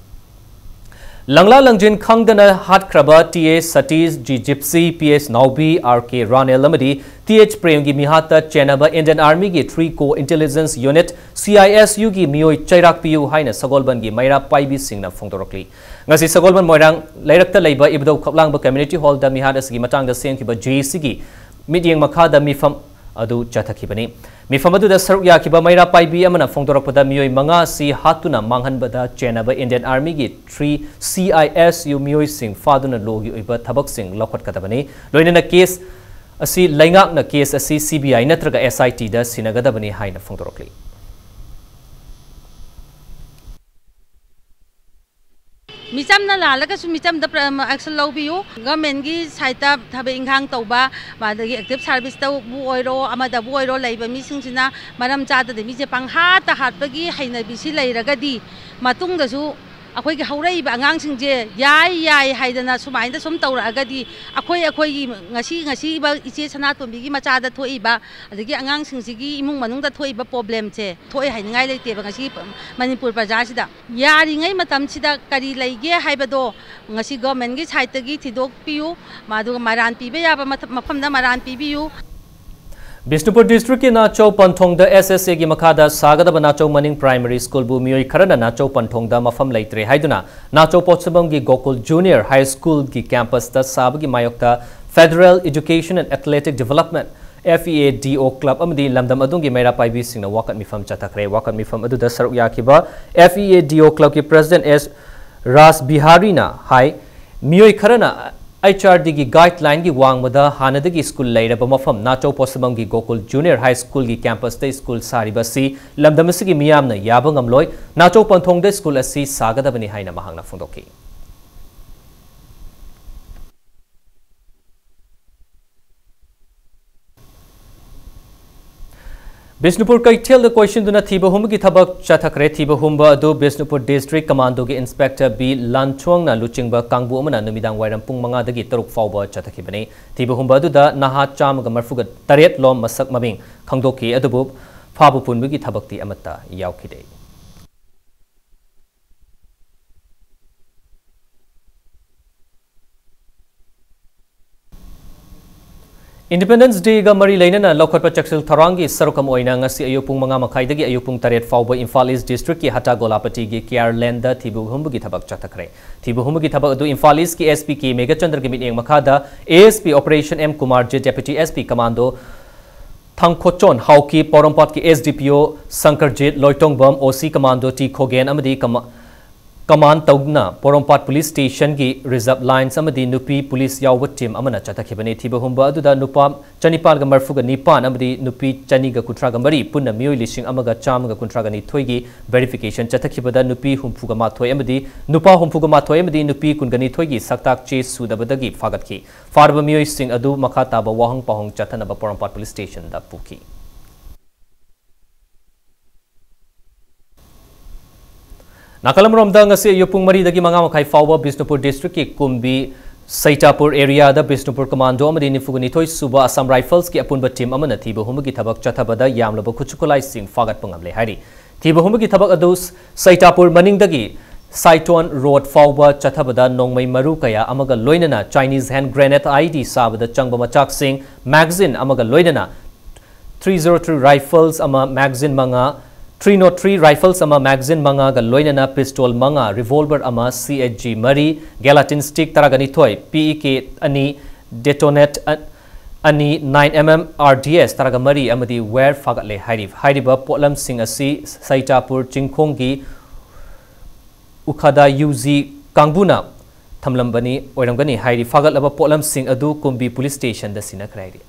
ꯂꯪꯂꯥ ꯂꯪꯖꯤꯟ ꯈꯪꯗꯅ ꯍꯥꯠꯈ꯭ꯔꯕ TA Satish, G gypsy, PS ꯅꯥꯎꯕꯤ, RK ꯔꯥꯅꯦꯜ ꯑꯃꯗꯤ TH ꯄ꯭ꯔꯦꯝꯒꯤ ꯃꯤꯍꯥꯠꯇ ꯆꯦꯟꯅꯕ Indian Armyꯒꯤ Three Core Intelligence Unit, CISUꯒꯤ ꯃꯤꯑꯣꯏ ꯆꯩꯔꯥꯛ ꯄꯤꯌꯨ ꯍꯥꯏꯅ ꯁꯒꯣꯜꯕꯟꯒꯤ ꯃꯩꯔꯥ ꯄꯥꯏꯕꯤꯁꯤꯡꯅ ꯐꯣꯡꯗꯣꯔꯛꯂꯤ꯫ ꯉꯁꯤ ꯁꯒꯣꯜꯕꯟ ꯃꯣꯏꯔꯥꯡ ꯂꯩꯔꯛꯇ ꯂꯩꯕ ꯏꯕꯨꯙꯧ ꯈꯛꯂꯥꯡꯕ Community Hallꯗ ꯃꯤꯍꯥꯠ ꯑꯁꯤꯒꯤ ꯃꯇꯥꯡꯗ ꯁꯦꯝꯈꯤꯕ JACꯒꯤ ꯃꯤꯠꯌꯦꯡ ꯃꯈꯥꯗ ꯃꯤꯐꯝ ꯑꯗꯨ ꯆꯠꯊꯈꯤꯕꯅꯤ꯫ ꯃꯤꯐꯝ ꯑꯗꯨꯗ ꯁꯔꯨꯛ ꯌꯥꯈꯤꯕ ꯃꯩꯔꯥ ꯄꯥꯏꯕꯤ ꯑꯃꯅ ꯐꯣꯡꯗꯣꯔꯛꯄꯗ ꯃꯤꯑꯣꯏ ꯃꯉꯥ ꯑꯁꯤ ꯍꯥꯠꯇꯨꯅ ꯃꯥꯡꯍꯟꯕꯗ ꯆꯦꯟꯅꯕ Indian Armyꯒꯤ Three CISU ꯃꯤꯑꯣꯏꯁꯤꯡ ꯐꯥꯗꯨꯅ lawꯒꯤ ꯑꯣꯏꯕ ꯊꯕꯛꯁꯤꯡ ꯂꯧꯈꯠꯀꯗꯕꯅꯤ꯫ ꯂꯣꯏꯅꯅ case ꯑꯁꯤ ꯂꯩꯉꯥꯛꯅ case ꯑꯁꯤ CBI ꯅꯠꯇ꯭ꯔꯒ SITꯗ ꯁꯤꯟꯅꯒꯗꯕꯅꯤ ꯍꯥꯏꯅ ꯐꯣꯡꯗꯣꯔꯛꯂꯤ꯫ ꯃꯤꯆꯝꯅ ꯂꯥꯜꯂꯒꯁꯨ ꯃꯤꯆꯝꯗ ꯑꯦꯛꯁꯟ ꯂꯧꯕꯤꯌꯨ꯫ ꯒꯚꯔꯟꯃꯦꯟꯒꯤ ꯁꯥꯏꯠꯇ ꯊꯕꯛ ꯏꯟꯈꯥꯡ ꯇꯧꯕ, ꯑꯗꯒꯤ ꯑꯦꯛꯇꯤꯚ ꯁꯥꯔꯚꯤꯁꯇꯕꯨ ꯑꯣꯏꯔꯣ, ꯑꯃꯗꯕꯨ ꯑꯣꯏꯔꯣ, ꯂꯩꯕ ꯃꯤꯁꯤꯡꯁꯤꯅ ꯃꯔꯝ ꯆꯥꯗꯗꯤ ꯃꯤꯁꯦ ꯄꯪꯍꯥꯠꯇ ꯍꯥꯠꯄꯒꯤ ꯍꯩꯅꯕꯤꯁꯤ ꯂꯩꯔꯒꯗꯤ, ꯃꯇꯨꯡꯗꯁꯨ ꯑꯩꯈꯣꯏꯒꯤ ꯍꯧꯔꯛꯏꯕ ꯑꯉꯥꯡꯁꯤꯡꯁꯦ ꯌꯥꯏ ꯌꯥꯏ ꯍꯥꯏꯗꯅ ꯁꯨꯃꯥꯏꯅ ꯁꯨꯝ ꯇꯧꯔꯛꯑꯒꯗꯤ, ꯑꯩꯈꯣꯏ ꯑꯩꯈꯣꯏꯒꯤ ꯉꯁꯤ ꯉꯁꯤꯕ ꯏꯆꯦ ꯁꯅꯥꯇꯣꯝꯕꯤꯒꯤ ꯃꯆꯥꯗ ꯊꯣꯛꯏꯕ, ꯑꯗꯒꯤ ꯑꯉꯥꯡꯁꯤꯡꯁꯤꯒꯤ ꯏꯃꯨꯡ ꯃꯅꯨꯡꯗ ꯊꯣꯛꯏꯕ ꯄ꯭ꯔꯣꯕ꯭ꯂꯦꯝꯁꯦ ꯊꯣꯛꯑꯦ ꯍꯥꯏꯅꯤꯡꯉꯥꯏ ꯂꯩꯇꯦꯕ ꯉꯁꯤ ꯃꯅꯤꯄꯨꯔ ꯄ꯭ꯔꯖꯥꯁꯤꯗ꯫ ꯌꯥꯔꯤꯉꯩ ꯃꯇꯝꯁꯤꯗ ꯀꯔꯤ ꯂꯩꯒꯦ ꯍꯥꯏꯕꯗꯣ ꯉꯁꯤ ꯒꯚꯔꯟꯃꯦꯟꯒꯤ ꯁꯥꯏꯠꯇꯒꯤ ꯊꯤꯗꯣꯛꯄꯤꯌꯨ, ꯑꯗꯨꯒ ꯃꯔꯥꯟ ꯄꯤꯕ ꯌꯥꯕ ꯃꯐꯝꯗ ꯃꯔꯥꯟ ꯄꯤꯕꯤꯌꯨ꯫ ꯕꯤꯁꯅꯨꯄꯨꯔ ꯗꯤꯁꯇ꯭ꯔꯤꯛꯀꯤ ꯅꯥꯆꯧ ꯄꯟꯊꯣꯡꯗ ꯑꯦꯁ ꯑꯦꯁ ꯑꯦꯒꯤ ꯃꯈꯥꯗ ꯁꯥꯒꯗꯕ ꯅꯥꯆꯧ ꯃꯅꯤꯡ ꯄ꯭ꯔꯥꯏꯃꯔꯤ ꯁ꯭ꯀꯨꯜꯕꯨ ꯃꯤꯑꯣꯏ ꯈꯔꯅ ꯅꯥꯆꯧ ꯄꯟꯊꯣꯡꯗ ꯃꯐꯝ ꯂꯩꯇ꯭ꯔꯦ ꯍꯥꯏꯗꯨꯅ ꯅꯥꯆꯧ ꯄꯣꯠꯁꯪꯕꯝꯒꯤ ꯒꯣꯀꯨꯜ ꯖꯨꯅꯤꯌꯔ ꯍꯥꯏ ꯁ꯭ꯀꯨꯜꯒꯤ ꯀꯦꯝꯄꯁꯇ ꯁꯥꯕꯒꯤ ꯃꯥꯌꯣꯛꯇ Federal Education and Athletic Development, F E A D O Club ꯑꯃꯗꯤ ꯂꯝꯗꯝ ꯑꯗꯨꯒꯤ ꯃꯩꯔꯥ ꯄꯥꯏꯕꯤꯁꯤꯡꯅ ꯋꯥꯀꯠ ꯃꯤꯐꯝ ꯆꯠꯊꯈ꯭ꯔꯦ꯫ ꯋꯥꯀꯠ ꯃꯤꯐꯝ ꯑꯗꯨꯗ ꯁꯔꯨꯛ ꯌꯥꯈꯤꯕ F E A D O Clubꯀꯤ President S ꯔꯥꯖ ꯕꯤꯍꯥꯔꯤꯅ ꯍꯥꯏ, ꯃꯤꯑꯣꯏ ꯈꯔꯅ H R Dꯒꯤ guideline ꯒꯤ ꯋꯥꯡꯃꯗ ꯍꯥꯟꯅꯗꯒꯤ ꯁ꯭ꯀꯨꯜ ꯂꯩꯔꯕ ꯃꯐꯝ ꯅꯥꯆꯧ ꯄꯣꯠꯁꯪꯕꯝꯒꯤ ꯒꯣꯀꯨꯜ ꯖꯨꯅꯤꯌꯔ ꯍꯥꯏ ꯁ꯭ꯀꯨꯜꯒꯤ ꯀꯦꯝꯄꯁꯇ ꯁ꯭ꯀꯨꯜ ꯁꯥꯔꯤꯕ ꯑꯁꯤ ꯂꯝꯗꯝ ꯑꯁꯤꯒꯤ ꯃꯤꯌꯥꯝꯅ ꯌꯥꯕ ꯉꯝꯂꯣꯏ, ꯅꯥꯆꯧ ꯄꯟꯊꯣꯡꯗ ꯁ꯭ꯀꯨꯜ ꯑꯁꯤ ꯁꯥꯒꯗꯕꯅꯤ ꯍꯥꯏꯅ ꯃꯍꯥꯛꯅ ꯐꯣꯡꯗꯣꯛꯈꯤ꯫ ꯕꯤꯁꯅꯨꯄꯨꯔ ꯀꯩꯊꯦꯜꯗ ꯀꯣꯏꯁꯤꯟꯗꯨꯅ ꯊꯤꯕ ꯍꯨꯝꯕꯒꯤ ꯊꯕꯛ ꯆꯠꯊꯈ꯭ꯔꯦ꯫ ꯊꯤꯕ ꯍꯨꯝꯕ ꯑꯗꯨ ꯕꯤꯁꯅꯨꯄꯨꯔ ꯗꯤꯁꯇ꯭ꯔꯤꯛ ꯀꯃꯥꯟꯗꯣꯒꯤ ꯏꯟꯁꯄꯦꯛꯇꯔ ꯕꯤ ꯂꯥꯟꯊꯣꯡꯅ ꯂꯨꯆꯤꯡꯕ ꯀꯥꯡꯕꯨ ꯑꯃꯅ ꯅꯨꯃꯤꯗꯥꯡ ꯋꯥꯏꯔꯝ ꯄꯨꯡ ꯃꯉꯥꯗꯒꯤ ꯇꯔꯨꯛ ꯐꯥꯎꯕ ꯆꯠꯊꯈꯤꯕꯅꯤ꯫ ꯊꯤꯕ ꯍꯨꯝꯕ ꯑꯗꯨꯗ ꯅꯍꯥ ꯆꯥꯝꯃꯒ ꯃꯔꯤꯐꯨ ꯇꯔꯦꯠ ꯂꯣꯝ ꯃꯁꯛ ꯃꯃꯤꯡ ꯈꯪꯗꯣꯛꯈꯤ, ꯑꯗꯨꯕꯨ ꯐꯥꯕ ꯄꯨꯟꯕꯒꯤ ꯊꯕꯛꯇꯤ ꯑꯃꯠꯇ ꯌꯥꯎꯈꯤꯗꯦ꯫ Independence Day ꯒ ꯃꯔꯤ ꯂꯩꯅꯅ ꯂꯧꯈꯠꯄ ꯆꯦꯛꯁꯤꯜ ꯊꯧꯔꯥꯡꯒꯤ ꯁꯔꯨꯛ ꯑꯃ ꯑꯣꯏꯅ ꯉꯁꯤ ꯑꯌꯨꯛ ꯄꯨꯡ ꯃꯉꯥ ꯃꯈꯥꯏꯗꯒꯤ ꯑꯌꯨꯛ ꯄꯨꯡ ꯇꯔꯦꯠ ꯐꯥꯎꯕ ꯏꯝꯐꯥꯜ ꯏꯁ ꯗꯤꯁꯇ꯭ꯔꯤꯛꯀꯤ ꯍꯇꯥ ꯒꯣꯂꯥꯄꯇꯤꯒꯤ ꯀꯤꯌꯥꯔ ꯂꯦꯟꯗ ꯊꯤꯕ ꯍꯨꯝꯕꯒꯤ ꯊꯕꯛ ꯆꯠꯊꯈ꯭ꯔꯦ꯫ ꯊꯤꯕ ꯍꯨꯝꯕꯒꯤ ꯊꯕꯛ ꯑꯗꯨ ꯏꯝꯐꯥꯜ ꯏꯁꯀꯤ S P K ꯃꯦꯘꯆꯟꯗ꯭ꯔꯒꯤ ꯃꯤꯠꯌꯦꯡ ꯃꯈꯥꯗ A S P Operation M Kumar ꯖꯤꯠ, Deputy S P Commando ꯊꯥꯡꯈꯣꯆꯣꯟ ꯍꯥꯎꯀꯤ, ꯄꯣꯔꯣꯝꯄꯥꯠꯀꯤ S D P O ꯁꯪꯀꯔꯖꯤꯠ Loitongbam, O C Commando T ꯈꯣꯒꯦꯟ ꯑꯃꯗꯤ ꯀꯃꯥ-, ꯀꯃꯥꯟ ꯇꯧꯗꯨꯅ ꯄꯣꯔꯣꯝꯄꯥꯠ ꯄꯨꯂꯤꯁ ꯁ꯭ꯇꯦꯁꯟꯒꯤ ꯔꯤꯖꯔꯚ ꯂꯥꯏꯟꯁ ꯑꯃꯗꯤ ꯅꯨꯄꯤ ꯄꯨꯂꯤꯁ ꯌꯥꯎꯕ ꯇꯤꯝ ꯑꯃꯅ ꯆꯠꯊꯈꯤꯕꯅꯤ꯫ ꯊꯤꯕ ꯍꯨꯝꯕ ꯑꯗꯨꯗ ꯅꯨꯄꯥ ꯆꯅꯤꯄꯥꯜꯒ ꯃꯔꯤꯐꯨꯒ ꯅꯤꯄꯥꯟ ꯑꯃꯗꯤ ꯅꯨꯄꯤ ꯆꯅꯤꯒ ꯀꯨꯟꯊ꯭ꯔꯥꯒ ꯃꯔꯤ, ꯄꯨꯟꯅ ꯃꯤꯑꯣꯏ ꯂꯤꯁꯤꯡ ꯑꯃꯒ ꯆꯥꯝꯃꯒ ꯀꯨꯟꯊ꯭ꯔꯥꯒ ꯅꯤꯊꯣꯏꯒꯤ ꯚꯦꯔꯤꯐꯤꯀꯦꯁꯟ ꯆꯠꯊꯈꯤꯕꯗ ꯅꯨꯄꯤ ꯍꯨꯝꯐꯨꯒ ꯃꯥꯊꯣꯏ ꯑꯃꯗꯤ ꯅꯨꯄꯥ ꯍꯨꯝꯐꯨꯒ ꯃꯥꯊꯣꯏ ꯑꯃꯗꯤ ꯅꯨꯄꯤ ꯀꯨꯟꯒ ꯅꯤꯊꯣꯏꯒꯤ ꯁꯛꯇꯥꯛ ꯆꯦ ꯁꯨꯗꯕꯗꯒꯤ ꯐꯥꯒꯠꯈꯤ꯫ ꯐꯥꯔꯕ ꯃꯤꯑꯣꯏꯁꯤꯡ ꯑꯗꯨ ꯃꯈꯥ ꯇꯥꯕ ꯋꯥꯍꯪ ꯄꯥꯎꯍꯪ ꯆꯠꯊꯅꯕ ꯄꯣꯔꯣꯝꯄꯥꯠ ꯄꯨꯂꯤꯁ ꯁ꯭ꯇꯦꯁꯟꯗ ꯄꯨꯈꯤ꯫ ꯅꯥꯀꯜ ꯑꯃꯔꯣꯝꯗ, ꯉꯁꯤ ꯑꯌꯨꯛ ꯄꯨꯡ ꯃꯔꯤꯗꯒꯤ ꯃꯉꯥ ꯃꯈꯥꯏ ꯐꯥꯎꯕ ꯕꯤꯁꯅꯨꯄꯨꯔ ꯗꯤꯁꯇ꯭ꯔꯤꯛꯀꯤ ꯀꯨꯝꯕꯤ ꯁꯩꯇꯥꯄꯨꯔ ꯑꯦꯔꯤꯌꯥꯗ ꯕꯤꯁꯅꯨꯄꯨꯔ ꯀꯃꯥꯟꯗꯣ ꯑꯃꯗꯤ ꯅꯤꯐꯨꯒ ꯅꯤꯊꯣꯏ ꯁꯨꯕ ꯑꯁꯥꯝ ꯔꯥꯏꯐꯜꯁꯀꯤ ꯑꯄꯨꯟꯕ ꯇꯤꯝ ꯑꯃꯅ ꯊꯤꯕ ꯍꯨꯝꯕꯒꯤ ꯊꯕꯛ ꯆꯠꯊꯕꯗ ꯌꯥꯝꯂꯕ ꯈꯨꯠꯁꯨ ꯈꯨꯠꯂꯥꯏꯁꯤꯡ ꯐꯥꯒꯠꯄ ꯉꯝꯂꯦ ꯍꯥꯏꯔꯤ꯫ ꯊꯤꯕ ꯍꯨꯝꯕꯒꯤ ꯊꯕꯛ ꯑꯗꯨ ꯁꯩꯇꯥꯄꯨꯔ ꯃꯅꯤꯡꯗꯒꯤ ꯁꯥꯏꯇꯣꯟ ꯔꯣꯗ ꯐꯥꯎꯕ ꯆꯠꯊꯕꯗ ꯅꯣꯡꯃꯩ ꯃꯔꯨ ꯀꯌꯥ ꯑꯃꯒ ꯂꯣꯏꯅꯅ Chinese hand grenade, I E D ꯁꯥꯕꯗ ꯆꯪꯕ ꯃꯆꯥꯛꯁꯤꯡ, magazine ꯑꯃꯒ ꯂꯣꯏꯅꯅ three zero three rifles ꯑꯃ, magazine ꯃꯉꯥ, three zero three rifles ꯑꯃ, magazine ꯃꯉꯥꯒ ꯂꯣꯏꯅꯅ pistol ꯃꯉꯥ, revolver ꯑꯃ, C H G ꯃꯔꯤ, gelatin stick ꯇꯔꯥꯒꯅꯤꯊꯣꯏ, P E K ꯑꯅꯤ, detonate ꯑ-, ꯑꯅꯤ, nine M M R D S ꯇꯔꯥꯒ ꯃꯔꯤ ꯑꯃꯗꯤ wire ꯐꯥꯒꯠꯂꯦ ꯍꯥꯏꯔꯤ꯫ ꯍꯥꯏꯔꯤꯕ ꯄꯣꯠꯂꯝꯁꯤꯡ ꯑꯁꯤ ꯁꯩꯇꯥꯄꯨꯔ ꯆꯤꯡꯈꯣꯡꯒꯤ ꯎꯈꯥꯗꯥ U G ꯀꯥꯡꯕꯨꯅ ꯊꯝꯂꯝꯕꯅꯤ, ꯑꯣꯏꯔꯝꯒꯅꯤ ꯍꯥꯏꯔꯤ꯫ ꯐꯥꯒꯠꯂꯕ ꯄꯣꯠꯂꯝꯁꯤꯡ ꯑꯗꯨ ꯀꯨꯝꯕꯤ police stationꯗ ꯁꯤꯟꯅꯈ꯭ꯔꯦ ꯍꯥꯏꯔꯤ꯫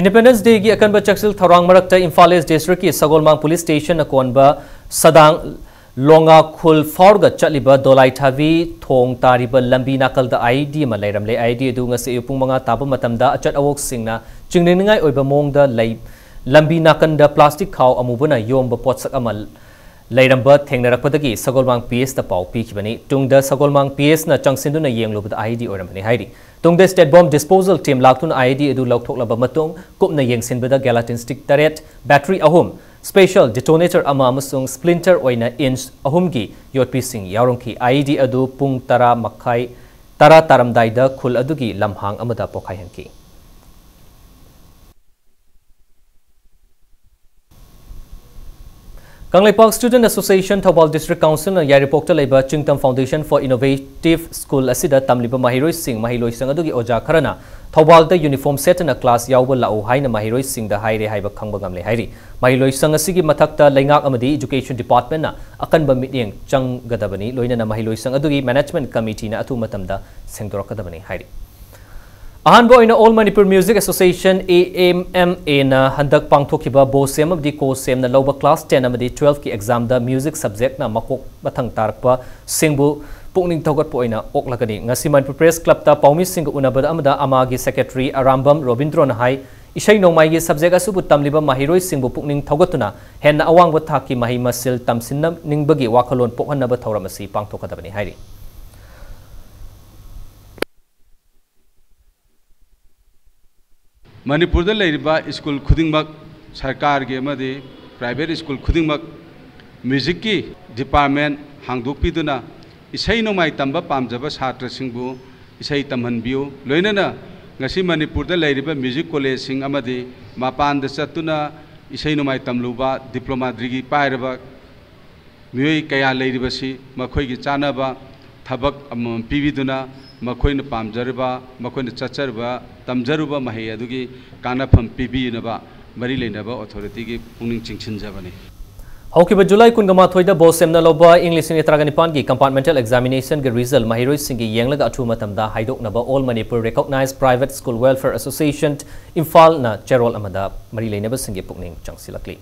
Independence Dayꯒꯤ ꯑꯀꯟꯕ ꯆꯦꯛꯁꯤꯜ ꯊꯧꯔꯥꯡ ꯃꯔꯛꯇ ꯏꯝꯐꯥꯜ East Districtꯀꯤ ꯁꯒꯣꯜꯃꯥꯡ Police Stationꯅ ꯀꯣꯟꯕ ꯁꯗꯥꯡ ꯂꯣꯉꯥ ꯈꯨꯜ ꯐꯥꯎꯔꯒ ꯆꯠꯂꯤꯕ ꯗꯣꯂꯥꯏ ꯊꯥꯕꯤ ꯊꯣꯡ ꯇꯥꯔꯤꯕ ꯂꯝꯕꯤ ꯅꯥꯀꯜꯗ IED ꯑꯃ ꯂꯩꯔꯝꯂꯦ꯫ IED ꯑꯗꯨ ꯉꯁꯤ ꯑꯌꯨꯛ ꯄꯨꯡ ꯃꯉꯥ ꯇꯥꯕ ꯃꯇꯝꯗ ꯑꯆꯠ ꯑꯋꯣꯛꯁꯤꯡꯅ ꯆꯤꯡꯅꯅꯤꯡꯉꯥꯏ ꯑꯣꯏꯕ ꯃꯑꯣꯡꯗ ꯂꯩ-, ꯂꯝꯕꯤ ꯅꯥꯀꯟꯗ plastic ꯈꯥꯎ ꯑꯃꯨꯕꯅ ꯌꯣꯝꯕ ꯄꯣꯠꯁꯛ ꯑꯃ ꯂꯩꯔꯝꯕ ꯊꯦꯡꯅꯔꯛꯄꯗꯒꯤ ꯁꯒꯣꯜꯃꯥꯡ PSꯇ ꯄꯥꯎ ꯄꯤꯈꯤꯕꯅꯤ꯫ ꯇꯨꯡꯗ ꯁꯒꯣꯜꯃꯥꯡ PSꯅ ꯆꯪꯁꯤꯟꯗꯨꯅ ꯌꯦꯡꯂꯨꯕꯗ IED ꯑꯣꯏꯔꯝꯕꯅꯤ ꯍꯥꯏꯔꯤ꯫ ꯇꯨꯡꯗ State Bomb Disposal Team ꯂꯥꯛꯇꯨꯅ IED ꯑꯗꯨ ꯂꯧꯊꯣꯛꯂꯕ ꯃꯇꯨꯡ ꯀꯨꯞꯅ ꯌꯦꯡꯁꯤꯟꯕꯗ gelatin stick ꯇꯔꯦꯠ, battery ꯑꯍꯨꯝ, special detonator ꯑꯃ ꯑꯃꯁꯨꯡ splinter ꯑꯣꯏꯅ inch ꯑꯍꯨꯝꯒꯤ ꯌꯣꯠꯄꯤꯁꯤꯡ ꯌꯥꯎꯔꯝꯈꯤ꯫ IED ꯑꯗꯨ ꯄꯨꯡ ꯇꯔꯥ ꯃꯈꯥꯏ, ꯇꯔꯥ ꯇꯥꯔꯝꯗꯥꯏꯗ ꯈꯨꯜ ꯑꯗꯨꯒꯤ ꯂꯝꯍꯥꯡ ꯑꯃꯗ ꯄꯣꯈꯥꯏꯍꯟꯈꯤ꯫ Kangleipak Student Association Thoubal District Councilꯅ ꯌꯥꯏꯔꯤꯄꯣꯛꯇ ꯂꯩꯕ ꯆꯤꯡꯇꯝ Foundation for Innovative School ꯑꯁꯤꯗ ꯇꯝꯂꯤꯕ ꯃꯍꯩꯔꯣꯏꯁꯤꯡ, ꯃꯍꯩꯂꯣꯏꯁꯪ ꯑꯗꯨꯒꯤ ꯑꯣꯖꯥ ꯈꯔꯅ ꯊꯧꯕꯥꯜꯗ uniform ꯁꯦꯠꯇꯅ class ꯌꯥꯎꯕ ꯂꯥꯛꯎ ꯍꯥꯏꯅ ꯃꯍꯩꯔꯣꯏꯁꯤꯡꯗ ꯍꯥꯏꯔꯦ ꯍꯥꯏꯕ ꯈꯪꯕ ꯉꯝꯂꯦ ꯍꯥꯏꯔꯤ꯫ ꯃꯍꯩꯂꯣꯏꯁꯪ ꯑꯁꯤꯒꯤ ꯃꯊꯛꯇ ꯂꯩꯉꯥꯛ ꯑꯃꯗꯤ Education Departmentꯅ ꯑꯀꯟꯕ ꯃꯤꯠꯌꯦꯡ ꯆꯪꯒꯗꯕꯅꯤ, ꯂꯣꯏꯅꯅ ꯃꯍꯩꯂꯣꯏꯁꯪ ꯑꯗꯨꯒꯤ management committeeꯅ ꯑꯊꯨꯕ ꯃꯇꯝꯗ ꯁꯦꯡꯗꯣꯔꯛꯀꯗꯕꯅꯤ ꯍꯥꯏꯔꯤ꯫ ꯑꯍꯥꯟꯕ ꯑꯣꯏꯅ All Manipur Music Association, AMMAꯅ ꯍꯟꯗꯛ ꯄꯥꯡꯊꯣꯛꯈꯤꯕ BOCEM ꯑꯃꯗꯤ COCEMꯅ ꯂꯧꯕ class ten ꯑꯃꯗꯤ twelveꯀꯤ examꯗ music subjectꯅ ꯃꯀꯣꯛ ꯃꯊꯪ ꯇꯥꯔꯛꯄꯁꯤꯡꯕꯨ ꯄꯨꯛꯅꯤꯡ ꯊꯧꯒꯠꯄ ꯑꯣꯏꯅ ꯑꯣꯛꯂꯒꯅꯤ꯫ ꯉꯁꯤ Manipur Press Clubꯇ ꯄꯥꯎꯃꯤꯁꯤꯡꯒ ꯎꯅꯕꯗ ꯑꯃꯗ ꯑꯃꯥꯒꯤ secretary ꯑꯔꯥꯝꯕꯝ ꯔꯣꯕꯤꯟꯗ꯭ꯔꯣꯅ ꯍꯥꯏ, ꯏꯁꯩ ꯅꯣꯡꯃꯥꯏꯒꯤ subject ꯑꯁꯤꯕꯨ ꯇꯝꯂꯤꯕ ꯃꯍꯩꯔꯣꯏꯁꯤꯡꯕꯨ ꯄꯨꯛꯅꯤꯡ ꯊꯧꯒꯠꯇꯨꯅ ꯍꯦꯟꯅ ꯑꯋꯥꯡꯕ ꯊꯥꯛꯀꯤ ꯃꯍꯩ ꯃꯁꯤꯜ ꯇꯝꯁꯤꯟꯅꯅꯤꯡꯕꯒꯤ ꯋꯥꯈꯜꯂꯣꯟ ꯄꯣꯛꯍꯟꯅꯕ ꯊꯧꯔꯝ ꯑꯁꯤ ꯄꯥꯡꯊꯣꯛꯀꯗꯕꯅꯤ ꯍꯥꯏꯔꯤ꯫ ꯃꯅꯤꯄꯨꯔꯗ ꯂꯩꯔꯤꯕ ꯁ꯭ꯀꯨꯜ ꯈꯨꯗꯤꯡꯃꯛ, ꯁꯔꯀꯥꯔꯒꯤ ꯑꯃꯗꯤ ꯄ꯭ꯔꯥꯏꯚꯦꯠ ꯁ꯭ꯀꯨꯜ ꯈꯨꯗꯤꯡꯃꯛ, ꯃ꯭ꯌꯨꯖꯤꯛꯀꯤ ꯗꯤꯄꯥꯔꯠꯃꯦꯟ ꯍꯥꯡꯗꯣꯛꯄꯤꯗꯨꯅ, ꯏꯁꯩ ꯅꯣꯡꯃꯥꯏ ꯇꯝꯕ ꯄꯥꯝꯖꯕ ꯁꯥꯇ꯭ꯔꯁꯤꯡꯕꯨ ꯏꯁꯩ ꯇꯝꯍꯟꯕꯤꯌꯨ꯫ ꯂꯣꯏꯅꯅ ꯉꯁꯤ ꯃꯅꯤꯄꯨꯔꯗ ꯂꯩꯔꯤꯕ ꯃ꯭ꯌꯨꯖꯤꯛ ꯀꯣꯂꯦꯖꯁꯤꯡ ꯑꯃꯗꯤ ꯃꯄꯥꯟꯗ ꯆꯠꯇꯨꯅ ꯏꯁꯩ ꯅꯣꯡꯃꯥꯏ ꯇꯝꯂꯨꯕ, ꯗꯤꯄ꯭ꯂꯣꯃꯥ ꯗꯤꯒ꯭ꯔꯤ ꯄꯥꯏꯔꯕ ꯃꯤꯑꯣꯏ ꯀꯌꯥ ꯂꯩꯔꯤꯕꯁꯤ ꯃꯈꯣꯏꯒꯤ ꯆꯥꯅꯕ ꯊꯕꯛ ꯑꯃꯃꯝ ꯄꯤꯕꯤꯗꯨꯅ, ꯃꯈꯣꯏꯅ ꯄꯥꯝꯖꯔꯤꯕ, ꯃꯈꯣꯏꯅ ꯆꯠꯆꯔꯤꯕ, ꯇꯝꯖꯔꯨꯕ ꯃꯍꯩ ꯑꯗꯨꯒꯤ ꯀꯥꯟꯅꯐꯝ ꯄꯤꯕꯤꯅꯕ ꯃꯔꯤ ꯂꯩꯅꯕ ꯑꯣꯊꯣꯔꯤꯇꯤꯒꯤ ꯄꯨꯛꯅꯤꯡ ꯆꯤꯡꯁꯤꯟꯖꯕꯅꯤ꯫ ꯍꯧꯈꯤꯕ ꯖꯨꯂꯥꯏ ꯀꯨꯟꯒ ꯃꯥꯊꯣꯏꯗ ꯕꯣꯁ ꯑꯦꯝꯅ ꯂꯧꯕ ꯏꯪ ꯂꯤꯁꯤꯡ ꯑꯅꯤ ꯇꯔꯥꯒ ꯅꯤꯄꯥꯟꯒꯤ compartmental examination ꯒꯤ result ꯃꯍꯩꯔꯣꯏꯁꯤꯡꯒꯤ ꯌꯦꯡꯂꯒ ꯑꯊꯨꯕ ꯃꯇꯝꯗ ꯍꯥꯏꯗꯣꯛꯅꯕ All Manipur Recognized Private School Welfare Association, ꯏꯝꯐꯥꯜꯅ ꯆꯦꯔꯣꯜ ꯑꯃꯗ ꯃꯔꯤ ꯂꯩꯅꯕꯁꯤꯡꯒꯤ ꯄꯨꯛꯅꯤꯡ ꯆꯪꯁꯤꯜꯂꯛꯂꯤ꯫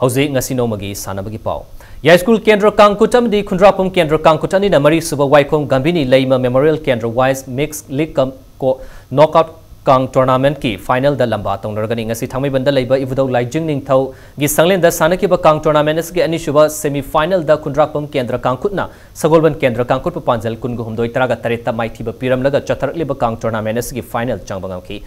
ꯍꯧꯖꯤꯛ ꯉꯁꯤ ꯅꯣꯡꯃꯒꯤ ꯁꯥꯟꯅꯕꯒꯤ ꯄꯥꯎ꯫ ꯌꯥꯏꯁ꯭ꯀꯨꯜ ꯀꯦꯟꯗ꯭ꯔ ꯀꯥꯡꯈꯨꯠ ꯑꯃꯗꯤ ꯈꯨꯟꯗ꯭ꯔꯥꯛꯄꯝ ꯀꯦꯟꯗ꯭ꯔ ꯀꯥꯡꯈꯨꯠ ꯑꯅꯤꯅ ꯃꯔꯤꯁꯨꯕ ꯋꯥꯏꯈꯣꯝ ꯒꯝꯚꯤꯅꯤ ꯂꯩꯃ Memorial Candle Wise Mixed League Cup ꯀꯣ-, knockout ꯀꯥꯡ tournament ꯀꯤ final ꯗ ꯂꯝꯕꯥ ꯇꯧꯅꯔꯒꯅꯤ꯫ ꯉꯁꯤ ꯊꯥꯡꯃꯩꯕꯟꯗ ꯂꯩꯕ ꯏꯕꯨꯙꯧ ꯂꯥꯏꯖꯤꯡ ꯅꯤꯡꯊꯧꯒꯤ ꯁꯪꯂꯦꯟꯗ ꯁꯥꯟꯅꯈꯤꯕ ꯀꯥꯡ tournament ꯑꯁꯤꯒꯤ ꯑꯅꯤꯁꯨꯕ semi final ꯗ ꯈꯨꯟꯗ꯭ꯔꯥꯛꯄꯝ ꯀꯦꯟꯗ꯭ꯔ ꯀꯥꯡꯈꯨꯠꯅ ꯁꯒꯣꯜꯕꯟ ꯀꯦꯟꯗ꯭ꯔ ꯀꯥꯡꯈꯨꯠꯄꯨ ꯄꯥꯟꯖꯜ ꯀꯨꯟꯒ ꯍꯨꯝꯗꯣꯏ, ꯇꯔꯥꯒ ꯇꯔꯦꯠꯇ ꯃꯥꯏꯊꯤꯕ ꯄꯤꯔꯝꯂꯒ ꯆꯠꯊꯔꯛꯂꯤꯕ ꯀꯥꯡ tournament ꯑꯁꯤꯒꯤ final ꯆꯪꯕ ꯉꯝꯈꯤ꯫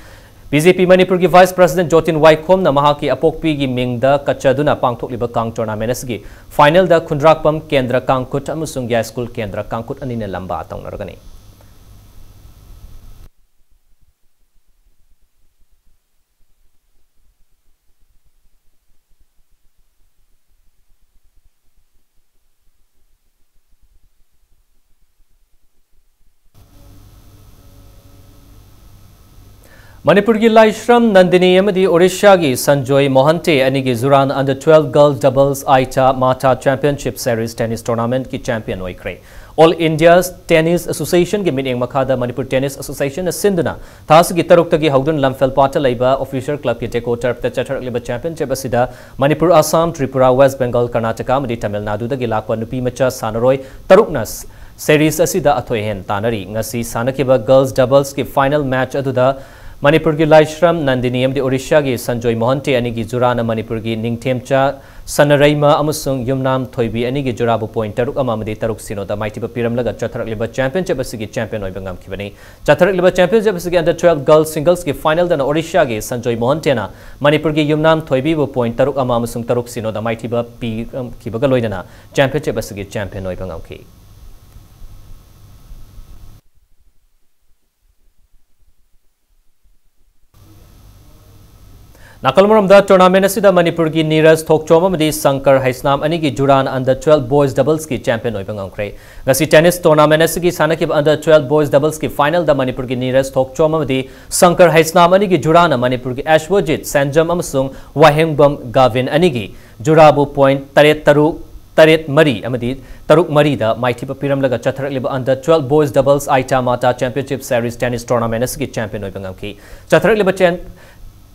ꯕꯤ ꯖꯦ ꯄꯤ ꯃꯅꯤꯄꯨꯔꯒꯤ vice president ꯖꯣꯇꯤꯟ ꯋꯥꯏꯈꯣꯝꯅ ꯃꯍꯥꯛꯀꯤ ꯑꯄꯣꯛꯄꯤꯒꯤ ꯃꯤꯡꯗ ꯀꯠꯆꯗꯨꯅ ꯄꯥꯡꯊꯣꯛꯂꯤꯕ ꯀꯥꯡ tournament ꯑꯁꯤꯒꯤ final ꯗ ꯈꯨꯟꯗ꯭ꯔꯥꯛꯄꯝ ꯀꯦꯟꯗ꯭ꯔ ꯀꯥꯡꯈꯨꯠ ꯑꯃꯁꯨꯡ ꯌꯥꯏꯁ꯭ꯀꯨꯜ ꯀꯦꯟꯗ꯭ꯔ ꯀꯥꯡꯈꯨꯠ ꯑꯅꯤꯅ ꯂꯝꯕꯥ ꯇꯧꯅꯔꯒꯅꯤ꯫ ꯃꯅꯤꯄꯨꯔꯒꯤ ꯂꯥꯏꯁ꯭ꯔꯝ ꯅꯟꯗꯤꯅꯤ ꯑꯃꯗꯤ ꯑꯣꯔꯤꯁꯥꯒꯤ ꯁꯟꯖꯣꯏ ꯃꯣꯍꯟꯇꯦ ꯑꯅꯤꯒꯤ ꯖꯨꯔꯥꯟ under twelve girls doubles ꯑꯥꯏꯇꯥ Mata championship series tennis tournament ꯀꯤ champion ꯑꯣꯏꯈ꯭ꯔꯦ꯫ All India Tennis Association ꯒꯤ ꯃꯤꯠꯌꯦꯡ ꯃꯈꯥꯗ ꯃꯅꯤꯄꯨꯔ Tennis Association ꯅ ꯁꯤꯟꯗꯨꯅ ꯊꯥ ꯑꯁꯤꯒꯤ ꯇꯔꯨꯛꯇꯒꯤ ꯍꯧꯗꯨꯅ ꯂꯝꯐꯦꯜꯄꯥꯠꯇ ꯂꯩꯕ Officer Club ꯀꯤ Deco Turf ꯇ ꯆꯠꯊꯔꯛꯂꯤꯕ championship ꯑꯁꯤꯗ ꯃꯅꯤꯄꯨꯔ, ꯑꯁꯥꯝ, ꯇ꯭ꯔꯤꯄꯨꯔꯥ, ꯋꯦꯁ ꯕꯦꯡꯒꯜ, ꯀꯔꯅꯥꯇꯀꯥ ꯑꯃꯗꯤ ꯇꯥꯃꯤꯜ ꯅꯥꯗꯨꯗꯒꯤ ꯂꯥꯛꯄ ꯅꯨꯄꯤ ꯃꯆꯥ ꯁꯥꯟꯅꯔꯣꯏ ꯇꯔꯨꯛꯅ series ꯑꯁꯤꯗ ꯑꯊꯣꯏ ꯑꯍꯦꯟ ꯇꯥꯟꯅꯔꯤ꯫ ꯉꯁꯤ ꯁꯥꯟꯅꯈꯤꯕ girls doubles ꯀꯤ final match ꯑꯗꯨꯗ ꯃꯅꯤꯄꯨꯔꯒꯤ ꯂꯥꯏꯁ꯭ꯔꯝ ꯅꯟꯗꯤꯅꯤ ꯑꯃꯗꯤ ꯑꯣꯔꯤꯁꯥꯒꯤ ꯁꯟꯖꯣꯏ ꯃꯣꯍꯟꯇꯦ ꯑꯅꯤꯒꯤ ꯖꯨꯔꯥꯅ ꯃꯅꯤꯄꯨꯔꯒꯤ ꯅꯤꯡꯊꯦꯝꯆꯥ ꯁꯅꯔꯩꯃ ꯑꯃꯁꯨꯡ ꯌꯨꯝꯅꯥꯝ ꯊꯣꯏꯕꯤ ꯑꯅꯤꯒꯤ ꯖꯨꯔꯥꯕꯨ point ꯇꯔꯨꯛ ꯑꯃ ꯑꯃꯗꯤ ꯇꯔꯨꯛ ꯁꯤꯅꯣꯗ ꯃꯥꯏꯊꯤꯕ ꯄꯤꯔꯝꯂꯒ ꯆꯠꯊꯔꯛꯂꯤꯕ championship ꯑꯁꯤꯒꯤ champion ꯑꯣꯏꯕ ꯉꯝꯈꯤꯕꯅꯤ꯫ ꯆꯠꯊꯔꯛꯂꯤꯕ championship ꯑꯁꯤꯒꯤ under twelve girls singlesꯀꯤ finalꯗꯅ ꯑꯣꯔꯤꯁꯥꯒꯤ ꯁꯟꯖꯣꯏ ꯃꯣꯍꯟꯇꯦꯅ ꯃꯅꯤꯄꯨꯔꯒꯤ ꯌꯨꯝꯅꯥꯝ ꯊꯣꯏꯕꯤꯕꯨ point ꯇꯔꯨꯛ ꯑꯃ ꯑꯃꯁꯨꯡ ꯇꯔꯨꯛ ꯁꯤꯅꯣꯗ ꯃꯥꯏꯊꯤꯕ ꯄꯤꯔꯝꯈꯤꯕꯒ ꯂꯣꯏꯅꯅ championship ꯑꯁꯤꯒꯤ champion ꯑꯣꯏꯕ ꯉꯝꯈꯤ꯫ ꯅꯥꯀꯜ ꯑꯃꯔꯣꯝꯗ tournament ꯑꯁꯤꯗ ꯃꯅꯤꯄꯨꯔꯒꯤ ꯅꯤꯔꯖ ꯊꯣꯛꯆꯣꯝ ꯑꯃꯗꯤ ꯁꯪꯀꯔ ꯍꯩꯁꯅꯥꯝ ꯑꯅꯤꯒꯤ ꯖꯨꯔꯥꯅ under twelve boys doublesꯀꯤ champion ꯑꯣꯏꯕ ꯉꯝꯈ꯭ꯔꯦ꯫ ꯉꯁꯤ tennis tournament ꯑꯁꯤꯒꯤ ꯁꯥꯟꯅꯈꯤꯕ under twelve boys doublesꯀꯤ finalꯗ ꯃꯅꯤꯄꯨꯔꯒꯤ ꯅꯤꯔꯖ ꯊꯣꯛꯆꯣꯝ ꯑꯃꯗꯤ ꯁꯪꯀꯔ ꯍꯩꯁꯅꯥꯝ ꯑꯅꯤꯒꯤ ꯖꯨꯔꯥꯅ ꯃꯅꯤꯄꯨꯔꯒꯤ ꯑꯦꯁꯋꯖꯤꯠ ꯁꯦꯟꯖꯝ ꯑꯃꯁꯨꯡ ꯋꯥꯍꯦꯡꯕꯝ ꯒꯥꯚꯤꯟ ꯑꯅꯤꯒꯤ ꯖꯨꯔꯥꯕꯨ point ꯇꯔꯦꯠ ꯇꯔꯨꯛ, ꯇꯔꯦꯠ ꯃꯔꯤ ꯑꯃꯗꯤ ꯇꯔꯨꯛ ꯃꯔꯤꯗ ꯃꯥꯏꯊꯤꯕ ꯄꯤꯔꯝꯂꯒ ꯆꯠꯊꯔꯛꯂꯤꯕ under twelve boys doubles Aita Mata Championship Series tennis tournament ꯑꯁꯤꯒꯤ champion ꯑꯣꯏꯕ ꯉꯝꯈꯤ꯫ ꯆꯠꯊꯔꯛꯂꯤꯕ chen-,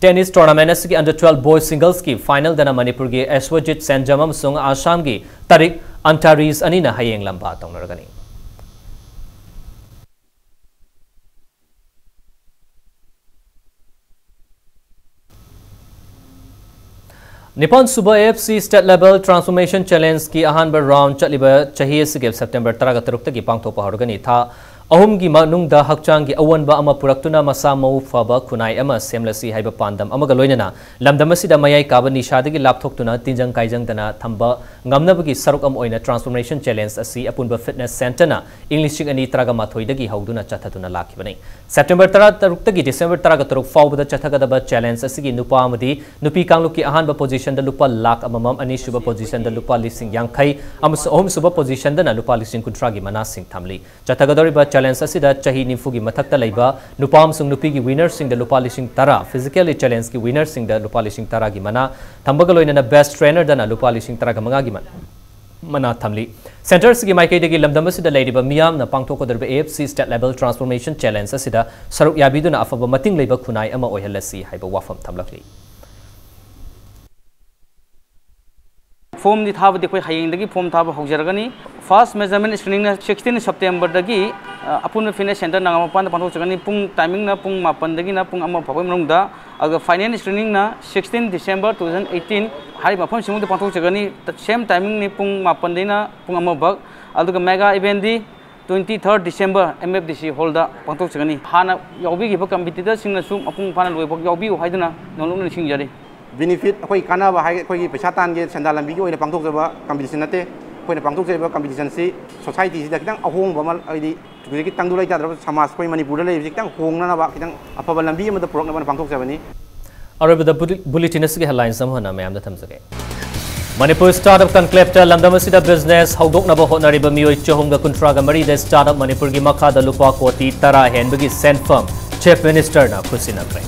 tennis tournament ꯑꯁꯤꯒꯤ under twelve boys singlesꯀꯤ finalꯗꯅ ꯃꯅꯤꯄꯨꯔꯒꯤ ꯑꯦꯁꯋꯖꯤꯠ ꯁꯦꯟꯖꯝ ꯑꯃꯁꯨꯡ ꯑꯁꯥꯝꯒꯤ ꯇꯥꯔꯤꯛ ꯑꯟꯇꯥꯔꯤꯁ ꯑꯅꯤꯅ ꯍꯌꯦꯡ ꯂꯝꯕꯥ ꯇꯧꯅꯔꯒꯅꯤ꯫ ꯅꯤꯄꯥꯟꯁꯨꯕ AFC State Level Transformation Challengeꯀꯤ ꯑꯍꯥꯟꯕ round ꯆꯠꯂꯤꯕ ꯆꯍꯤ ꯑꯁꯤꯒꯤ September ꯇꯔꯥꯒ ꯇꯔꯨꯛꯇꯒꯤ ꯄꯥꯡꯊꯣꯛꯄ ꯍꯧꯔꯒꯅꯤ꯫ ꯊꯥ ꯑꯍꯨꯝꯒꯤ ꯃꯅꯨꯡꯗ ꯍꯛꯆꯥꯡꯒꯤ ꯑꯑꯣꯟꯕ ꯑꯃ ꯄꯨꯔꯛꯇꯨꯅ ꯃꯁꯥ ꯃꯎ ꯐꯕ ꯈꯨꯟꯅꯥꯏ ꯑꯃ ꯁꯦꯝꯂꯁꯤ ꯍꯥꯏꯕ ꯄꯥꯟꯗꯝ ꯑꯃꯒ ꯂꯣꯏꯅꯅ ꯂꯝꯗꯝ ꯑꯁꯤꯗ ꯃꯌꯥꯏ ꯀꯥꯕ ꯅꯤꯁꯥꯗꯒꯤ ꯂꯥꯞꯊꯣꯛꯇꯨꯅ ꯇꯤꯟꯖꯪ ꯀꯥꯏꯖꯪꯗꯅ ꯊꯝꯕ ꯉꯝꯅꯕꯒꯤ ꯁꯔꯨꯛ ꯑꯃ ꯑꯣꯏꯅ Transformation Challenge ꯑꯁꯤ ꯑꯄꯨꯟꯕ Fitness Centreꯅ ꯏꯪ ꯂꯤꯁꯤꯡ ꯑꯅꯤ ꯇꯔꯥꯃꯥꯊꯣꯏꯗꯒꯤ ꯍꯧꯗꯨꯅ ꯆꯠꯊꯗꯨꯅ ꯂꯥꯛꯈꯤꯕꯅꯤ꯫ September ꯇꯔꯥꯇꯔꯨꯛꯇꯒꯤ December ꯇꯔꯥꯇꯔꯨꯛ ꯐꯥꯎꯕꯗ ꯆꯠꯊꯒꯗꯕ challenge ꯑꯁꯤꯒꯤ ꯅꯨꯄꯥ ꯑꯃꯗꯤ ꯅꯨꯄꯤ ꯀꯥꯡꯂꯨꯞꯀꯤ ꯑꯍꯥꯟꯕ positionꯗ ꯂꯨꯄꯥ ꯂꯥꯈ ꯑꯃꯃꯝ, ꯑꯅꯤꯁꯨꯕ positionꯗ ꯂꯨꯄꯥ ꯂꯤꯁꯤꯡ ꯌꯥꯡꯈꯩ ꯑꯃꯁꯨꯡ ꯑꯍꯨꯝꯁꯨꯕ positionꯗꯅ ꯂꯨꯄꯥ ꯂꯤꯁꯤꯡ ꯀꯨꯟꯊ꯭ꯔꯥꯒꯤ ꯃꯅꯥꯁꯤꯡ ꯊꯝꯂꯤ꯫ ꯆꯠꯊꯒꯗꯧꯔꯤꯕ challenge ꯑꯁꯤꯗ ꯆꯍꯤ ꯅꯤꯐꯨꯒꯤ ꯃꯊꯛꯇ ꯂꯩꯕ ꯅꯨꯄꯥ ꯑꯃꯁꯨꯡ ꯅꯨꯄꯤꯒꯤ winnerꯁꯤꯡꯗ ꯂꯨꯄꯥ ꯂꯤꯁꯤꯡ ꯇꯔꯥ, physically challengeꯀꯤ winnerꯁꯤꯡꯗ ꯂꯨꯄꯥ ꯂꯤꯁꯤꯡ ꯇꯔꯥꯒꯤ ꯃꯅꯥ ꯊꯝꯕꯒ ꯂꯣꯏꯅꯅ best trainerꯗꯅ ꯂꯨꯄꯥ ꯂꯤꯁꯤꯡ ꯇꯔꯥꯒ ꯃꯉꯥꯒꯤ ꯃꯅꯥ ꯊꯝꯂꯤ꯫ Centre ꯑꯁꯤꯒꯤ ꯃꯥꯏꯀꯩꯗꯒꯤ ꯂꯝꯗꯝ ꯑꯁꯤꯗ ꯂꯩꯔꯤꯕ ꯃꯤꯌꯥꯝꯅ ꯄꯥꯡꯊꯣꯛꯀꯗꯧꯔꯤꯕ AFC State Level Transformation Challenge ꯑꯁꯤꯗ ꯁꯔꯨꯛ ꯌꯥꯕꯤꯗꯨꯅ ꯑꯐꯕ ꯃꯇꯤꯡ ꯂꯩꯕ ꯈꯨꯟꯅꯥꯏ ꯑꯃ ꯑꯣꯏꯍꯜꯂꯁꯤ ꯍꯥꯏꯕ ꯋꯥꯐꯝ ꯊꯝꯂꯛꯂꯤ꯫ Formꯗꯤ ꯊꯥꯕꯗꯤ ꯑꯩꯈꯣꯏ ꯍꯌꯦꯡꯗꯒꯤ form ꯊꯥꯕ ꯍꯧꯖꯔꯒꯅꯤ꯫ First measurement screeningꯅ sixteen Septemberꯗꯒꯤ ꯑ, ꯑꯄꯨꯟꯕ fitness centre ꯅꯥꯒꯥꯃꯄꯥꯟꯗ ꯄꯥꯡꯊꯣꯛꯆꯒꯅꯤ꯫ ꯄꯨꯡ timingꯅ ꯄꯨꯡ ꯃꯥꯄꯟꯗꯒꯤꯅ ꯄꯨꯡ ꯑꯃ ꯐꯥꯎꯕꯒꯤ ꯃꯅꯨꯡꯗ, ꯑꯗꯨꯒ final screeningꯅ sixteen December two thousand eighteen꯫ ꯍꯥꯏꯔꯤꯕ ꯃꯐꯝꯁꯤꯡꯗ ꯄꯥꯡꯊꯣꯛꯆꯒꯅꯤ꯫ Same timingꯅꯤ, ꯄꯨꯡ ꯃꯥꯄꯟꯗꯒꯤꯅ ꯄꯨꯡ ꯑꯃ ꯐꯥꯎ꯫ ꯑꯗꯨꯒ mega eventꯗꯤ twenty third December MFDC hallꯗ ꯄꯥꯡꯊꯣꯛꯆꯒꯅꯤ꯫ ꯍꯥꯟꯅ ꯌꯥꯎꯕꯤꯈꯤꯕ competitorꯁꯤꯡꯅꯁꯨ ꯃꯄꯨꯡ ꯐꯥꯅ ꯂꯣꯏꯕ ꯌꯥꯎꯕꯤꯌꯨ ꯍꯥꯏꯗꯨꯅ ꯅꯧꯅ ꯅꯤꯡꯁꯤꯡꯖꯔꯤ꯫ Benefit ꯑꯩꯈꯣꯏ ꯀꯥꯟꯅꯕ ꯍꯥꯏ, ꯑꯩꯈꯣꯏꯒꯤ ꯄꯩꯁꯥ ꯇꯥꯟꯒꯦ, ꯁꯦꯟꯗꯥꯟ ꯂꯝꯕꯤꯒꯤ ꯑꯣꯏꯅ ꯄꯥꯡꯊꯣꯛꯆꯕ competition ꯅꯠꯇꯦ꯫ ꯑꯩꯈꯣꯏꯅ ꯄꯥꯡꯊꯣꯛꯆꯔꯤꯕ competitionꯁꯤ societyꯁꯤꯗ ꯈꯤꯇꯪ ꯑꯍꯣꯡꯕ ꯑꯃ, ꯍꯥꯏꯗꯤ ꯍꯧꯖꯤꯛꯀꯤ ꯇꯪꯗꯨ ꯂꯩꯇꯥꯗ꯭ꯔꯕ ꯁꯃꯥꯖ ꯑꯩꯈꯣꯏ ꯃꯅꯤꯄꯨꯔꯗ ꯂꯩꯔꯤꯕꯁꯤ ꯈꯤꯇꯪ ꯍꯣꯡꯅꯅꯕ, ꯈꯤꯇꯪ ꯑꯐꯕ ꯂꯝꯕꯤ ꯑꯃꯗ ꯄꯨꯔꯛꯅꯕꯅ ꯄꯥꯡꯊꯣꯛꯆꯕꯅꯤ꯫ ꯑꯔꯣꯏꯕꯗ ꯕꯨꯂꯤ-, bulletin ꯑꯁꯤꯒꯤ headlines ꯑꯃꯨꯛ ꯍꯟꯅ ꯃꯌꯥꯝꯗ ꯊꯝꯖꯒꯦ꯫ ꯃꯅꯤꯄꯨꯔ startup conclaveꯇ ꯂꯝꯗꯝ ꯑꯁꯤꯗ business ꯍꯧꯗꯣꯛꯅꯕ ꯍꯣꯠꯅꯔꯤꯕ ꯃꯤꯑꯣꯏ ꯆꯍꯨꯝꯒ ꯀꯨꯟꯊ꯭ꯔꯥꯒ ꯃꯔꯤꯗ startup ꯃꯅꯤꯄꯨꯔꯒꯤ ꯃꯈꯥꯗ ꯂꯨꯄꯥ ꯀꯣꯇꯤ ꯇꯔꯥ ꯍꯦꯟꯕꯒꯤ ꯁꯦꯟꯐꯝ Chief Ministerꯅ ꯈꯨꯠꯁꯤꯟꯅꯈ꯭ꯔꯦ꯫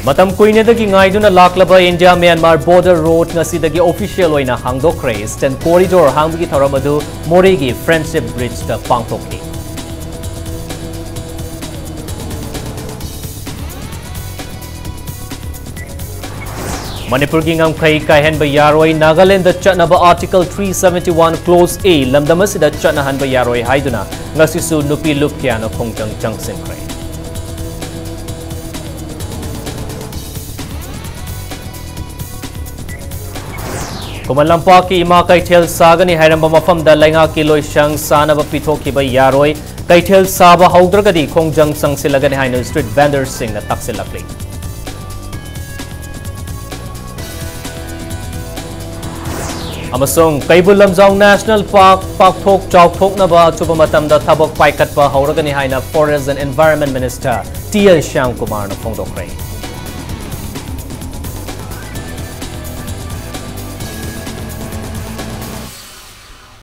ꯃꯇꯝ ꯀꯨꯏꯅꯗꯒꯤ ꯉꯥꯏꯗꯨꯅ ꯂꯥꯛꯂꯕ India Myanmar border road ꯉꯁꯤꯗꯒꯤ official ꯑꯣꯏꯅ ꯍꯥꯡꯗꯣꯛꯈ꯭ꯔꯦ꯫ Eastern Corridor ꯍꯥꯡꯕꯒꯤ ꯊꯧꯔꯝ ꯑꯗꯨ ꯃꯣꯔꯦꯒꯤ Friendship Bridgeꯇ ꯄꯥꯡꯊꯣꯛꯈꯤ꯫ ꯃꯅꯤꯄꯨꯔꯒꯤ ꯉꯝꯈꯩ ꯀꯥꯏꯍꯟꯕ ꯌꯥꯔꯣꯏ, ꯅꯥꯒꯥꯂꯦꯟꯗ ꯆꯠꯅꯕ Article three seventy one Clause A ꯂꯝꯗꯝ ꯑꯁꯤꯗ ꯆꯠꯅꯍꯟꯕ ꯌꯥꯔꯣꯏ ꯍꯥꯏꯗꯨꯅ ꯉꯁꯤꯁꯨ ꯅꯨꯄꯤ ꯂꯨꯞ ꯀꯌꯥꯅ ꯈꯣꯡꯖꯪ ꯆꯪꯁꯤꯟꯈ꯭ꯔꯦ꯫ ꯈꯨꯃꯟ ꯂꯝꯄꯥꯛꯀꯤ ꯏꯃꯥ ꯀꯩꯊꯦꯜ ꯁꯥꯒꯅꯤ ꯍꯥꯏꯔꯝꯕ ꯃꯐꯝꯗ ꯂꯩꯉꯥꯛꯀꯤ ꯂꯣꯏꯁꯪ ꯁꯥꯅꯕ ꯄꯤꯊꯣꯛꯈꯤꯕ ꯌꯥꯔꯣꯏ, ꯀꯩꯊꯦꯜ ꯁꯥꯕ ꯍꯧꯗ꯭ꯔꯒꯗꯤ ꯈꯣꯡꯖꯪ ꯆꯪꯁꯤꯜꯂꯒꯅꯤ ꯍꯥꯏꯅ street vendorꯁꯤꯡꯅ ꯇꯥꯛꯁꯤꯜꯂꯛꯂꯤ꯫ ꯑꯃꯁꯨꯡ ꯀꯩꯕꯨꯜ ꯂꯝꯖꯥꯎ National Park ꯄꯥꯛꯊꯣꯛ ꯆꯥꯎꯊꯣꯛꯅꯕ ꯑꯊꯨꯕ ꯃꯇꯝꯗ ꯊꯕꯛ ꯄꯥꯏꯈꯠꯄ ꯍꯧꯔꯒꯅꯤ ꯍꯥꯏꯅ Forest and Environment Minister T L Shyam ꯀꯨꯃꯥꯔꯅ ꯐꯣꯡꯗꯣꯛꯈ꯭ꯔꯦ꯫